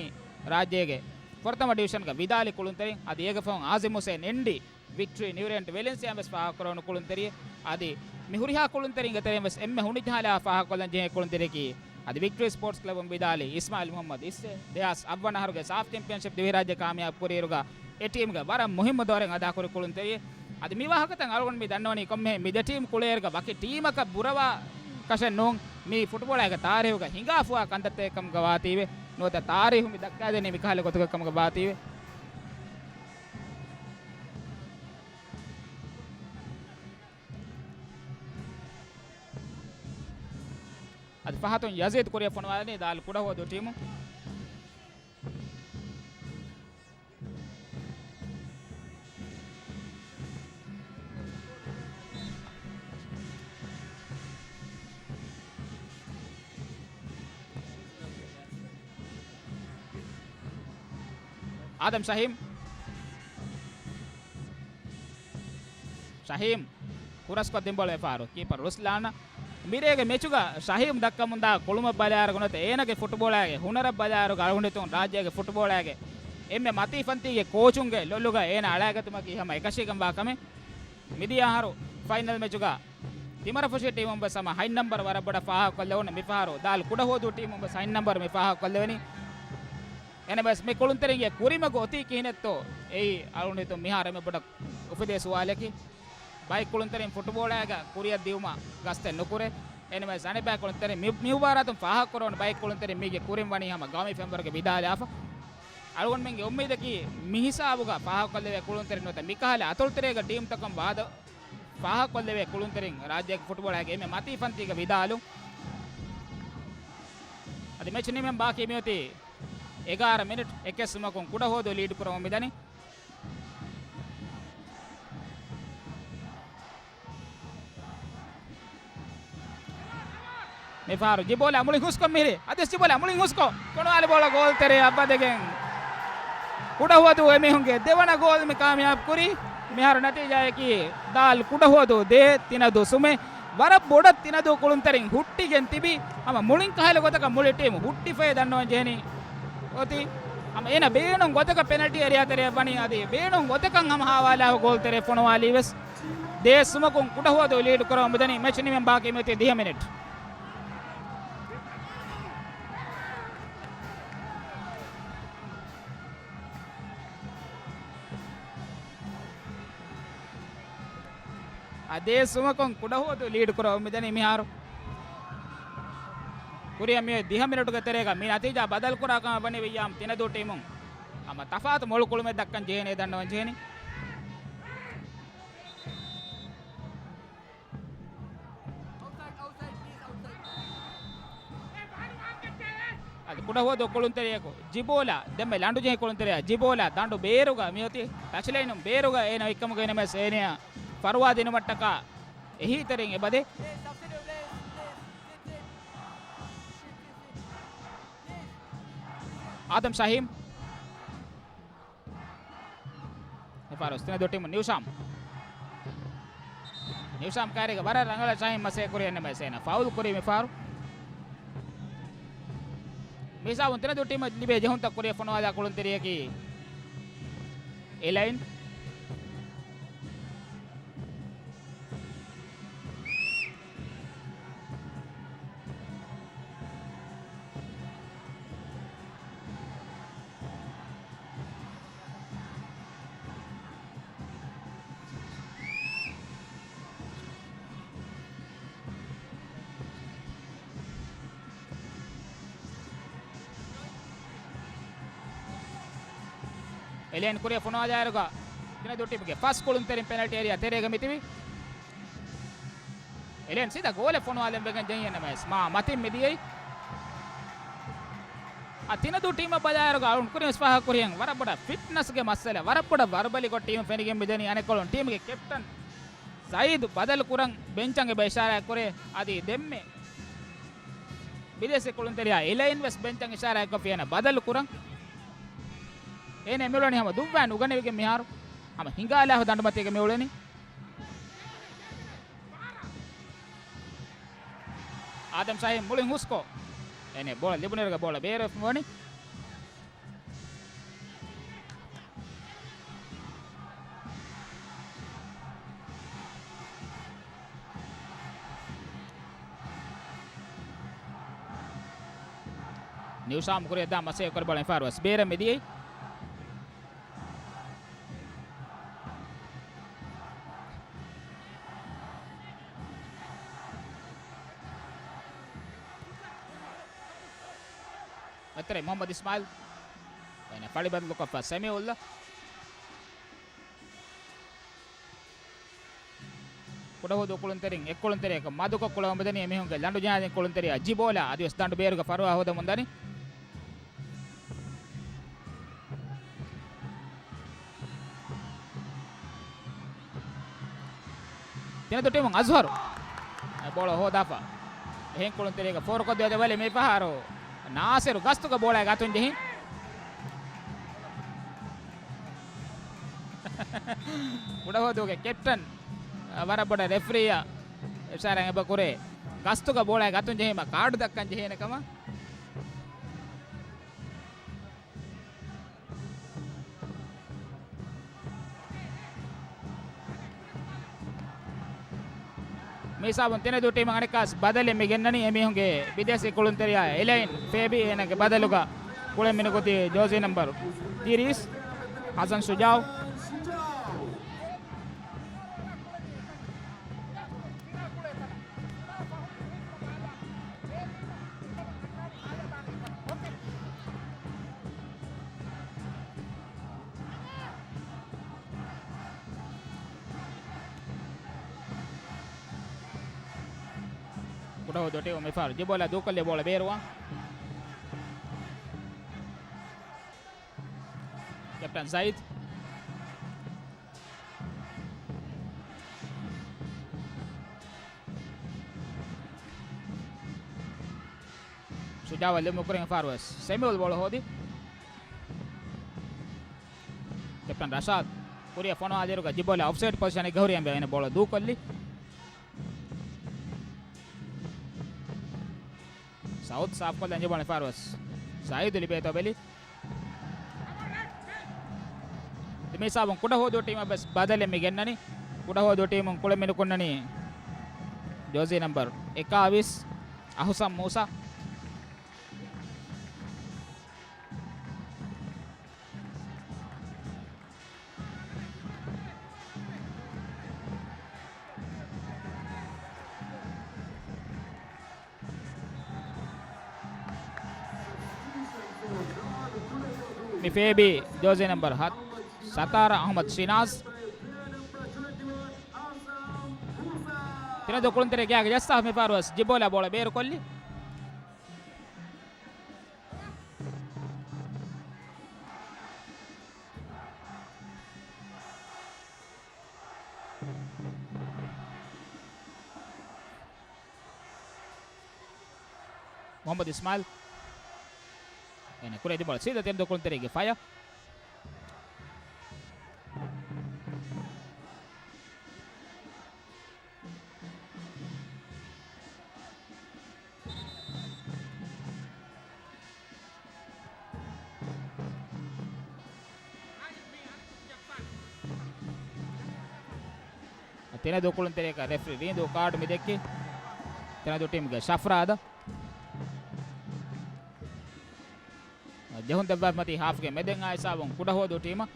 ރާއްޖޭގެ ފުރަތަމަ ޑިވިޝަންގަ ވިދާލި ކުޅުންތެރިން. އަދި އޭގެ ފަހުން އާޒިމް ހުސެން އެންޑީ ވިކްޓްރީ ނިއުރެންޓް ވެލެންސިއާ ވެސް ފާހަގަކުރެވުނު ކުޅުންތެރިއެއް. އަދި މި ހުރިހާ ކުޅުންތެރިންގެ ތެރެއިން ވެސް އެންމެ ހުނިޖަހާލާ ފާހަގަކޮށްލަން ޖެހޭ ކުޅުންތެރިއަކީ އަދި ވިކްޓްރީ ސްޕޯޓްސް ކްލަބުން ވިދާލި އިސްމާއިލް މުހައްމަދު އިއްސެ. ދެހާސް އަށް ވަނަ އަހަރުގެ ސާފް ޗެމްޕިއަންޝިޕް ދިވެހިރާއްޖެ ކާމިޔާބު ކުރިއިރުގަ އެ ޓީމްގެ ވަރަށް މުހިއްމު ދައުރެއް އަދާކުރި ކުޅުންތެރިއެއް. އަދި މި ވާހަކަތައް އަޅުގަނޑު މި ދަންނަވަނީ ކޮންމެހެން މި ދެ ޓީމް ކުޅޭއިރުގަ ވަކި ޓީމަކަށް ބުރަވާ ކަށެއް ނޫން، މީ ފުޓްބޯޅައިގެ ތާރީހުގަ ހިނގާފުވާ ކަންތައްތަކެއް ކަމުގަ ވާތީވެ. ނުވަތަ ތާރީހު މި ދައްކާދެނީ މިކަހަލަ ގޮތުގަ ކަމުގަ ވާތީވެ. އަދި ފަހަތުން ޔަޒީދު ކުރިއަށް ފޮނުވާލަނީ ދާލް ކުޑަހުވަދޫ ޓީމު. އާދަމް ޝަހީމް. ޝަހީމް ކުރަސްކޮށް ދިންބޯޅަ ވިއްކާފަ ކީޕަރު ރުސްލާނަށް. މިރޭގެ މެޗުގަ ޝަހީމް ދައްކަމުންދާ ކުޅުމަށް ބަލާއިރުގަ ނުވަތަ އޭނަގެ ފުޓްބޯޅައިގެ ހުނަރަށް ބަލާއިރުގަ އަޅުގަނޑު ހިތުން ރާއްޖޭގެ ފުޓްބޯޅައިގެ އެންމެ މަތީ ފަންތީގެ ކޯޗުންގެ ލޮލުގަ އޭނަ އަޅާގަތުމަކީ ހަމަ އެކަށީގެންވާ ކަމެއް. މިދިޔަ އަހަރު ފައިނަލް މެޗުގަ ތިމަރަފުށި ޓީމުން ވެސް ހަމަ ހަތް ނަމްބަރު ވަރަށް ބޮޑަށް ފާހަގަކޮށްލެވުނު. މިފަހަރު ދާލް ކުޑަހުވަދޫ ޓީމުން ވެސް ހަތް ނަމްބަރު މި ފާހަގަކޮށްލެވެނީ. އެނަމަވެސް މި ކުޅުންތެރިންގެ ކުރިމަގު އޮތީ ކިހިނެއްތޯ؟ އެއީ އަޅުގަނޑު ހިތުން މިހާރު އެންމެ ބޮޑަށް އުފެދޭ ސުވާލަކީ. ބައެއް ކުޅުންތެރިން ފުޓްބޯޅައިގަ ކުރިއަށް ދިއުމަށް ގަސްތެއް ނުކުރޭ. އެނަމަވެސް އަނެއްބައި ކުޅުންތެރިން މި، މި މުބާރާތުން ފާހަގަކުރެވުނު ބައެއް ކުޅުންތެރިން މީގެ ކުރިން ވަނީ ހަމަ ގައުމީ ފެންވަރުގެ ވިދާލާފަ. އަޅުގަނޑުމެންގެ އުއްމީދަކީ މި ހިސާބުގަ ފާހަގަކޮށްލެވޭ ކުޅުންތެރިން ނުވަތަ މިކަހަލަ އަތޮޅުތެރޭގަ ޓީމްތަކުން ވާދަ ފާހަގަކޮށްލެވޭ ކުޅުންތެރިން ރާއްޖޭގެ ފުޓްބޯޅައިގެ އެންމެ މަތީ ފަންތީގަ ވިދާލުން. އަދި މެޗް ނިމެން ބާކީ މިއޮތީ އެގާރަ މިނިޓް. އެކެއް ސުމަކުން ކުޑަހުވަދޫ ލީޑް ކުރަމުން މިދަނީ. މިފަހަރު ޖިބޯލާ މުޅި ހުސްކޮށް މިހިރީ. އަދިވެސް ޖިބޯލާ މުޅި ހުސްކޮށް ފޮނުވާލި ބޯޅަ ގޯލް ތެރެއަށް ވަދެގެން ކުޑަހުވަދޫ އެމީހުންގެ ދެވަނަ ގޯލް މި ކާމިޔާބު ކުރީ. މިހާރު ނަތީޖާއަކީ ދާލް ކުޑަހުވަދޫ ދޭއް، ތިނަދޫ ސުމެއް. ވަރަށް ބޮޑަށް ތިނަދޫ ކުޅުންތެރިން ހުއްޓިގެން ތިބި، ހަމަ މުޅިން ކަހަލަ ގޮތަކަށް މުޅި ޓީމު ހުއްޓިފައި ދަންނަވަން ޖެހެނީ. އޮތީ ހަމަ އޭނަ ބޭނުން ގޮތަކަށް ޕެނަލްޓީ އެރިއާ ތެރެއަށް ވަނީ، އަދި ބޭނުން ގޮތަކަށް ހަމަ ހާވާލާފަ ގޯލް ތެރެ ފޮނުވާލީ ވެސް. ދޭއް ސުމަކުން ކުޑަހުވަދޫ ލީޑް ކުރަމުން މިދަނީ. މެޗް ނިމެން ބާކީ މިއޮތީ ދިހަ މިނިޓް. އަދި ސުމަކުން ކުޑަހުވަދޫ ލީޑް ކުރަމުން މިދަނީ މިހާރު. ކުރިއަށް މިއޮތް ދިހަ މިނެޓުގެ ތެރޭގަ މި ނަތީޖާ ބަދަލުކުރާ ކަމަށް ވަނީ ވިއްޔާމް ތިނަދޫ ޓީމުން ހަމަ ތަފާތު މޮޅު ކުޅުމެއް ދައްކަން ޖެހޭނެ ދަންނަވަން ޖެހެނީ. އަދި ކުޑަހުވަދޫ ކުޅުންތެރިޔަކު ޖިބޯލާ، ދެންމެ ލަނޑު ޖެހި ކުޅުންތެރިޔާ ޖިބޯލާ ދަނޑު ބޭރުގަ މިއޮތީ. ޓަޗްލައިނުން ބޭރުގަ އޭނަ ވިއްކަމުގަ އިނަމެސް އޭނަޔާ ފަރުވާ ދިނުމަށްޓަކާ އެހީތެރިން އެބަދޭ. އާދަމް ޝަހީމް. މިފަހަރު ތިނަދޫ ޓީމު ނިއުޝާމް. ނިއުޝާމް ކައިރީގަ ވަރަށް ރަނގަޅަށް ޝަހީމް މަސޭ ކުރި އެންނަމަ ސޭނަ ފައުލް ކުރީ މިފަހަރު. މިހިސާބުން ތިނަދޫ ޓީމަށް ލިބޭ ޖެހުންތައް ކުރިއަށް ފޮނުވާލާ ކުޅުންތެރިޔަކީ އެލައިން. އެލައިން ކުރިއަށް ފޮނުވާލާއިރުގަ ތިނަދޫ ޓީމުގެ ފަސް ކުޅުންތެރިން ޕެނަލްޓީ އެރިއާ ތެރޭގަ މިތިބި. އެލައިން ސީދާ ގޯލެއް ފޮނުވާލެން ވެގެން ޖެހި އެންއެމްއެސް މާ މަތިން މިދިޔައީ. އަ، ތިނަދޫ ޓީމަށް ބަލާއިރުގަ އަޅުން ކުރިން ވެސް ފާހަގަ ކުރިހެން ވަރަށް ބޮޑަށް ފިޓްނަސްގެ މައްސަލަ، ވަރަށް ބޮޑަށް ވަރުބަލި ގޮށް ޓީމު ފެނިގެން މިދަނީ. އަނެއްކޮޅުން ޓީމުގެ ކެޕްޓަން ޒައީދު ބަދަލު ކުރަން ބެންޗަށް އެބަ އިޝާރާތް ކުރޭ. އަދި ދެންމެ ބިދޭސީ ކުޅުންތެރިޔާ އެލައިން ވެސް ބެންޗަށް އިޝާރާތްކޮށްފި އޭނަ ބަދަލު ކުރަން. އޭނަ މިއުޅެނީ ހަމަ ދުއްވާ ނުގަނެވިގެން މިހާރު ހަމަ ހިނގާލާފަ ދަނޑުމަތީގަ މިއުޅެނީ. އާދަމް ޝަހީމް މުޅިން ހުސްކޮށް އޭނަ ބޯޅަ ލިބުނުއިރުގަ ބޯޅަ ބޭރުވެފަ ވަނީ. ނިއުޝާމް ކުރިއަށްދާ މަސޭ ކުރި ބޯޅަ މިފަހަރު ވެސް ބޭރަށް މިދިޔައީ. އަތެރެ މުޙައްމަދު އިސްމާއިލް. އޭނަ ފަޅި ބަދަލުކޮށްފަ ސެމިއުއްލާ. ކުޑަހުދޫ ކުޅުންތެރިން އެއްކުޅުންތެރިޔަކަށް މަދުކޮށް ކުޅަމުން މިދަނީ އެމީހުންގެ ލަނޑު ޖަހާދިން ކުޅުންތެރިޔާ ޖިބޯލާ. އަދިވެސް ދަނޑު ބޭރުގަ ފަރުވާ ހޯދަމުން ދަނީ. ތިނަދޫ ޓީމުން އަޒްހަރު ބޯޅަ ހޯދާފަ އެހެން ކުޅުންތެރިޔަކަށް ފޯރުކޮށްދެވޭ. ބަލި މިފަހަރު ނާސިރު ގަސްތުގަ ބޯޅައިގަ އަތުން ޖެހި. ކުޑަހުދޫގެ ކެޕްޓަން ވަރަށް ބޮޑަށް ރެފްރީއަށް އިޝާރާތް އެބަ ކުރޭ. ގަސްތުގަ ބޯޅައިގަ އަތުން ޖެހީމަ ކާޑު ދައްކަން ޖެހޭނެ ކަމަށް. މި ހިސާބުން ތިނަދޫ ޓީމަށް އަނެއްކާސް ބަދަލެއް މި ގެންނަނީ އެމީހުންގެ ބިދޭސީ ކުޅުންތެރިޔާ އެލައިން ފޭބީ. އޭނާގެ ބަދަލުގަ ކުޅެން މިނުކުތީ ޖާޒީ ނަމްބަރު ތިރީސް ހަސަން ޝުޖާއު. ކުޑަހުދޫ ޓީމު މިފަހަރު ޖިބޯލާ ދޫކޮށްލީ ބޯޅަ ބޭރުވާ. ކެޕްޓަން ޒައިދް. ޝުޖާއަށް ލިބުމުގެ ކުރިން ފާރުވެސް ސެމިއުލް ބޯޅަ ހޯދި. ކެޕްޓަން ރަޝާދް ކުރިއަށް ފޮނުވާލިއިރުގަ ޖިބޯލާ އޮފްސައިޑް ޕޮޒިޝަނެއްގަ ހުރި އެންމެ އޭނަ ބޯޅަ ދޫކޮށްލި. ސައުދް ސާފްކޮށްލަން ޖިބޯލާ ފާރުވެސް ސައީދު ލިބޭތޯ ބެލި. ދެމިސާބުން ކުޑަހުވަދޫ ޓީމަށް ވެސް ބަދަލެއް މި ގެންނަނީ. ކުޑަހުވަދޫ ޓީމުން ކުޅެމިނުކުންނަނީ ޖާޒީ ނަމްބަރު އެކާވީސް އަހުސަން މޫސާ. މި ފޭބީ ޖާޒީ ނަމްބަރު ހަތް، ސަތާރަ އަހުމަދު ޝިނާޒް. ތިނަދޫ ކުޅުންތެރި ގާގަ ޖައްސާފަ މިފަހަރުވެސް ޖިބޯލާ ބޯޅަ ބޭރުކޮށްލި. މުޙައްމަދު އިސްމާއިލް. އޭނަ ކުރެ ދިބޮޅ ސީދާ ތިނަދޫ ކުޅުންތެރިގެ ފަޔަށް. ތިނަދޫ ކުޅުންތެރިޔަކަށް ރެފްރީ ރީނދޫ ކާޑު މި ދެއްކި. ތިނަދޫ ޓީމުގެ ޝަފްރާދަށް. ޖެހުން ދެއްވާފަ މަތީ ހާފްގެ މެދެއް އާ ހިސާބުން ކުޑަހުވަދޫ ޓީމަށް.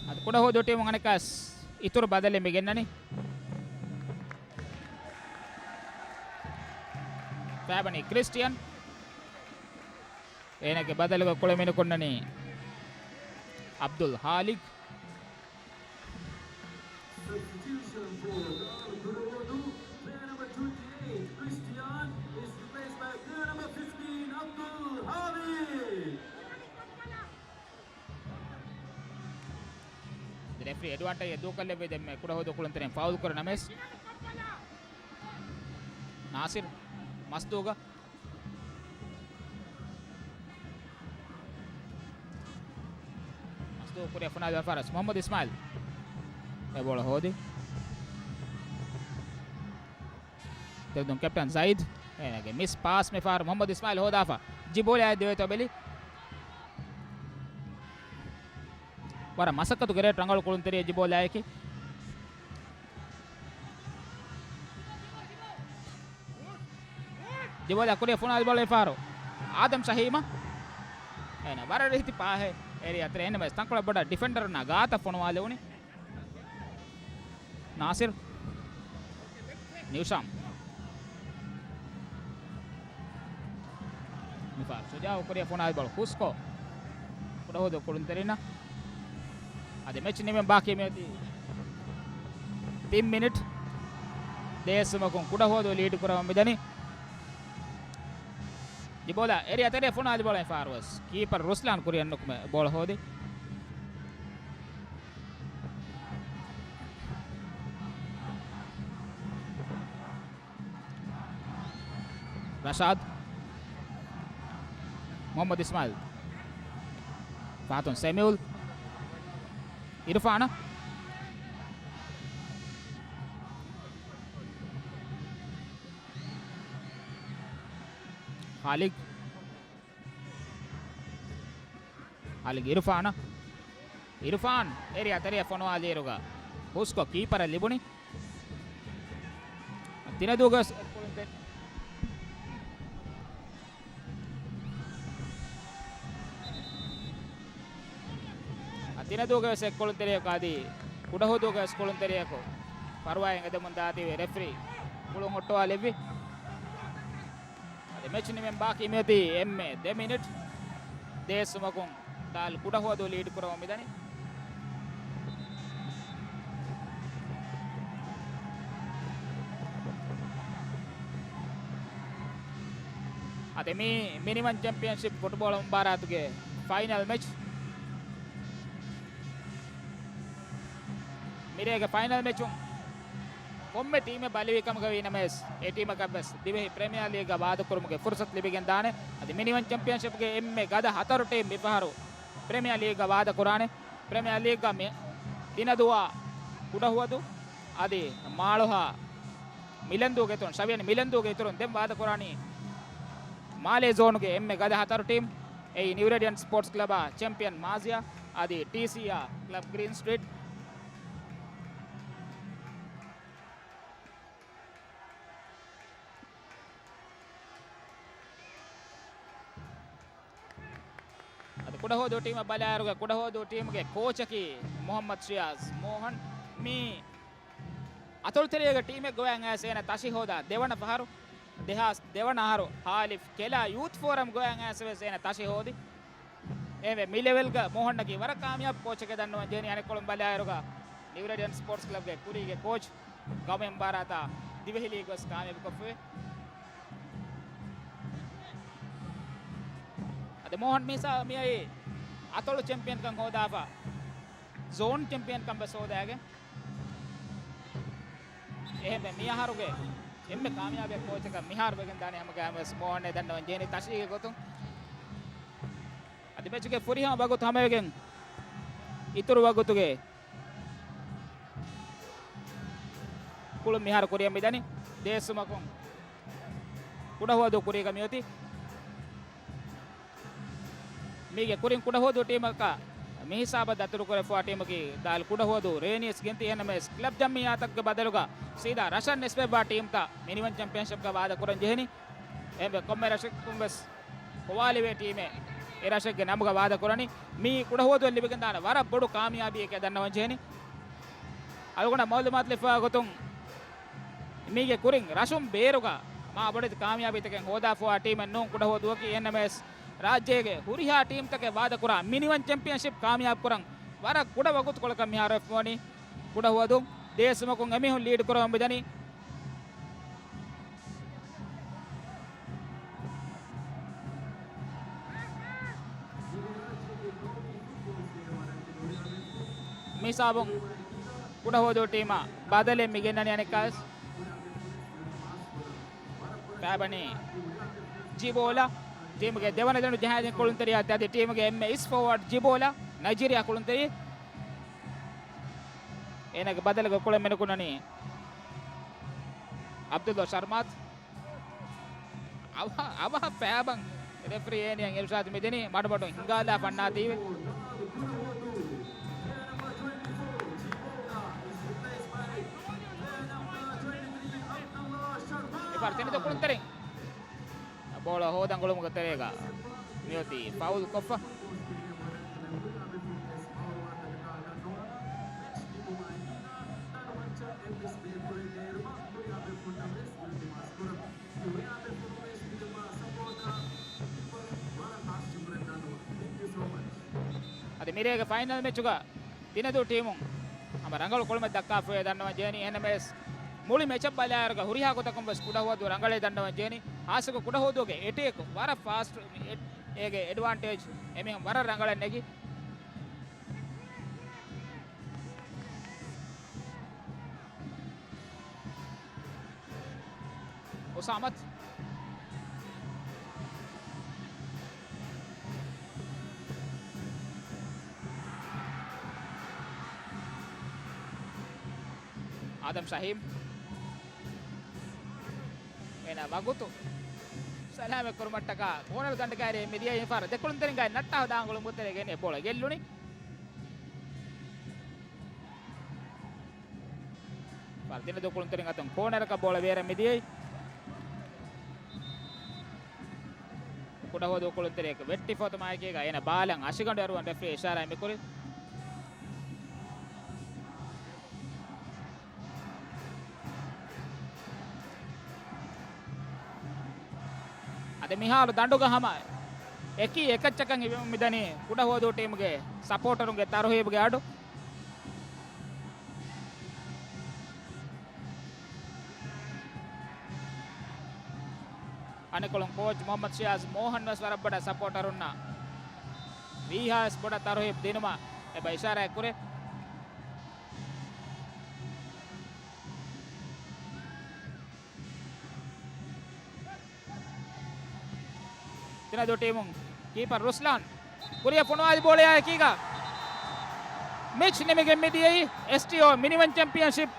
އަދި ކުޑަހުވަދޫ ޓީމުން އަނެއްކާވެސް އިތުރު ބަދަލެއް މި ގެންނަނީ. ފައިބަނީ ކްރިސްޓިއަން. އޭނަގެ ބަދަލުގަ ކުޅެމިނުކުންނަނީ އަބްދުލް ހާލިގް. Substitution for Dal Kudahuwadu, player number twenty-eight, Christian, is replaced by player number fifteen, Abdul Hadi. ރެފްރީ އެޑްވާންޓޭޖް ދޫކޮށްލެއްވި ދެންމެ ކުޑަހުވަދޫ ކުޅުންތެރިން ފައުލް ކުރި ނަމަވެސް. ނާސިރު މަސްދޫގަ. މަސްދޫ ކުރިއަށް ފޮނުވާލި ފާރުވެސް މުޙައްމަދު އިސްމާއިލް. އެ ބޯޅަ ހޯދި. ތެރެދުން ކެޕްޓަން ޒައިދް. އޭނަގެ މިސް ޕާސް މި ފާރު މުޙައްމަދު އިސްމާއިލް ހޯދާފަ. ޖިބޯލާއަށް ދެވޭތޯ ބެލި. ވަރަށް މަސައްކަތުގެ ރޭޓް ރަނގަޅު ކުޅުންތެރިޔެއް ޖިބޯލާއަކީ. ޖިބޯލާ ކުރިއަށް ފޮނުވާލި ބޯޅަ އެފާރު. އާދަމް ޝަހީމަށް. އޭނަ ވަރަށް ރީތި ޕާހެއް އެރި އަތެރެ އެންމެސް ތަންކޮޅެއް ބޮޑަށް ޑިފެންޑަރުންނާ ގާތަށް ފޮނުވާލެވުނީ. ނާސިރު. ނިއުޝާމް. މިފާރު ޝުޖާއު ކުރިއަށް ފޮނުވާލި ބޯޅަ ހުސްކޮށް. ކުޑަހުވަދޫ ކުޅުންތެރިންނަށް. އަދި މެޗް ނިމެން ބާކީ މިއޮތީ ތިން މިނިޓް. ދޭއްސުމަކުން ކުޑަހުވަދޫ ލީޑް ކުރަމުން މިދަނީ. ޖިބޯލާ އެރިއަށް ތެރެއަށް ފޮނުވާލި ބޯޅަ އެފާރުވެސް ކީޕަރު ރުސްލާން ކުރިއަށް ނުކުމެ ބޯޅަ ހޯދި. ރަޝާދް. މުޙައްމަދު އިސްމާއިލް. ފަހަތުން ސެމިއުލް. އިރުފާނަށް. ޚާލިދް. އަލި އިރުފާނަށް. އިރުފާން އެރިއަށް ތެރެއަށް ފޮނުވާލިއިރުގަ ހުސްކޮށް ކީޕަރަށް ލިބުނީ. ތިނަދޫގެ ވެސް އެއްކުޅުންތެރި-، ތިނަދޫގެ ވެސް އެއްކުޅުންތެރިޔަކު އަދި ކުޑަހުދޫގެ ވެސް ކުޅުންތެރިޔަކު ފަރުވާއެއް އެދެމުން ދާތީވެ ރެފްރީ ކުޅުން ހުއްޓުވާލެއްވި. އަދި މެޗް ނިމެން ބާކީ މިއޮތީ އެންމެ ދެ މިނިޓް. ދޭއްސުމަކުން ދާލް ކުޑަހުވަދޫ ލީޑް ކުރަމުން މިދަނީ. އަދި މި މިނިވަން ޗެމްޕިއަންޝިޕް ފުޓްބޯޅަ މުބާރާތުގެ ފައިނަލް މެޗް. މިރޭގެ ފައިނަލް މެޗުން ކޮންމެ ޓީމެއް ބަލިވި ކަމުގަ ވީ ނަމަވެސް، އެ ޓީމަކަށް ވެސް ދިވެހި ޕްރިމިއާ ލީގަށް ވާދަކުރުމުގެ ފުރުސަތު ލިބިގެން ދާނެ. އަދި މިނިވަން ޗެމްޕިއަންޝިޕްގެ އެންމެ ގަދަ ހަތަރު ޓީމް މިފަހަރު ޕްރިމިއާ ލީގަށް ވާދަކުރާނެ. ޕްރިމިއާ ލީގަށް މި ދިނަދުވާ ކުޑަހުވަދު އަދި މާޅޮހާ މިލަންދޫގެ އިތުރުން، ޝަވިޔަނި މިލަންދޫގެ އިތުރުން ދެން ވާދަކުރާނީ މާލޭ ޒޯނުގެ އެންމެ ގަދަ ހަތަރު ޓީމް. އެއީ ނިއު ރޭޑިއަންޓް ސްޕޯޓްސް ކްލަބާ ޗެމްޕިއަން މާޒިޔާ އަދި ޓީސީއާ ކްލަބް ގްރީން ސްޓްރީޓް. އަދި ކުޑަހުވަދޫ ޓީމަށް ބަލާއިރުގަ ކުޑަހުވަދޫ ޓީމުގެ ކޯޗަކީ މުހައްމަދު ޝިޔާޒް މޯހަން. މި އަތޮޅުތެރޭގަ ޓީމެއް ގޮވައި އައިސް އޭނަ ތަށި ހޯދާ ދެވަނަ ފަހަރު، ދެހާސް ދެވަނަ އަހަރު ހާލިފް ކެލާ ޔޫތު ފޯރަމް ގޮވައި އައިސް ވެސް އޭނަ ތަށި ހޯދި. އެހެންވެ، މި ލެވެލްގަ މޯހަންނަކީ ވަރަށް ކާމިޔާބު ކޯޗެކޭ ދަންނަވަން ޖެހެނީ. އަނެއްކޮޅުން ބަލާއިރުގަ ނިއު ރޭޑިއަންޓް ސްޕޯޓްސް ކްލަބްގެ ކުރީގެ ކޯޗް ގައުމެއް މުބާރާތާ ދިވެހި ލީގް ވެސް ކާމިޔާބުކޮށްފައި. އަދި މޯހަން މީސާ މިއައީ އަތޮޅު ޗެމްޕިއަންކަން ހޯދާފަ، ޒޯން ޗެމްޕިއަންކަން ވެސް ހޯދާގެން. އެހެންވެ، މިއަހަރުގެ އެންމެ ކާމިޔާބެއް ކޯޗަކަށް މިހާރު ވެގެން ދާނެ ހަމަގައިމުވެސް މޯހަންއޭ ދަންނަވަން ޖެހެނީ ތަށިގެ ގޮތުން. އަދި މެޗުގެ ފުރިހަމަ ވަގުތު ހަމަވެގެން އިތުރު ވަގުތުގެ ކުޅުން މިހާރު ކުރިއަށް މިދަނީ. ދޭއްސުމަކުން ކުޑަހުވަދޫ ކުރީގަ މިއޮތީ. މީގެ ކުރިން ކުޑަހުވަދޫ ޓީމަކަށް މި ހިސާބަށް ދަތުރުކުރެފަވާ ޓީމަކީ ދާލް ކުޑަހުވަދޫ ރޭނިއަސް ގެންތި. އެހެންނަމަވެސް ކްލަބް ޖަމްއިއްޔާތަކުގެ ބަދަލުގަ ސީދާ ރަށަށް ނިސްބަތްވާ ޓީމްތައް މިނިވަން ޗެމްޕިއަންޝިޕްގަ ވާދަ ކުރަން ޖެހެނީ. އެހެންވެ، ކޮންމެ ރަށަކުން ވެސް ކޮވާލިވޭ ޓީމެއް އެ ރަށެއްގެ ނަމުގަ ވާދަ ކުރަނީ. މީ ކުޑަހުވަދުއަށް ލިބިގެންދާނެ ވަރަށް ބޮޑު ކާމިޔާބީއެކޭ ދަންނަވަން ޖެހެނީ. އަޅުގަނޑަށް މައުލޫމާތު ލިބިފައިވާ ގޮތުން، މީގެ ކުރިން ރަށުން ބޭރުގަ މާ ބޮޑެތި ކާމިޔާބީތަކެއް ހޯދާފައިވާ ޓީމެއް ނޫން ކުޑަހުވަދޫއަކީ. އެހެންނަމަވެސް، ރާއްޖޭގެ ހުރިހާ ޓީމްތަކެއް ވާދަކުރާ މިނިވަން ޗެމްޕިއަންޝިޕް ކާމިޔާބު ކުރަން ވަރަށް ކުޑަ ވަގުތުކޮޅަކަށް މިހާރު ވެފަވަނީ. ކުޑަހުވަދު ދޭއްސުމަކުން އެމީހުން ލީޑް ކުރަމުން މިދަނީ. މިހިސާބުން ކުޑަހުވަދޫ ޓީމަށް ބަދަލެއް މި ގެންނަނީ އަނެއްކާވެސް. ފައިބަނީ ޖިބޯލާ ޓީމުގެ ދެވަނަ ދަނޑު ޖަހާދިން ކުޅުންތެރިޔާ އަދި ޓީމުގެ އެންމެ އިސް ފޯވާޑް ޖިބޯލާ ނައިޖީރިޔާ ކުޅުންތެރި. އޭނާގެ ބަދަލުގެ ކުޅެން މިނުކުންނަނީ އަބްދުﷲ ޝަރްމާދް. އަވަހަށް، އަވަހަށް ފައިބަން ރެފްރީ އޭނިއަށް އިރުޝާދު މިދެނީ މަޑުމަޑުން ހިނގާލާ ފަންނާތީވެ. އެފަރ ތިނި ދޮކުންތެރިން ބޯޅަ ހޯދަން ގުޅުމުގެ ތެރޭގަ މިއޮތީ ފައުލް ކޮށްފަ. އަދި މިރޭގެ ފައިނަލް މެޗުގަ ތިނެދޫ ޓީމުން ހަމަ ރަނގަޅު ކުޅުމެއް ދައްކާފައި ދަންނަވަން ޖެހެނީ. އެހެންނަމަވެސް، މުޅި މެޗަށް ބަލާއިރުގަ ހުރިހާ ގޮތަކުން ވެސް ކުޑަހުވަދޫ ރަނގަޅޭ ދަންނަވަން ޖެހެނީ. ހާއްސަކޮށް ކުޑަހުވަދޫގެ އެޓޭކް ވަރަށް ފާސްޓް، އެ-، އޭގެ އެޑްވާންޓޭޖް އެމީހުން ވަރަށް ރަނގަޅަށް ނެގި. އުސާމަތު. އާދަމް ޝަހީމް. އޭނާ ވަގުތު ސަލާމަތް ކުރުމަށްޓަކާ ކޯނަރު ދަނޑުގައި މިދިޔަ އިންފާރަ ދެކުޅުންތެރިންގައި ނައްޓާ ދާން ގުޅުން ބުތެރޭގެން އެ ބޯޅަ ގެއްލުނީ. ފަރުދިން ދުކުޅުންތެރިން އަތުން ކޯނަރަކަށް ބޯޅަ ބޭރަށް މިދިޔައީ. ކުޑަހުވަދޫ ކުޅުންތެރިއަކު ވެއްޓި ފޮތުމާއެކީގަ އޭނަ ބާލަން އަށިގަނޑު އަރުވަން ރެފްރީ އިޝާރާތް މިކުރި. އަދި މިހާރު ދަނޑުގަ ހަމަ އެކީ އެކައްޗަކަށް ހިމެނުމުން މިދަނީ ކުޑަހުވަދޫ ޓީމުގެ ސަޕޯޓަރުންގެ ތަރުހީބުގެ އަޑު. އަނެކޮޅުން ކޯޗް މުހައްމަދު ޝިޔާޒް މޯހަން ވެސް ވަރަށް ބޮޑަށް ސަޕޯޓަރުންނާ ވީހާވެސް ބޮޑަށް ތަރުހީބު ދިނުމަށް އެބަ އިޝާރާތް ކުރޭ. ތިނަދޫ ޓީމުން ކީޕަރ ރުސްލާން ކުރިއަށް ފޮނުވާލި ބޯޅަޔާ އެކީގަ މެޗް ނިމިގެން މިދިޔައީ. އެސްޓީއޯ މިނިވަން ޗެމްޕިއަންޝިޕް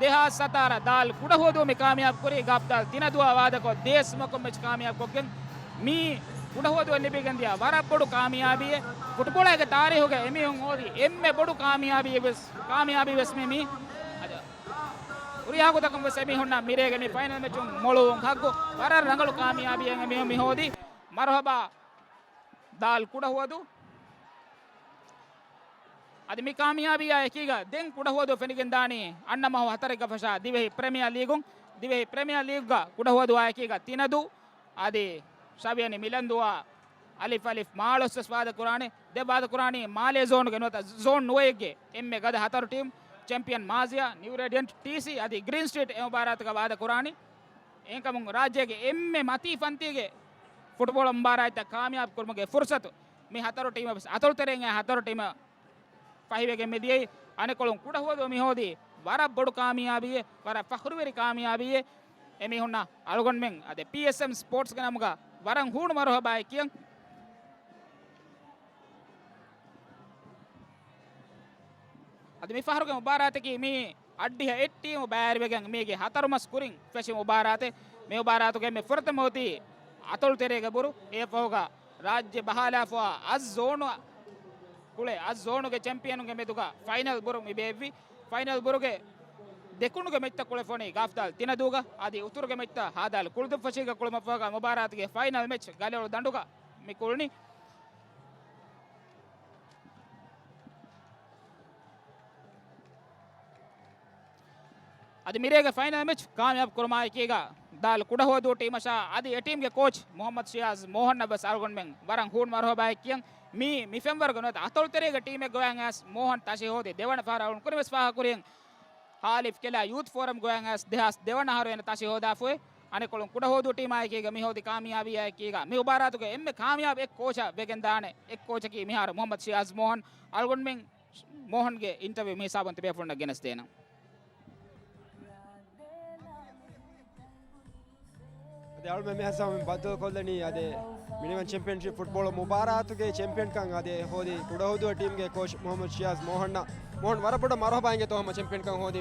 ދެހާސް ސަތާރަ ދާލް ކުޑަހުވަދޫ މި ކާމިޔާބު ކުރީ. ގާފްދާލް ތިނަދޫއާ ވާދަކޮށް ދޭސްމަކު މެޗް ކާމިޔާބު ކޮށްގެން މީ ކުޑަހުވަދޫ ނިމިގެން ދިޔަ ވަރަށް ބޮޑު ކާމިޔާބީއެއް. ފުޓްބޯޅައިގެ ތާރީހުގަ އެމީހުން ހޯދި އެންމެ ބޮޑު ކާމިޔާބީއެއް ވެސް، ކާމިޔާބީ ވެސް މި، މީ. އަދި ހުރިހާ ގޮތަކުން ވެސް އެމީހުންނަށް މިރޭގެ މި ފައިނަލް މެޗުން މޮޅުވުން ހައްގު. ވަރަށް ރަނގަޅު ކާމިޔާބީއެއް އެމީހުން މި ހޯދީ. މަރުހަބާ ދާލް ކުޑަހުވަދޫ. އަދި މި ކާމިޔާބީއާ އެކީގަ ދެން ކުޑަހުވަދޫ ފެނިގެން ދާނީ އަންނަ މަހު ހަތަރެއްގަ ފަށާ ދިވެހި ޕްރެމިއާ ލީގުން. ދިވެހި ޕްރެމިއާ ލީގްގަ ކުޑަހުވަދޫއާ އެކީގަ ތިނަދޫ އަދި ޝަވިޔަނި މިލަންދޫއާ އަލިފް އަލިފް މާޅޮސް ވެސް ވާދަ ކުރާނެ. ދެ ވާދަ ކުރާނީ މާލޭ ޒޯނުގެ ނުވަތަ ޒޯން ނުވައެއްގެ އެންމެ ގަދަ ހަތަރު ޓީމް، ޗެމްޕިއަން މާޒިޔާ، ނިއު ރޭޑިއަންޓް ޓީސީ އަދި ގްރީން ސްޓްރީޓް އެ މުބާރާތުގަ ވާދަ ކުރާނީ. އެހެންކަމުން ރާއްޖޭގެ އެންމެ މަތީ ފަންތީގެ ފުޓްބޯޅަ މުބާރާތްތައް ކާމިޔާބު ކުރުމުގެ ފުރުސަތު މި ހަތަރު ޓީމަށް ވެސް އަތޮޅު ތެރެއިން އައި ހަތަރު ޓީމަށް ފަހިވެގެން މިދިޔައީ. އަނެކޮޅުން ކުޑަހުވަދޫ މިހޯދީ ވަރަށް ބޮޑު ކާމިޔާބީއެއް، ވަރަށް ފަޚުރުވެރި ކާމިޔާބީއެއް. އެމީހުންނަށް އަޅުގަނޑުމެން އަދި ޕީއެސްއެމް ސްޕޯޓްސްގެ ނަމުގަ ވަރަށް ހޫނު މަރުހަބާއެއް ކިޔަން. އަދި މި ފަހަރުގެ މުބާރާތަކީ މީ އައްޑިހަ އެއް ޓީމު ބައިވެރިވެގެން މީގެ ހަތަރު މަސް ކުރިން ފެށި މުބާރާތެއް. މި މުބާރާތުގެ އެންމެ ފުރަތަމަ އޮތީ އަތޮޅު ތެރޭގެ ބުރު. އެއަށްފަހުގަ ރާއްޖެ ބަހާލާފައިވާ އަށް ޒޯނު ކުޅެ އަށް ޒޯނުގެ ޗެމްޕިއަނުންގެ މެދުގަ ފައިނަލް ބުރު މި ބޭއްވި. ފައިނަލް ބުރުގެ ދެކުނުގެ މެޗްތައް ކުޅެފަ ވަނީ ގާފްދާލް ތިނަދޫގަ. އަދި އުތުރުގެ މެޗްތައް ހާދާލް ކުޅުދުއްފަށީގަ ކުޅުމަށްފަހުގަ މުބާރާތުގެ ފައިނަލް މެޗް ގަލިއޮޅު ދަނޑުގަ މި ކުޅުނީ. އަދި މިރޭގެ ފައިނަލް މެޗް ކާމިޔާބު ކުރުމާއެކީގަ ދާލް ކުޑަހުވަދޫ ޓީމަށާ އަދި އެ ޓީމްގެ ކޯޗް މުހައްމަދު ޝިޔާޒް މޯހަންއަށް ވެސް އަޅުގަނޑުމެން ވަރަށް ހޫނު މަރުހަބާއެއް ކިޔަން. މީ މި ފެންވަރުގެ ނުވަތަ އަތޮޅު ތެރޭގެ ޓީމެއްގެ ގޮވައިގެން އައިސް މޯހަން ތަށި ހޯދި ދެވަނަ ފަހަރަށް އަޅުގަނޑު ކުރިން ވެސް ފާހަގަކުރިން. ހާލިފް ކެލާ ޔޫތު ފޯރަމް ގޮވައިގެން އައިސް ދެހާސް ދެވަނަ އަހަރު އޭނަ ތަށި ހޯދާފައި. އަނެކޮޅުން ކުޑަހުވަދޫ ޓީމާއެކީގަ މި ހޯދި ކާމިޔާބީއާއެކީގަ މި މުބާރާތުގެ އެންމެ ކާމިޔާބު އެއް ކޯޗަށް ވެގެން ދާނެ އެއް ކޯޗަކީ މިހާރު މުހައްމަދު ޝިޔާޒް މޯހަން. އަޅުގަނޑުމެން މޯހަންގެ އިންޓަވިއު މި ހިސާބުން ތިބޭފުޅުންނަށް ގެނެސްދޭނަން. އަދި އަޅުމެން މި ހިސާބުން ބައްދަލުކޮށްލަނީ އަދި މިނިވަން ޗެމްޕިއަންޝިޕް ފުޓްބޯޅަ މުބާރާތުގެ ޗެމްޕިއަންކަން އަދި ހޯދި ކުޑަހުދޫ ޓީމްގެ ކޯޗް މުހައްމަދު ޝިޔާޒް މޯހަންއަށް. މޯހަން ވަރަށް ބޮޑަށް މަރުހަބާ އިނގޭތޯ ހަމަ ޗެމްޕިއަންކަން ހޯދީ.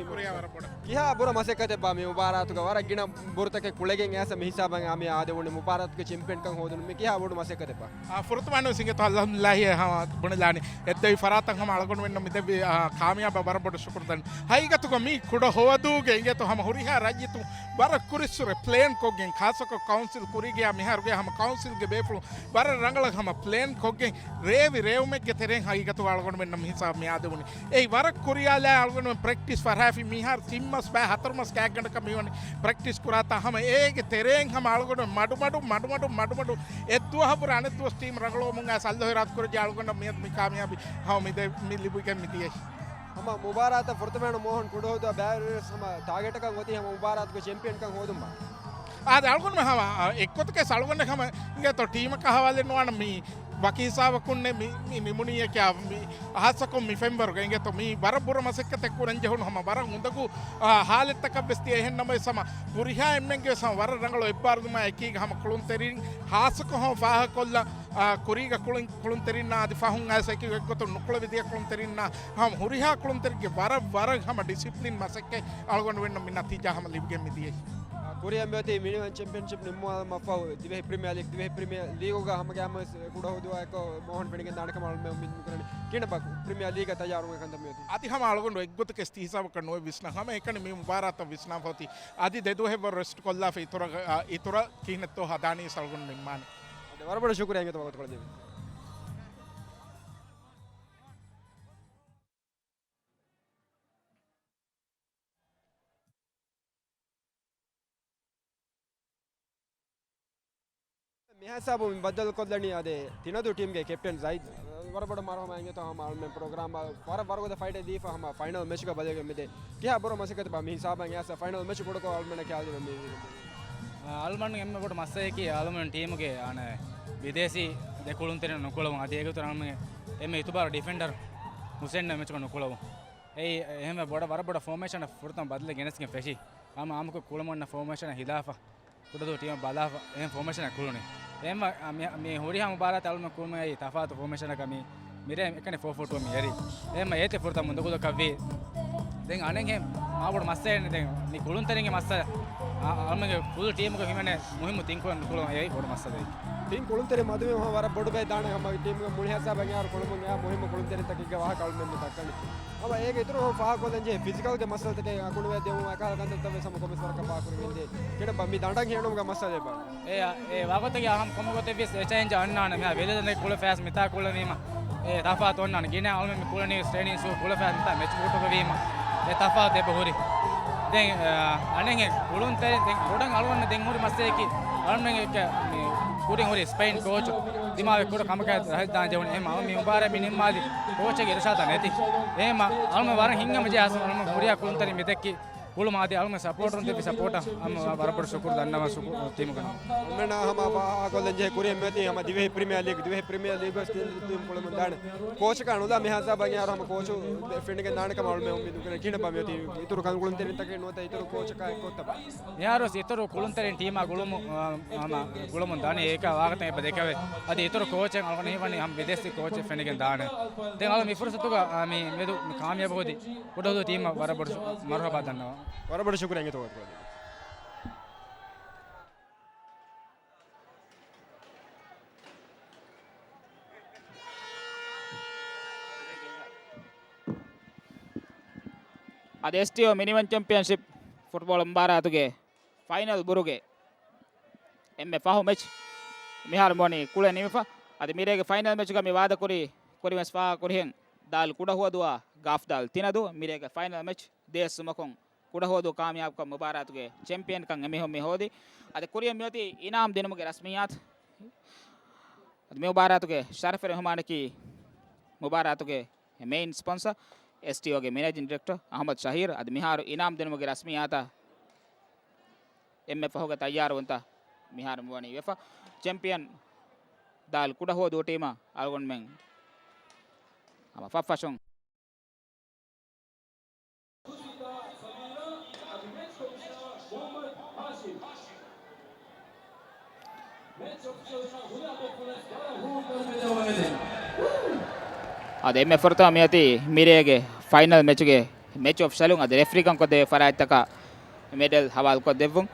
ކިހާ ބުރަ މަސައްކަތެއްބާ މި މުބާރާތުގަ ވަރަށް ގިނަ ބުރުތަކެއް ކުޅެގެން އައިސް މި ހިސާބަށް އާ މި އާދެވުނީ މުބާރާތުގެ ޗެމްޕިއަންކަން ހޯދުން މި ކިހާ ބޮޑު މަސައްކަތެއްބާ؟ އާ، ފުރަތަމަ ވެސް އިނގޭތޯ އަލްހަމްދުލިއްލާހި ހަމަ ބުނެލާނީ. އެއްދެވި ފަރާތަށް ހަމަ އަޅުގަނޑުމެންނަށް މިދެއްވި، އާ، ކާމިޔާބަށް ވަރަށް ބޮޑަށް ޝުކުރު ދަން. ހަގީގަތުގަ މީ ކުޑަ ހޮވަދޫގެ އިނގޭތޯ ހަމަ ހުރިހާ ރައްޔިތުން ވަރަށް ކުރިއްސުރެ ޕްލޭން ކޮށްގެން، ޚާއްޞަކޮށް ކައުންސިލް ކުރީގެ މިހާރުގެ ހަމަ ކައުންސިލްގެ ބޭފުޅުން ވަރަށް ރަނގަޅަށް ހަމަ ޕްލޭން ކޮށްގެން ރޭވި ރޭވުމެއްގެ ތެރެއިން ހަގީގަތުގަ އަޅުގަނޑުމެންނަށް މި ހިސާބު މި އާދެވުނީ. އެއީ ވަރަށް ކުރިޔާލާ އަޅުގަނޑުމެން ޕްރެކްޓިސް ފަށާފި މިހާރު ތިން މަސް ބައި ހަތަރު މަސް ގާތްގަނޑަކަށް މިވަނީ ޕްރެކްޓިސް ކުރާތާ ހަމަ އޭގެ ތެރެއިން ހަމަ އަޅުގަނޑު މަޑުމަޑު، މަޑުމަޑު، މަޑުމަޑު އެއްދުވަހަށްވުރެ އަނެއްދުވަސް ޓީމް ރަނގަޅުވަމުން އައިސް އައްލާހު އިރާދަކުރެއްޖެ އަޅުގަނޑަށް މިއަދު މި ކާމިޔާބީ ހަމަ މި ދެ-، މި ލިބިގެން މިދިޔައީ. ހަމަ މުބާރާތަށް ފުރަތަމަ އެންމެ މޯހަން ކުޑަހުދުއަށް ބައިވެރިވެސް ހަމަ ޓާގެޓަކަށް އޮތީ ހަމަ މުބާރާތުގެ ޗެމްޕިއަންކަން ހޯދުން ބާ. އާދެ، އަޅުގަނޑު ހަމަ، އާ، އެއްގޮތަކަށް އަޅުގަނޑަށް ހަމަ އިނގޭތޯ ޓީމަކަށް ހަވާލެއް ނުވާނަ މި ވަކި ހިސާބަކުންނޭ މި، މި ނިމުނީއެކޭ މި ހާއްސަކޮށް މި ފެންވަރުގަ އިނގޭތޯ މީ ވަރަށް ބުރަ މަސައްކަތެއް ކުރަން ޖެހުނު ހަމަ ވަރަށް އުނދަގޫ، އާ، ހާލަތްތަކަށް ވެސް ދިޔަ. އެހެން ނަމަވެސް ހަމަ ހުރިހާ އެންމެންގެ ވެސް ހަމަ ވަރަށް ރަނގަޅު އެއްބާރުލުމާ އެކީގަ ހަމަ ކުޅުންތެރިން ހާއްސަކޮށް ހަމަ ފާހަގަކޮށްލަން، އާ، ކުރީގަ ކުޅުން، ކުޅުންތެރިންނާ އަދި ފަހުން އައިސް އެކި އެއްގޮތުން ނުކުޅެވި ދިޔަ ކުޅުންތެރިންނާ ހަމަ ހުރިހާ ކުޅުންތެރިންގެ ވަރަށް، ވަރަށް ހަމަ ޑިސިޕްލިން މަސައްކަތް އަޅުގަނޑުމެންނަށް މި ނަތީޖާ ހަމަ ލިބިގެން މިދިޔައީ. ކުރިއަށް މިއޮތީ މިނިވަން ޗެމްޕިއަންޝިޕް ނިންމުމަށްފަހު ދިވެހި ޕްރިމިއާ ލީގް، ދިވެހި ޕްރިމިއާ ލީގުގަ ހަމަގައިމުވެސް ކުޑަހުދުއާއެކު މޯހަން ފެނިގެން ދާނެ ކަމަށް އަޅުގަނޑު މި ކުރަނީ. ކިހިނެއްބާ ޕްރިމިއާ ލީގަށް ތައްޔާރުވުމުގެ ކަންތައް މިއޮތީ؟ އަދި ހަމަ އަޅުގަނޑު އެއްގޮތަކަށް ތި ހިސާބަކަށް ނުވެ ވިސްނާ ހަމަ އެކަނި މި މުބާރާތަށް ވިސްނާފަ އޮތީ. އަދި ދެ ދުވަހެއް ވަރު ރެސްޓް ކޮށްލާފަ އިތުރަށް، އާ، އިތުރަށް ކިހިނެއްތޯ ހަދާނީ އަޅުގަނޑު ނިންމާނެ. އަދި ވަރަށް ބޮޑަށް ޝުކުރިއްޔާ އިނގޭތޯ ވަގުތުކޮޅެއް ދެއްވި. މިހާ ހިސާބު މި ބައްދަލުކޮށްލަނީ އަދި ތިނަދޫ ޓީމްގެ ކެޕްޓަން ޒައިދް. ވަރަށް ބޮޑަށް މަރުހަމާ އިނގޭތޯ ހަމަ އަޅުމެން ޕްރޮގްރާމް ވަރަށް ވަރުގަދަ ފައިޓެއް ދީފަ ހަމަ ފައިނަލް މެޗުގަ ބަލައިގެން މިދޭ. ކިހާ ބުރަ މަސައްކަތެއްބާ މި ހިސާބަށް އައިސް ފައިނަލް މެޗު ކުޑަކޮށް އަޅުމެންނަށް ކިޔާދިނުމަށް މި އަޅުމެން އެންމެ ބޮޑު މައްސަލައަކީ އަޅުމެން ޓީމުގެ އަނެއް ބިދޭސީ ދެ ކުޅުންތެރިން ނުކުޅެވުން. އަދި އޭގެ އިތުރަށް އަޅުމެން އެންމެ އިތުބާރު ޑިފެންޑަރު ހުސެން މެޗުގަ ނުކުޅެވުން. އެއީ އެހެންވެ ބޮޑަށް ވަރަށް ބޮޑަށް ފޯމޭޝަނަށް ފުރަތަމަ ބަދަލެއް ގެނެސްގެން ފެށީ. އަމަ އާއްމުކޮށް ކުޅަމުންނަށް ފޯމޭޝަނަށް ހިލާފަށް ކުޑަދު ޓީމަށް ބަލާފަ އެހެން ފޯމޭޝަނަށް ކުޅުނީ. އެހެންވެ، މި، މި ހުރިހާ މުބާރާތެއް އަޅުމެން ކުޅުމުން އެއީ ތަފާތު ފޯމޭޝަނަކަށް. މި މިރޭ އެކަނި ފޯ ފޯ ޓޫ މި އެރީ. އެހެންވެ އޭތި ފުރަތަމަ އުނދަގުލަކަށްވީ. ދެން އަނެއްހެން މާބޮޑު މައްސަލައެއް ދެން މި ކުޅުންތެރިންގެ މައްސަލަ. އަ، އަޅުމެންގެ ފުލް ޓީމުގެ ހިމެނޭ މުހިއްމު ތިން ކުޅުން ނުކުޅުން އެއީ ބޮޑު މައްސަލައެއް. ތިން ކުޅުންތެރި މަދުވީމަ ވަރަށް ބޮޑު ބައެއް ދާނެ ހަމަ ޓީމުގެ މުޅި ހިސާބަށް އަޅުގަނޑު ކުޅުމުން އެއާ މުހިއްމު ކުޅުންތެރިންތަކެއްގެ ވާހަކަ އަޅުމެން ދައްކަނީ. ހަމަ އޭގެ އިތުރު ފާހަގަކޮށްލަން ޖެހޭ ފިޒިކަލްގެ މައްސަލަތަކެއް އަކުނުވެ ދެމުން އެކަހަލަ ކަންތައްތައް ވެސް ހަމަ ކޮންމެސް ވަރަކަށް ފާހަގަކުރެވިގެންދޭ. ކިޑަ ބަ-، މި ދަނޑަށް ހޭނުމުގެ މައްސަލައެއް ބާ. އެ، އެ ވަގުތުގެ އަހަން ކޮންމެ ގޮތެއް ވިޔަސް އެ ޗެންޖް އަންނާނެ. މިހާ ވެލެދަނެ ކުޅެފައިސް މިތާ ކުޅެނީމަ އެ ތަފާތު އޮންނާނެ. ގިނަ އަޅުމެން މި ކުޅެނީ ޓްރޭނިން ސޫޓް ކުޅެފައިސް މިތާ މެޗް ބޫޓުގަ ވީމަ އެ ތަފާތު އެބަ ހުރި. ދެން، އަ، އަނެއްހެން ކުޅުންތެރިން ދެން ބޮޑަށް އަޅުގަނޑަށް ދެން ހުރި މައްސަލައަކީ އަޅުމެންގެ މި ކުރިން ހުރި ސްޕެއިން ކޯޗު ދިމާވެ ކުޑަ ކަމަކަށް ރަހަތް ދާން ޖެހުނު. އެހެން އަޅު މި މުބާރާތް މި ނިންމާލި ކޯޗެއްގެ އިރުޝާދާ ނެތި. އެހެން އަޅުމެން ވަރަށް ހިތްހަމަޖެހި އަޅުމެން ހުރިހާ ކުޅުންތެރިން މި ދެއްކި ކުޅުމާ އަދި އަޅުމެން ސަޕޯޓުން ދެއްވި ސަޕޯޓަށް ހަމަ ވަރަށް ބޮޑަށް ޝުކުރު ދަންނަވަން ޝުކުރު ޓީމުގެ ނަމަ. އަޅުމެންނާ ހަމަ ފާހަގަކޮށްލަން ޖެހޭ ކުރިއަށް މިއޮތީ ހަމަ ދިވެހި ޕްރިމިއާ ލީގް، ދިވެހި ޕްރިމިއާ ލީގް ވެސް ޓީމު ކުޅެމުން ދާނެ. ކޯޗަކާ ނުލާ މިހާ ހިސާބަށް އަޅުގަނޑު ހަމަ ކޯޗު ފެނިގެން ދާނެ ކަމަށް އަޅުމެން އުއްމީދު ކުރޭ. ކިހިނެއްބާ މިއޮތީ އިތުރު ކަން ކުޅުންތެރިންތަކެއް ނުވަތަ އިތުރު ކޯޗަކާ އެއްކޮށްތަ ބާ؟ މިހާރު ވެސް އިތުރު ކުޅުންތެރިން ޓީމާ ގުޅުމު-، އާ، ހަމަ ގުޅެމުން ދާނެ އޭކާ ވާހަކަތައް އެބަ ދެކެވޭ. އަދި އިތުރު ކޯޗެއް އަޅުގަނޑަށް ހީވަނީ ހަމަ ބިދޭސީ ކޯޗެއް ފެނިގެން ދާނެ. ދެން އަޅު މި ފުރުސަތުގަ، އާ، މި މެދު މި ކާމިޔާބު ހޯދި ކުޑަހުދޫ ޓީމަށް ވަރަށް ބޮޑު ޝު-، މަރުހަބާ ދަންނަވަން. ވަރަށް ބޮޑަށް ޝުކުރިއްޔާ އިނގޭތޯ. އަދި އެސްޓީއޯ މިނިވަން ޗެމްޕިއަންޝިޕް ފުޓްބޯޅަ މުބާރާތުގެ ފައިނަލް ބުރުގެ އެންމެ ފަހު މެޗް މިހާރު ވަނީ ކުޅެ ނިމިފަ. އަދި މިރޭގެ ފައިނަލް މެޗުގަ މި ވާދަކުރި ކުރިން ވެސް ފާހަގަކުރިހެން ދާލް ކުޑަހުވަދުއާ ގާފް ދާލް ތިނަދޫ މިރޭގެ ފައިނަލް މެޗް ދޭއްސުމަކުން ކުޑަހުވަދޫ ކާމިޔާބުކޮށް މުބާރާތުގެ ޗެމްޕިއަންކަން އެމީހުން މި ހޯދި. އަދި ކުރިއަށް މިއޮތީ އިނާމް ދިނުމުގެ ރަސްމިއްޔާތު. އަދި މި މުބާރާތުގެ ޝަރަފު މެހުމާނަކީ މުބާރާތުގެ މެއިން ސްޕޮންސަ އެސްޓީއޯގެ މެނޭޖިން ޑިރެކްޓަރ އަހްމަދު ޝަހީރު. އަދި މިހާރު އިނާމް ދިނުމުގެ ރަސްމިއްޔާތަށް އެންމެ ފަހުގެ ތައްޔާރުވުންތައް މިހާރު މިވަނީ ވެފަ. ޗެމްޕިއަން ދާލް ކުޑަހުވަދޫ ޓީމަށް އަޅުގަނޑުމެން ހަމަ ފަށްފަށުން. އަދި އެންމެ ފުރަތަމަ މިއޮތީ މިރޭގެ ފައިނަލް މެޗުގެ މެޗް އޮފިޝަލުން އަދި ރެފްރީކަން ކޮށްދެވޭ ފަރާތްތަކަށް މެޑަލް ހަވާލުކޮށްދެއްވުން.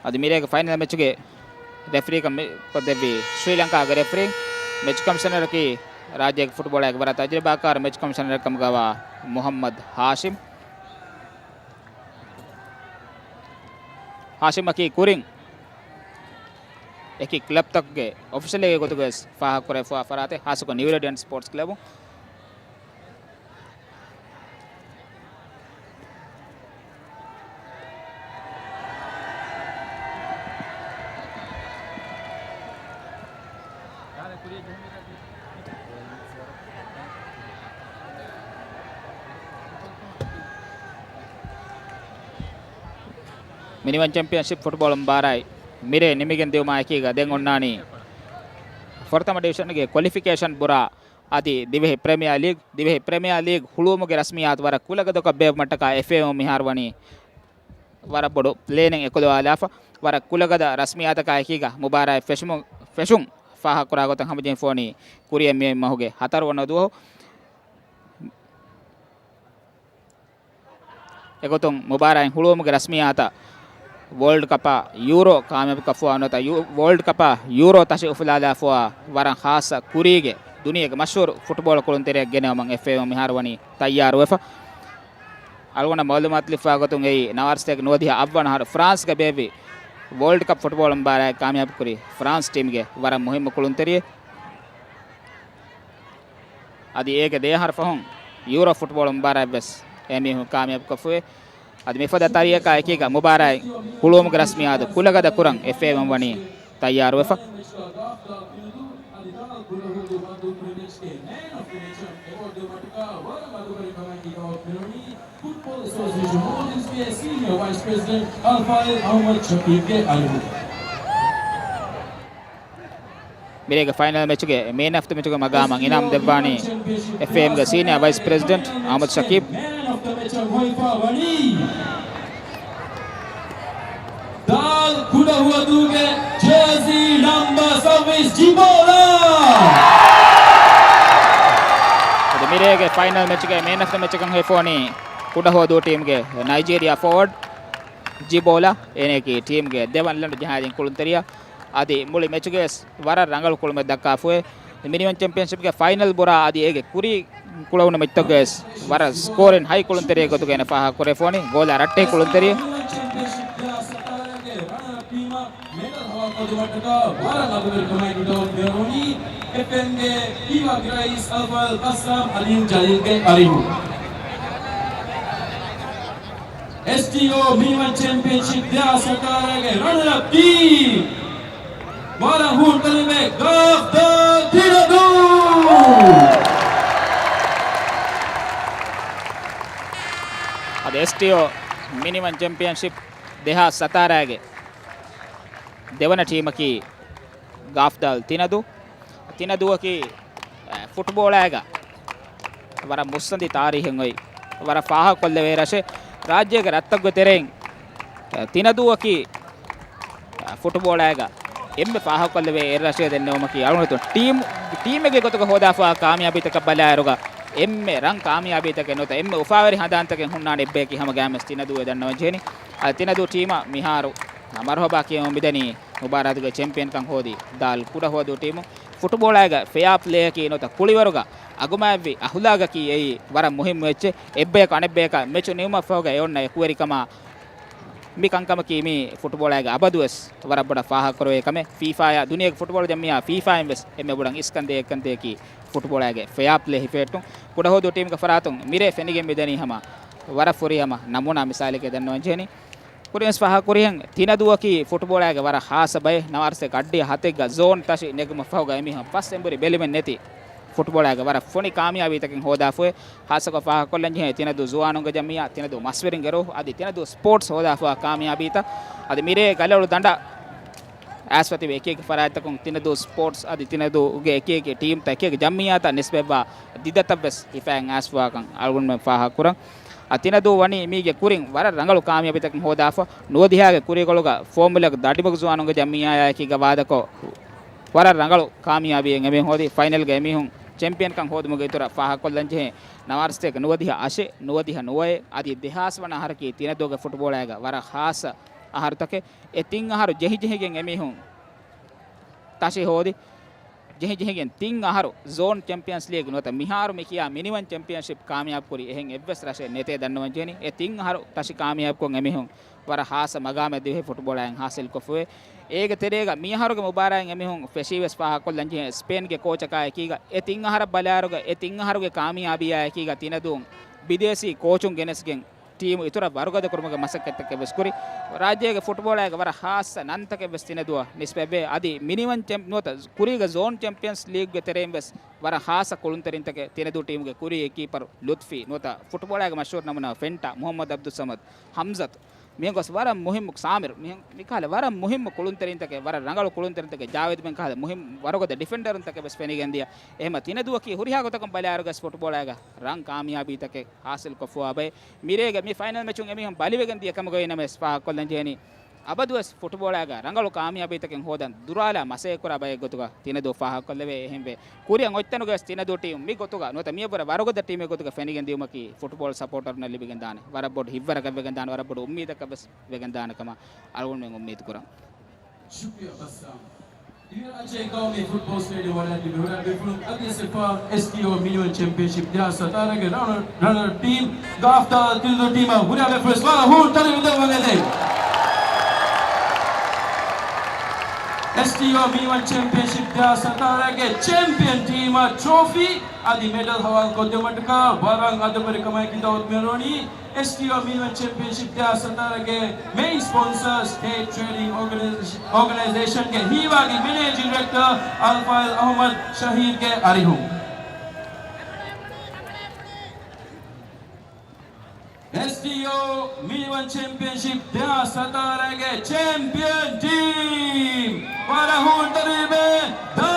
އަދި މިރޭގެ ފައިނަލް މެޗުގެ ރެފްރީކަން މި-، ކޮށްދެއްވީ ޝްރީލަންކާގެ ރެފްރީ. މެޗް ކޮމިޝަނަރަކީ ރާއްޖޭގެ ފުޓްބޯޅައިގެ ވަރަށް ތަޖުރިބާކާރު މެޗް ކޮމިޝަނަރެއް ކަމުގަވާ މުހައްމަދު ހާޝިމް. ހާޝިމަކީ ކުރިން އެކި ކްލަބްތަކުގެ އޮފިޝަލެއްގެ ގޮތުގަވެސް ފާހަގަކުރެވިފައިވާ ފަރާތެއް، ހާއްސަކޮށް ނިއު ރެޑިއަންޓް ސްޕޯޓްސް ކްލަބު. މިނިވަން ޗެމްޕިއަންޝިޕް ފުޓްބޯޅަ މުބާރާތް މިރޭ ނިމިގެން ދިއުމާ އެކީގަ ދެން އޮންނާނީ ފުރަތަމަ ޑިވިޝަންގެ ކޮލިފިކޭޝަން ބުރާ އަދި ދިވެހި ޕްރެމިއާ ލީގް، ދިވެހި ޕްރެމިއާ ލީގް ހުޅުވުމުގެ ރަސްމިއްޔާތު ވަރަށް ކުލަގަދަކޮށް ބޭއްވުމަށްޓަކާ އެފްއޭއު މިހާރު ވަނީ ވަރަށް ބޮޑު ޕްލޭނެއް އެކުލަވާލާފަ، ވަރަށް ކުލަގަދަ ރަސްމިއްޔާތަކާ އެކީގަ މުބާރާތް ފެށުމު-، ފެށުން ފާހަގަކުރާ ގޮތަށް ހަމަޖެހިފަ ވަނީ ކުރިއަށް މި މަހުގެ ހަތަރު ވަނަ ދުވަހު. އެގޮތުން މުބާރާތް ހުޅުވުމުގެ ރަސްމިއްޔާތަށް ވޯލްޑް ކަޕާ ޔޫރޯ ކާމިޔާބުކޮށްފައި ނުވަތަ ޔޫ-، ވޯލްޑް ކަޕާ ޔޫރޯ ތަށި އުފުލާލާފައި ވަރަށް ހާއްސަ ކުރީގެ ދުނިޔޭގެ މަޝްހޫރު ފުޓްބޯޅަ ކުޅުންތެރިއަކަށް ގެނައުމަށް އެފްއޭއު މިހާރު ވަނީ ތައްޔާރުވެފަ. އަޅުގަނޑަށް މައުލޫމާތު ލިބިފައި ގޮތުން އެއީ ނަވާރަ ސަތޭކަ ނުވަދިހަ އަށްވަނަ އަހަރު ފްރާންސްގަ ބޭއްވި ވޯލްޑް ކަޕް ފުޓްބޯޅަ މުބާރާތް ކާމިޔާބުކުރި ފްރާންސް ޓީމްގެ ވަރަށް މުހިއްމު ކުޅުންތެރިއެއް. އަދި އޭގެ ދެއަހަރު ފަހުން ޔޫރޯ ފުޓްބޯޅަ މުބާރާތްވެސް އެމީހުން ކާމިޔާބުކޮށްފައި. އަދި މިފަދަ ތަރިއަކާ އެކީގަ މުބާރާތް ހުޅުވުމުގެ ރަސްމިއްޔާތު ކުލަގަދަ ކުރަން އެފްއޭއު ވަނީ ތައްޔާރުވެފަ. ފުޓްބޯޅަ އެސޯސިއޭޝަން މޯލްޑިވްސްގެ ސީނިއާ ވައިސް ޕްރެސިޑެންޓް އަލްފާއިލް އަޙްމަދު ޝަކީބްގެ އަރިހު. މިރޭގެ ފައިނަލް މެޗުގެ މޭން އޮފް ދަ މެޗުގެ މަގާމަށް އިނާމް ދެއްވާނީ އެފްއޭއެމްގެ ސީނިއާ ވައިސް ޕްރެޒިޑެންޓް އަޙްމަދު ޝަކީބް. ދާލް ކުޑަހުވަދޫގެ ޖާސީ ނަމްބަ ސައްބީސް ޖިބޯލާ. އަދި މިރޭގެ ފައިނަލް މެޗުގެ މޭން އޮފް ދަ މެޗަކަށް ހޮވިފަ ވަނީ ކުޑަހުވަދޫ ޓީމްގެ ނައިޖީރިއާ ފޯވަޑް ޖިބޯލާ. އޭނައަކީ ޓީމްގެ ދެވަނަ ލަނޑު ޖަހާދިން ކުޅުންތެރިޔާ. އަދި މުޅި މެޗުގަވެސް ވަރަށް ރަނގަޅު ކުޅުމެއް ދައްކާފައި. މިނިވަން ޗެމްޕިއަންޝިޕްގެ ފައިނަލް ބުރާ އަދި އޭގެ ކުރީ ކުޅަވުނު މެޗްތަކުގަވެސް ވަރަށް ސްކޯރިން ހައި ކުޅުންތެރިއެއް ގޮތުގައި އޭނަ ފާހަގަކުރެވިފަ ވަނީ. ގޯލާ ރައްޓެހި ކުޅުންތެރިއެއް. މެޑަލް ހަވާލުކޮށްދިނުމަށްޓަކާ ވަރަށް އަދުވެރިކަމާއެކީ ދައުވަތު މިއަރުވަނީ އެފްއޭއެމްގެ ހީވާގި ރައީސް އަލްފާޟިލް ބައްސާމް އަލީމް ޖަލީލްގެ އަރިހުން. އެސްޓީއޯ މިނިވަން ޗެމްޕިއަންޝިޕް ދެހާސް ސަތާރަގެ ރަނަރަޕް ޓީމް ވަރަށް ހޫނު ތަރިބެ ގާފްދާލް ތިނަދޫ. އަދި އެސްޓީއޯ މިނިވަން ޗެމްޕިއަންޝިޕް ދެހާސް ސަތާރަގެ ދެވަނަ ޓީމަކީ ގާފްދާލް ތިނަދޫ. ތިނަދޫއަކީ، އަ، ފުޓްބޯޅައިގަ ވަރަށް މުއްސަނދި ތާރީހެއް އޮތް، ވަރަށް ފާހަގަކޮށްލެވޭ ރަށެއް. ރާއްޖޭގެ ރަށްތަކުގެ ތެރެއިން، އަ، ތިނަދޫއަކީ، އަ، ފުޓްބޯޅައިގަ އެންމެ ފާހަގަކޮށްލެވޭ އެއް ރަށެއް ދެންނެވުމަކީ އަޅުގަނޑު ޓީމް، ޓީމެއްގެ ގޮތުގަ ހޯދާފައިވާ ކާމިޔާބީތަކަށް ބަލާއިރުގަ އެންމެ ރަން ކާމިޔާބީތަކެއް ނުވަތަ އެންމެ އުފާވެރި ހަނދާންތަކެއް ހުންނާނެ އެއްބަޔަކީ ހަމަ ގައިމުވެސް ތިނަދޫއޭ ދަންނަވަން ޖެހެނީ. އަ، ތިނަދޫ ޓީމަށް މިހާރު މަރުހަބާ ކިޔަމުން މިދަނީ މުބާރާތުގެ ޗެމްޕިއަންކަން ހޯދި ދާލް ކުޑަހުވަދޫ ޓީމު. ފުޓްބޯޅައިގަ ފެއާ ޕްލޭއަކީ ނުވަތަ ކުޅިވަރުގަ އަގުމާތްވި އަހުލާގަކީ އެއީ ވަރަށް މުހިއްމު އެއްޗެއް. އެއްބަޔަކު އަނެއްބަޔަކަށް މެޗު ނިމުމަށްފަހުގަ އެ އޮންނަ އެކުވެރިކަމާ މި ކަންކަމަކީ މީ ފުޓްބޯޅައިގަ އަބަދުވެސް ވަރަށް ބޮޑަށް ފާހަގަކުރެވޭ ކަމެއް. ފީފާއާ ދުނިޔޭގެ ފުޓްބޯޅަ ޖަމްއިއްޔާ ފީފާއިން ވެސް އެންމެ ބޮޑަށް އިސްކަންދޭ އެއްކަންތަކަކީ ފުޓްބޯޅައިގެ ފެއާ ޕްލޭ ހިފެހެއްޓުން. ކުޑަހުވަދޫ ޓީމުގެ ފަރާތުން މިރޭ ފެނިގެން މިދަނީ ހަމަ ވަރަށް ފުރިހަމަ ނަމޫނާ މިސާލެކޭ ދަންނަވަން ޖެހެނީ. ކުރިންވެސް ފާހަގަކުރިހެން ތިނަދޫއަކީ ފުޓްބޯޅައިގެ ވަރަށް ހާއްސަ ބައެއް. ނަވާރަސަތޭކަ އަށްޑިހަ ހަތެއްގަ ޒޯން ތަށި ނެގުމަށްފަހުގަ އެމީހުން ފަސް އެނބުރި ބެލުމެއް ނެތި ފުޓްބޯޅައިގެ ވަރަށް ފޮނި ކާމިޔާބީތަކެއް ހޯދާފައި. ހާއްސަކޮށް ފާހަގަކޮށްލަންޖެހޭ ތިނަދޫ ޒުވާނުންގެ ޖަމްއިއްޔާ، ތިނަދޫ މަސްވެރިންގެ ރޫހު އަދި ތިނަދޫ ސްޕޯޓްސް ހޯދާފައިވާ ކާމިޔާބީތައް. އަދި މިރޭ ގަލަޅު ދަނޑަށް އައިސްފަ ތިބި އެކިއެކި ފަރާތްތަކުން ތިނަދޫ ސްޕޯޓްސް އަދި ތިނަދޫގެ އެކިއެކި ޓީމްތައް އެކިއެކި ޖަމްއިއްޔާތައް ނިސްބަތްވާ ދިދަތައްވެސް ހިފައިގެން އައިސްފައިވާކަން އަޅުގަނޑުމެން ފާހަގަކުރަން. އަ، ތިނަދޫ ވަނީ މީގެ ކުރިން ވަރަށް ރަނގަޅު ކާމިޔާބީތަކެއް ހޯދާފަ. ނުވަދިހައިގެ ކުރީގަ ފޯމުލައިގެ ދަޑިމަގު ޒުވާނުންގެ ޖަމްއިއްޔާއާއެކީގަ ވާދަކޮށް ވަރަށް ރަނގަޅު ކާމިޔާބީއެއް އެމީހުން ހޯދި. ފައިނަލްގަ އެމީހުން ޗެމްޕިއަންކަން ހޯދުމުގެ އިތުރަށް ފާހަގަކޮށްލަންޖެހޭ ނަވާރަސަތޭކަ ނުވަދިހަ އަށެއް، ނުވަދިހަ ނުވައެއް އަދި ދެހާސް ވަނަ އަހަރަކީ ތިނަދޫގެ ފުޓްބޯޅައިގަ ވަރަށް ހާއްސަ އަހަރުތަކެއް. އެ ތިން އަހަރު ޖެހިޖެހިގެން އެމީހުން ތަށި ހޯދި. ޖެހިޖެހިގެން ތިން އަހަރު ޒޯން ޗެމްޕިއަންސް ލީގް ނުވަތަ މިހާރު މިކިޔާ މިނިވަން ޗެމްޕިއަންޝިޕް ކާމިޔާބުކުރި އެހެން އެއްވެސް ރަށެއް ނެތޭ ދަންނަވަން ޖެހެނީ. އެ ތިން އަހަރު ތަށި ކާމިޔާބުކޮށް އެމީހުން ވަރަށް ހާއްސަ މަގާމެއް ދިވެހި ފުޓްބޯޅައިން ހާސިލްކޮށްފައި. އޭގެ ތެރޭގަ މިއަހަރުގެ މުބާރާތް އެމީހުން ފެށީވެސް ފާހަގަކޮށްލަންޖެހޭ ސްޕޭންގެ ކޯޗަކާ އެކީގަ އެ ތިން އަހަރަށް ބަލާއިރުގަ އެ ތިން އަހަރުގެ ކާމިޔާބީއާ އެކީގަ ތިނަދޫން ބިދޭސީ ކޯޗުން ގެނެސްގެން ޓީމު އިތުރަށް ވަރުގަދަ ކުރުމުގެ މަސައްކަތްތަކެއް ވެސް ކުރި. ރާއްޖޭގެ ފުޓްބޯޅައިގެ ވަރަށް ހާއްސަ ނަންތަކެއް ވެސް ތިނަދޫއަށް ނިސްބަތްވޭ. އަދި މިނިވަން ޗެމް-، ނުވަތަ ކުރީގެ ޒޯން ޗެމްޕިއަންސް ލީގްގެ ތެރެއިން ވެސް ވަރަށް ހާއްސަ ކުޅުންތެރިންތަކެއް ތިނަދޫ ޓީމުގެ ކުރީ ކީޕަރު ލުތްފީ، ނުވަތަ ފުޓްބޯޅައިގެ މަޝްހޫރު ނަމޫނާ ފެންޓާ، މުހައްމަދު އަބްދުއްސަމަދު، ހަމްޒަތު، މިހެން ގޮސް ވަރަށް މުހިއްމު ސާމިރު، މިހެން މިކަހަލަ ވަރަށް މުހިއްމު ކުޅުންތެރިންތަކެއް، ވަރަށް ރަނގަޅު ކުޅުންތެރިންތަކެއް، ޖާވިދު މިކަހަލަ މުހިއްމު ވަރުގަދަ ޑިފެންޑަރުންތަކެއް ވެސް ފެނިގެންދިޔަ. އެހެމަ ތިނަދޫއަކީ ހުރިހާ ގޮތަކުން ބަލާއިރުގަސް ފުޓްބޯޅައިގަ ރަން ކާމިޔާބީތަކެއް ހާސިލްކޮށްފައިވާ ބައެއް. މިރޭގަ މި ފައިނަލް މެޗުން އެމީހުން ބަލިވެގެން ދިޔަ ކަމުގައި ނަމަވެސް ފާހަގަކޮށްލަން ޖެހެނީ، އަބަދުވެސް ފުޓްބޯޅައިގަ ރަނގަޅު ކާމިޔާބީތަކެއް ހޯދަން ދުރާލާ މަސައްކަތްކުރާ ބައެއް ގޮތުގަ ތިނަދޫ ފާހަގަކޮށްލެވޭ. އެހެންވެ، ކުރިއަށް އޮތްތަނުގަވެސް ތިނަދޫ ޓީމް މި ގޮތުގަ ނުވަތަ މިއަށްވުރެ ވަރުގަދަ ޓީމެއް ގޮތުގަ ފެނިގެން ދިޔުމަކީ ފުޓްބޯޅަ ސަޕޯޓަރުންނަށް ލިބިގެންދާނެ ވަރަށް ބޮޑު ހިތްވަރަކަށްވެގެންދާނެ، ވަރަށް ބޮޑު އުއްމީދަކަށްވެސް ވެގެންދާނެ ކަމަށް އަޅުގަނޑުމެން އުއްމީދު ކުރަން. ޝުކްރިޔާ ބައްސާމް. ދިވެހިރާއްޖޭގެ ގައުމީ ފުޓްބޯޅަ ސްޓޭޑިއަމް ވަޑައިގެން ހުރިހާ ބޭފުޅުން އަދިވެސް އެފްއޭއެމް އެސްޓީއޯ މިނިވަން ޗެމްޕިއަންޝިޕް ދެހާސް ސަތާރަގެ ރަނަރ، ރަނަރ ޓީމް ގާފްދާލް ތިނަދޫ ޓީމަށް ހުރިހާ ބޭފުޅުން ވަރަށް ހޫނު ތަރި ވިދެވަން އެދެން. އެސްޓީއޯ މިނިވަން ޗެމްޕިއަންޝިޕް ދެހާސް ސަތާރަގެ ޗެމްޕިއަން ޓީމަށް ޓްރޮފީ އަދި މެޑަލް ހަވާލު ކޮށްދެވުމަށްޓަކާ ވަރަށް އަދަބުވެރިކަމާއެކީ ދައުވަތު މިއަރުވަނީ އެސްޓީއޯ މިނިވަން ޗެމްޕިއަންޝިޕް ދެހާސް ސަތާރަގެ މެއިން ސްޕޮންސަރ ސްޓޭޓް ޓްރޭޑިން އޯގަނައިޒޭޝަންގެ ހީވާގި މެނޭޖިން ޑިރެކްޓަރ އަލްފާޟިލް އަޙްމަދު ޝަހީދުގެ އަރިހުން. އެސްޓީއޯ މިނިވަން ޗެމްޕިއަންޝިޕް ދެހާސް ސަތާރަގެ ޗެމްޕިއަން ޓީމް ވަރަށް ހޫނު ތަރިބެ ދާ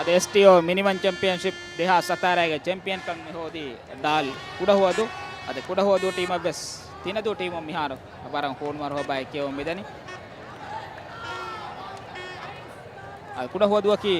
އެސްޓީއޯ މިނިވަން ޗެމްޕިއަންޝިޕް ދެހާސް ސަތާރައިގެ ޗެމްޕިއަންކަން މި ހޯދީ ދާލް ކުޑަހުވަދޫ. އަދި ކުޑަހުވަދޫ ޓީމަށްވެސް ތިނަދޫ ޓީމުން މިހާރު ވަރަށް ހޫނުވަރު ހޯބާ ކިޔަވަމުން މިދަނީ. އަދި ކުޑަހުވަދޫއަކީ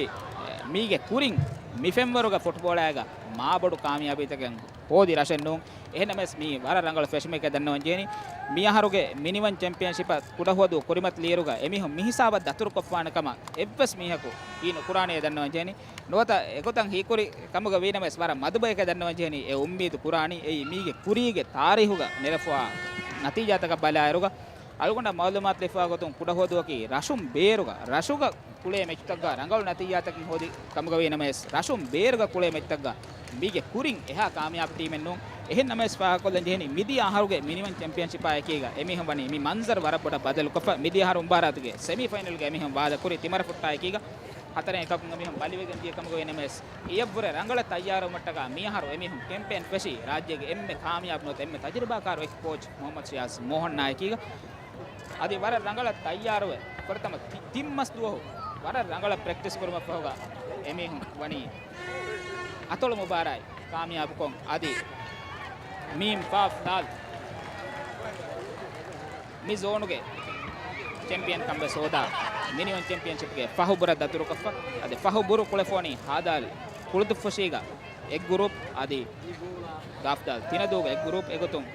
މީގެ ކުރިން މި ފެންވަރުގަ ފުޓްބޯޅައިގަ މާބޮޑު ކާމިޔާބީތަކެއް ހޯދި ރަށެއް ނޫން. އެހެންނަމަވެސް މީ ވަރަށް ރަނގަޅު ފެށުމެކޭ ދަންނަވަން ޖެހެނީ. މި އަހަރުގެ މިނިވަން ޗެމްޕިއަންޝިޕަށް ކުޑަހުވަދޫ ކުރިމަތިލިއިރުގަ އެމީހުން މިހިސާބަށް ދަތުރުކޮށްފާނެ ކަމަށް އެއްވެސް މީހަކު ހީ ނުކުރާނޭ ދަންނަވަން ޖެހެނީ. ނުވަތަ އެގޮތަށް ހީކުރި ކަމުގަ ވީނަމަވެސް ވަރަށް މަދު ބަޔެކޭ ދަންނަވަން ޖެހެނީ. އެ އުއްމީދު ކުރާނީ އެއީ މީގެ ކުރީގެ ތާރީހުގަ ނެރެފަވާ ނަތީޖާތަކަށް ބަލާއިރުގަ. އަޅުގަނޑަށް މައުލޫމާތު ލިބިފައި ގޮތުން ކުޑަހުވަދޫއަކީ ރަށުން ބޭރުގަ ރަށުގަ ކުޅޭ މެޗުތަކުގަ ރަނގަޅު ނަތީޖާތަކެއް ހޯދި ކަމުގަ ވީނަމަވެސް، ރަށުން ބޭރުގަ ކުޅޭ މެޗުތަކުގަ މީގެ ކުރިން އެހާ ކާމިޔާބު ޓީމެއް ނޫން. އެހެން ނަމަވެސް ފާހަގަކޮށްލަން ޖެހެނީ، މިދިޔަ އަހަރުގެ މިނިވަން ޗެމްޕިއަންޝިޕާ އެކީގަ އެމީހުން ވަނީ މި މަންޒަރު ވަރަށް ބޮޑަށް ބަދަލުކޮށްފަ. މިދިޔަ އަހަރު މުބާރާތުގެ ސެމީ ފައިނަލްގަ އެމީހުން ވާދަކުރި ތިމަރަފުއްޓާ އެކީގަ ހަތަރެއް އެކަކުން އެމީހުން ބަލިވެގެން ދިޔަ ކަމުގަ ވީނަމަވެސް، އެއަށްވުރެ ރަނގަޅަށް ތައްޔާރުވުމަށްޓަކާ މިއަހަރު އެމީހުން ކެމްޕޭން ފެށީ، ރާއްޖޭގެ އެންމެ ކާމިޔާބު ނުވަތަ އެންމެ ތަޖުރިބާކާރު އެކް ކޯޗް މުހައްމަދު ޝިޔާޒް މޯހަންނާ އެކީގަ. އަދި ވަރަށް ރަނގަޅަށް ތައްޔާރުވެ، ފުރަތަމަ ތި-، ތިން މަސް ދުވަހު ވަރަށް ރަނގަޅަށް ޕްރެކްޓިސް ކުރުމަށްފަހުގަ އެމީހުން ވަނީ އަތޮޅު މުބާރާތް ކާމިޔާބުކޮށް، އަދި މީމް ފާފް ދާލް މި ޒޯނުގެ ޗެމްޕިއަންކަން ވެސް ހޯދާ، މިނިވަން ޗެމްޕިއަންޝިޕްގެ ފަހު ބުރަށް ދަތުރުކޮށްފަ. އަދި ފަހު ބުރު ކުޅެފޯނީ ހާދާލް ކުޅުދުއްފުށީގަ އެއް ގްރޫޕް، އަދި ގާފްދާލް ތިނަދޫގަ އެއް ގްރޫޕް. އެގޮތުން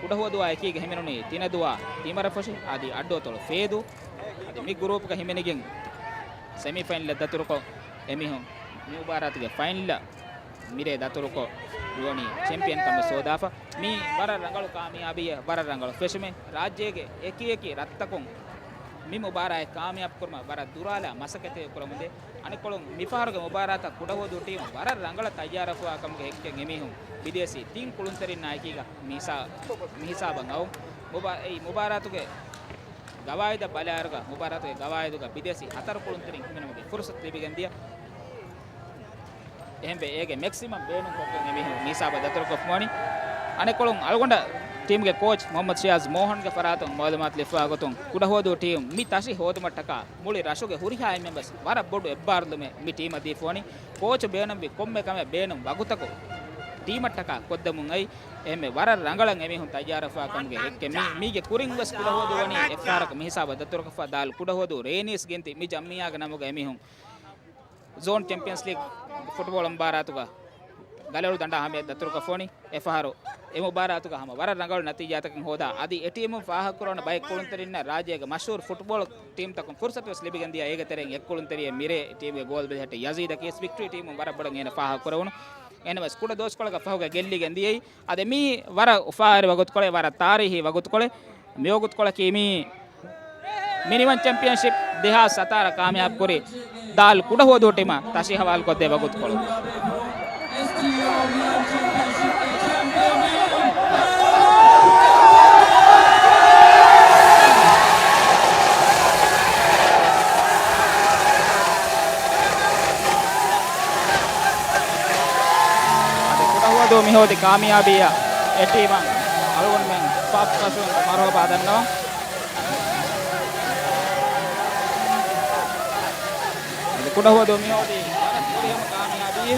ކުޑަހުވަދޫއާ އެކީގަ ހިމެނުނީ ތިނަދޫއާ ތިމަރަފުށި، އަދި އައްޑުއަތޮޅު ފޭދޫ. އަދި މި ގްރޫޕްގަ ހިމެނިގެން ސެމީ ފައިނަލަށް ދަތުރުކޮށް، އެމީހުން މި މުބާރާތުގެ ފައިނަލަށް މިރޭ ދަތުރުކޮށް މިވަނީ ޗެމްޕިއަންކަން ވެސް ހޯދާފަ. މީ ވަރަށް ރަނގަޅު ކާމިޔާބީއެއް، ވަރަށް ރަނގަޅު ފެށުމެއް. ރާއްޖޭގެ އެކި އެކި ރަށްތަކުން މި މުބާރާތް ކާމިޔާބު ކުރުމަށް ވަރަށް ދުރާލާ މަސައްކަތެއް ކުރަމުންދޭ. އަނެއްކޮޅުން މިފަހަރުގެ މުބާރާތަށް ކުޑަހުވަދޫ ޓީމު ވަރަށް ރަނގަޅަށް ތައްޔާރަފަވާ ކަމުގެ ހެއްކެއް އެމީހުން ބިދޭސީ ތިން ކުޅުންތެރިންނާ އެކީގަ މިހިސާ-، މިހިސާބަށް އައު. މުބާ-، އެއީ މުބާރާތުގެ ގަވާއިދަށް ބަލާއިރުގަ، މުބާރާތުގެ ގަވާއިދުގަ ބިދޭސީ ހަތަރު ކުޅުންތެރިން ހިމެނުމުގެ ފުރުސަތު ލިބިގެން ދިޔަ. އެހެންވެ، އޭގެ މެކްސިމަމް ބޭނުން ކޮށްގެން އެމީހުން މިހިސާބަށް ދަތުރުކޮށްފަވަނީ. އަނެއްކޮޅުން އަޅުގަނޑަށް ޓީމުގެ ކޯޗް މުހައްމަދު ޝިޔާޒް މޯހަންގެ ފަރާތުން މައުލޫމާތު ލިބިފައި ގޮތުން، ކުޑަހުވަދޫ ޓީމް މި ތަށި ހޯދުމަށްޓަކާ މުޅި ރަށުގެ ހުރިހާ އެންމެން ވެސް ވަރަށް ބޮޑު އެއްބާރުލުމެއް މި ޓީމަށް ދީފަވަނީ. ކޯޗު ބޭނުންވި ކޮންމެ ކަމެއް ބޭނުން ވަގުތަކު ޓީމަށްޓަކާ ކޮށްދެމުން އައި، އެހެންވެ ވަރަށް ރަނގަޅަށް އެމީހުން ތައްޔާރަފާ ކަމުގެ ހެއްކެއް މީ-، މީގެ ކުރިން ވެސް ކުޑަހުވަދޫ ވަނީ އެއްފަހަރަކު މިހިސާބަށް ދަތުރުކޮށްފަ. ދާލް ކުޑަހުވަދޫ ރޭނީސް ގެންތި މި ޖަމްއިއްޔާގެ ނަމުގަ އެމީހުން ޒޯން ޗެމްޕިއަންސް ލީގް ފުޓްބޯޅަ މުބާރާތުގަ ގަލޮޅު ދަނޑާ ހަމަޔަށް ދަތުރުކޮށްފަވަނީ. އެފަހަރު އެ މުބާރާތުގަ ހަމަ ވަރަށް ރަނގަޅު ނަތީޖާތަކެއް ހޯދާ، އަދި އެ ޓީމުން ފާހަގަކުރެވުނު ބައެއް ކުޅުންތެރިންނަށް ރާއްޖޭގެ މަޝްހޫރު ފުޓްބޯޅަ ޓީމްތަކުން ފުރުސަތު ވެސް ލިބިގެން ދިޔަ. އޭގެ ތެރެއިން އެއް ކުޅުންތެރިއެއް މިރޭ ޓީމްގެ ގޯލް ބެލެހެއްޓި ޔަޒީދަކީ ވެސް ވިކްޓަރީ ޓީމުން ވަރަށް ބޮޑަށް އޭނަ ފާހަގަކުރެވުނު. އެހެންނަމަވެސް ކުޑަ ދުވަސްކޮޅެއްގެ ފަހުގަ ގެއްލިގެން ދިޔައީ. އަދި މީ ވަރަށް އުފާވެރި ވަގުތުކޮޅެއް، ވަރަށް ތާރީހީ ވަގުތުކޮޅެއް. މިވަގުތުކޮޅަކީ މީ މިނިވަން ޗެމްޕިއަންޝިޕް ދެހާސް ސަތާރަ ކާމިޔާބުކުރި ދާލް ކުޑަހުވަދޫ ޓީމަށް ތަށި ހަވާލުކޮށްދޭ ވަގުތުކޮޅު. އަދި ކުޑަހުވަދޫ މިހޯދި ކާމިޔާބީއަށް އެ ޓީމަށް އަޅުގަނޑުމެން ފާފް ފަށުން މަރުހަބާ ދަންނަވަން. އަދި ކުޑަހުވަދޫ މިހޯދީ ވަރަށް ފުރިހަމަ ކާމިޔާބީ.